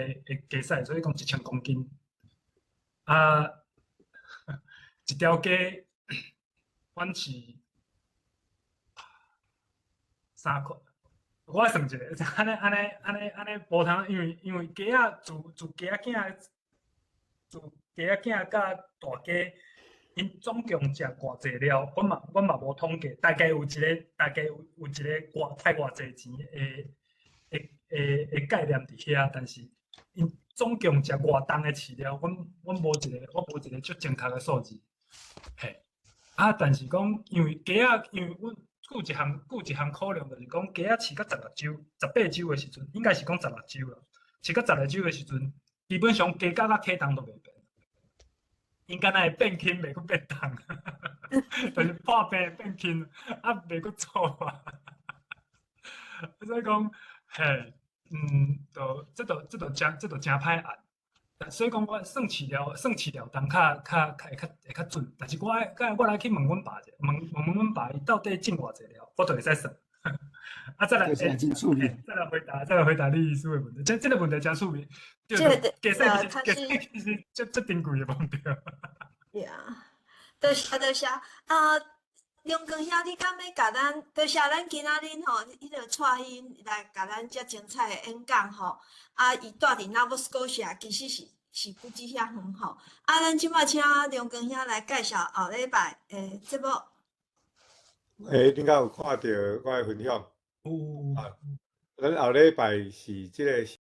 雞屎，所以講1000公斤。啊，一條雞，阮是3塊。我算一下，按呢按呢按呢按呢無通，因為雞仔自雞仔囝，自雞仔囝佮大雞，𪜶總共食偌濟料，阮嘛無統計，大概有一個大概有一個偌刣偌濟錢的概念佇遐，但是𪜶總共食偌重的飼料，阮無一個足正確的數字，嘿。啊，但是講因為雞仔，因為阮。閣有一項考量，就是講雞仔飼到16週、18週的時陣，應該是講十六週啦。飼到十六週的時陣，基本上雞價佮體重都袂變，𪜶敢若會變輕，袂閣變重，就是破病會變輕，啊，袂閣做啊。所以講，嘿，就這就誠歹按。所以講，我算飼料重較會較準，但是我來去問阮爸者，問阮爸伊到底種偌濟料，我就會使算。啊，再來回答你醫師的問題，這個問題誠趣味。這個雞屎其實這珍貴的問題。對啊，多謝多謝。啊，梁光兄，你敢欲共咱多謝咱今仔日吼，彼個蔡興來共咱遮精彩的演講吼。啊，伊蹛佇 Nova Scotia，其實是不止遐遠吼。啊，咱這擺請梁光兄來介紹後禮拜的節目。欸，恁敢有看著我的分享？有。啊，咱後禮拜是這個。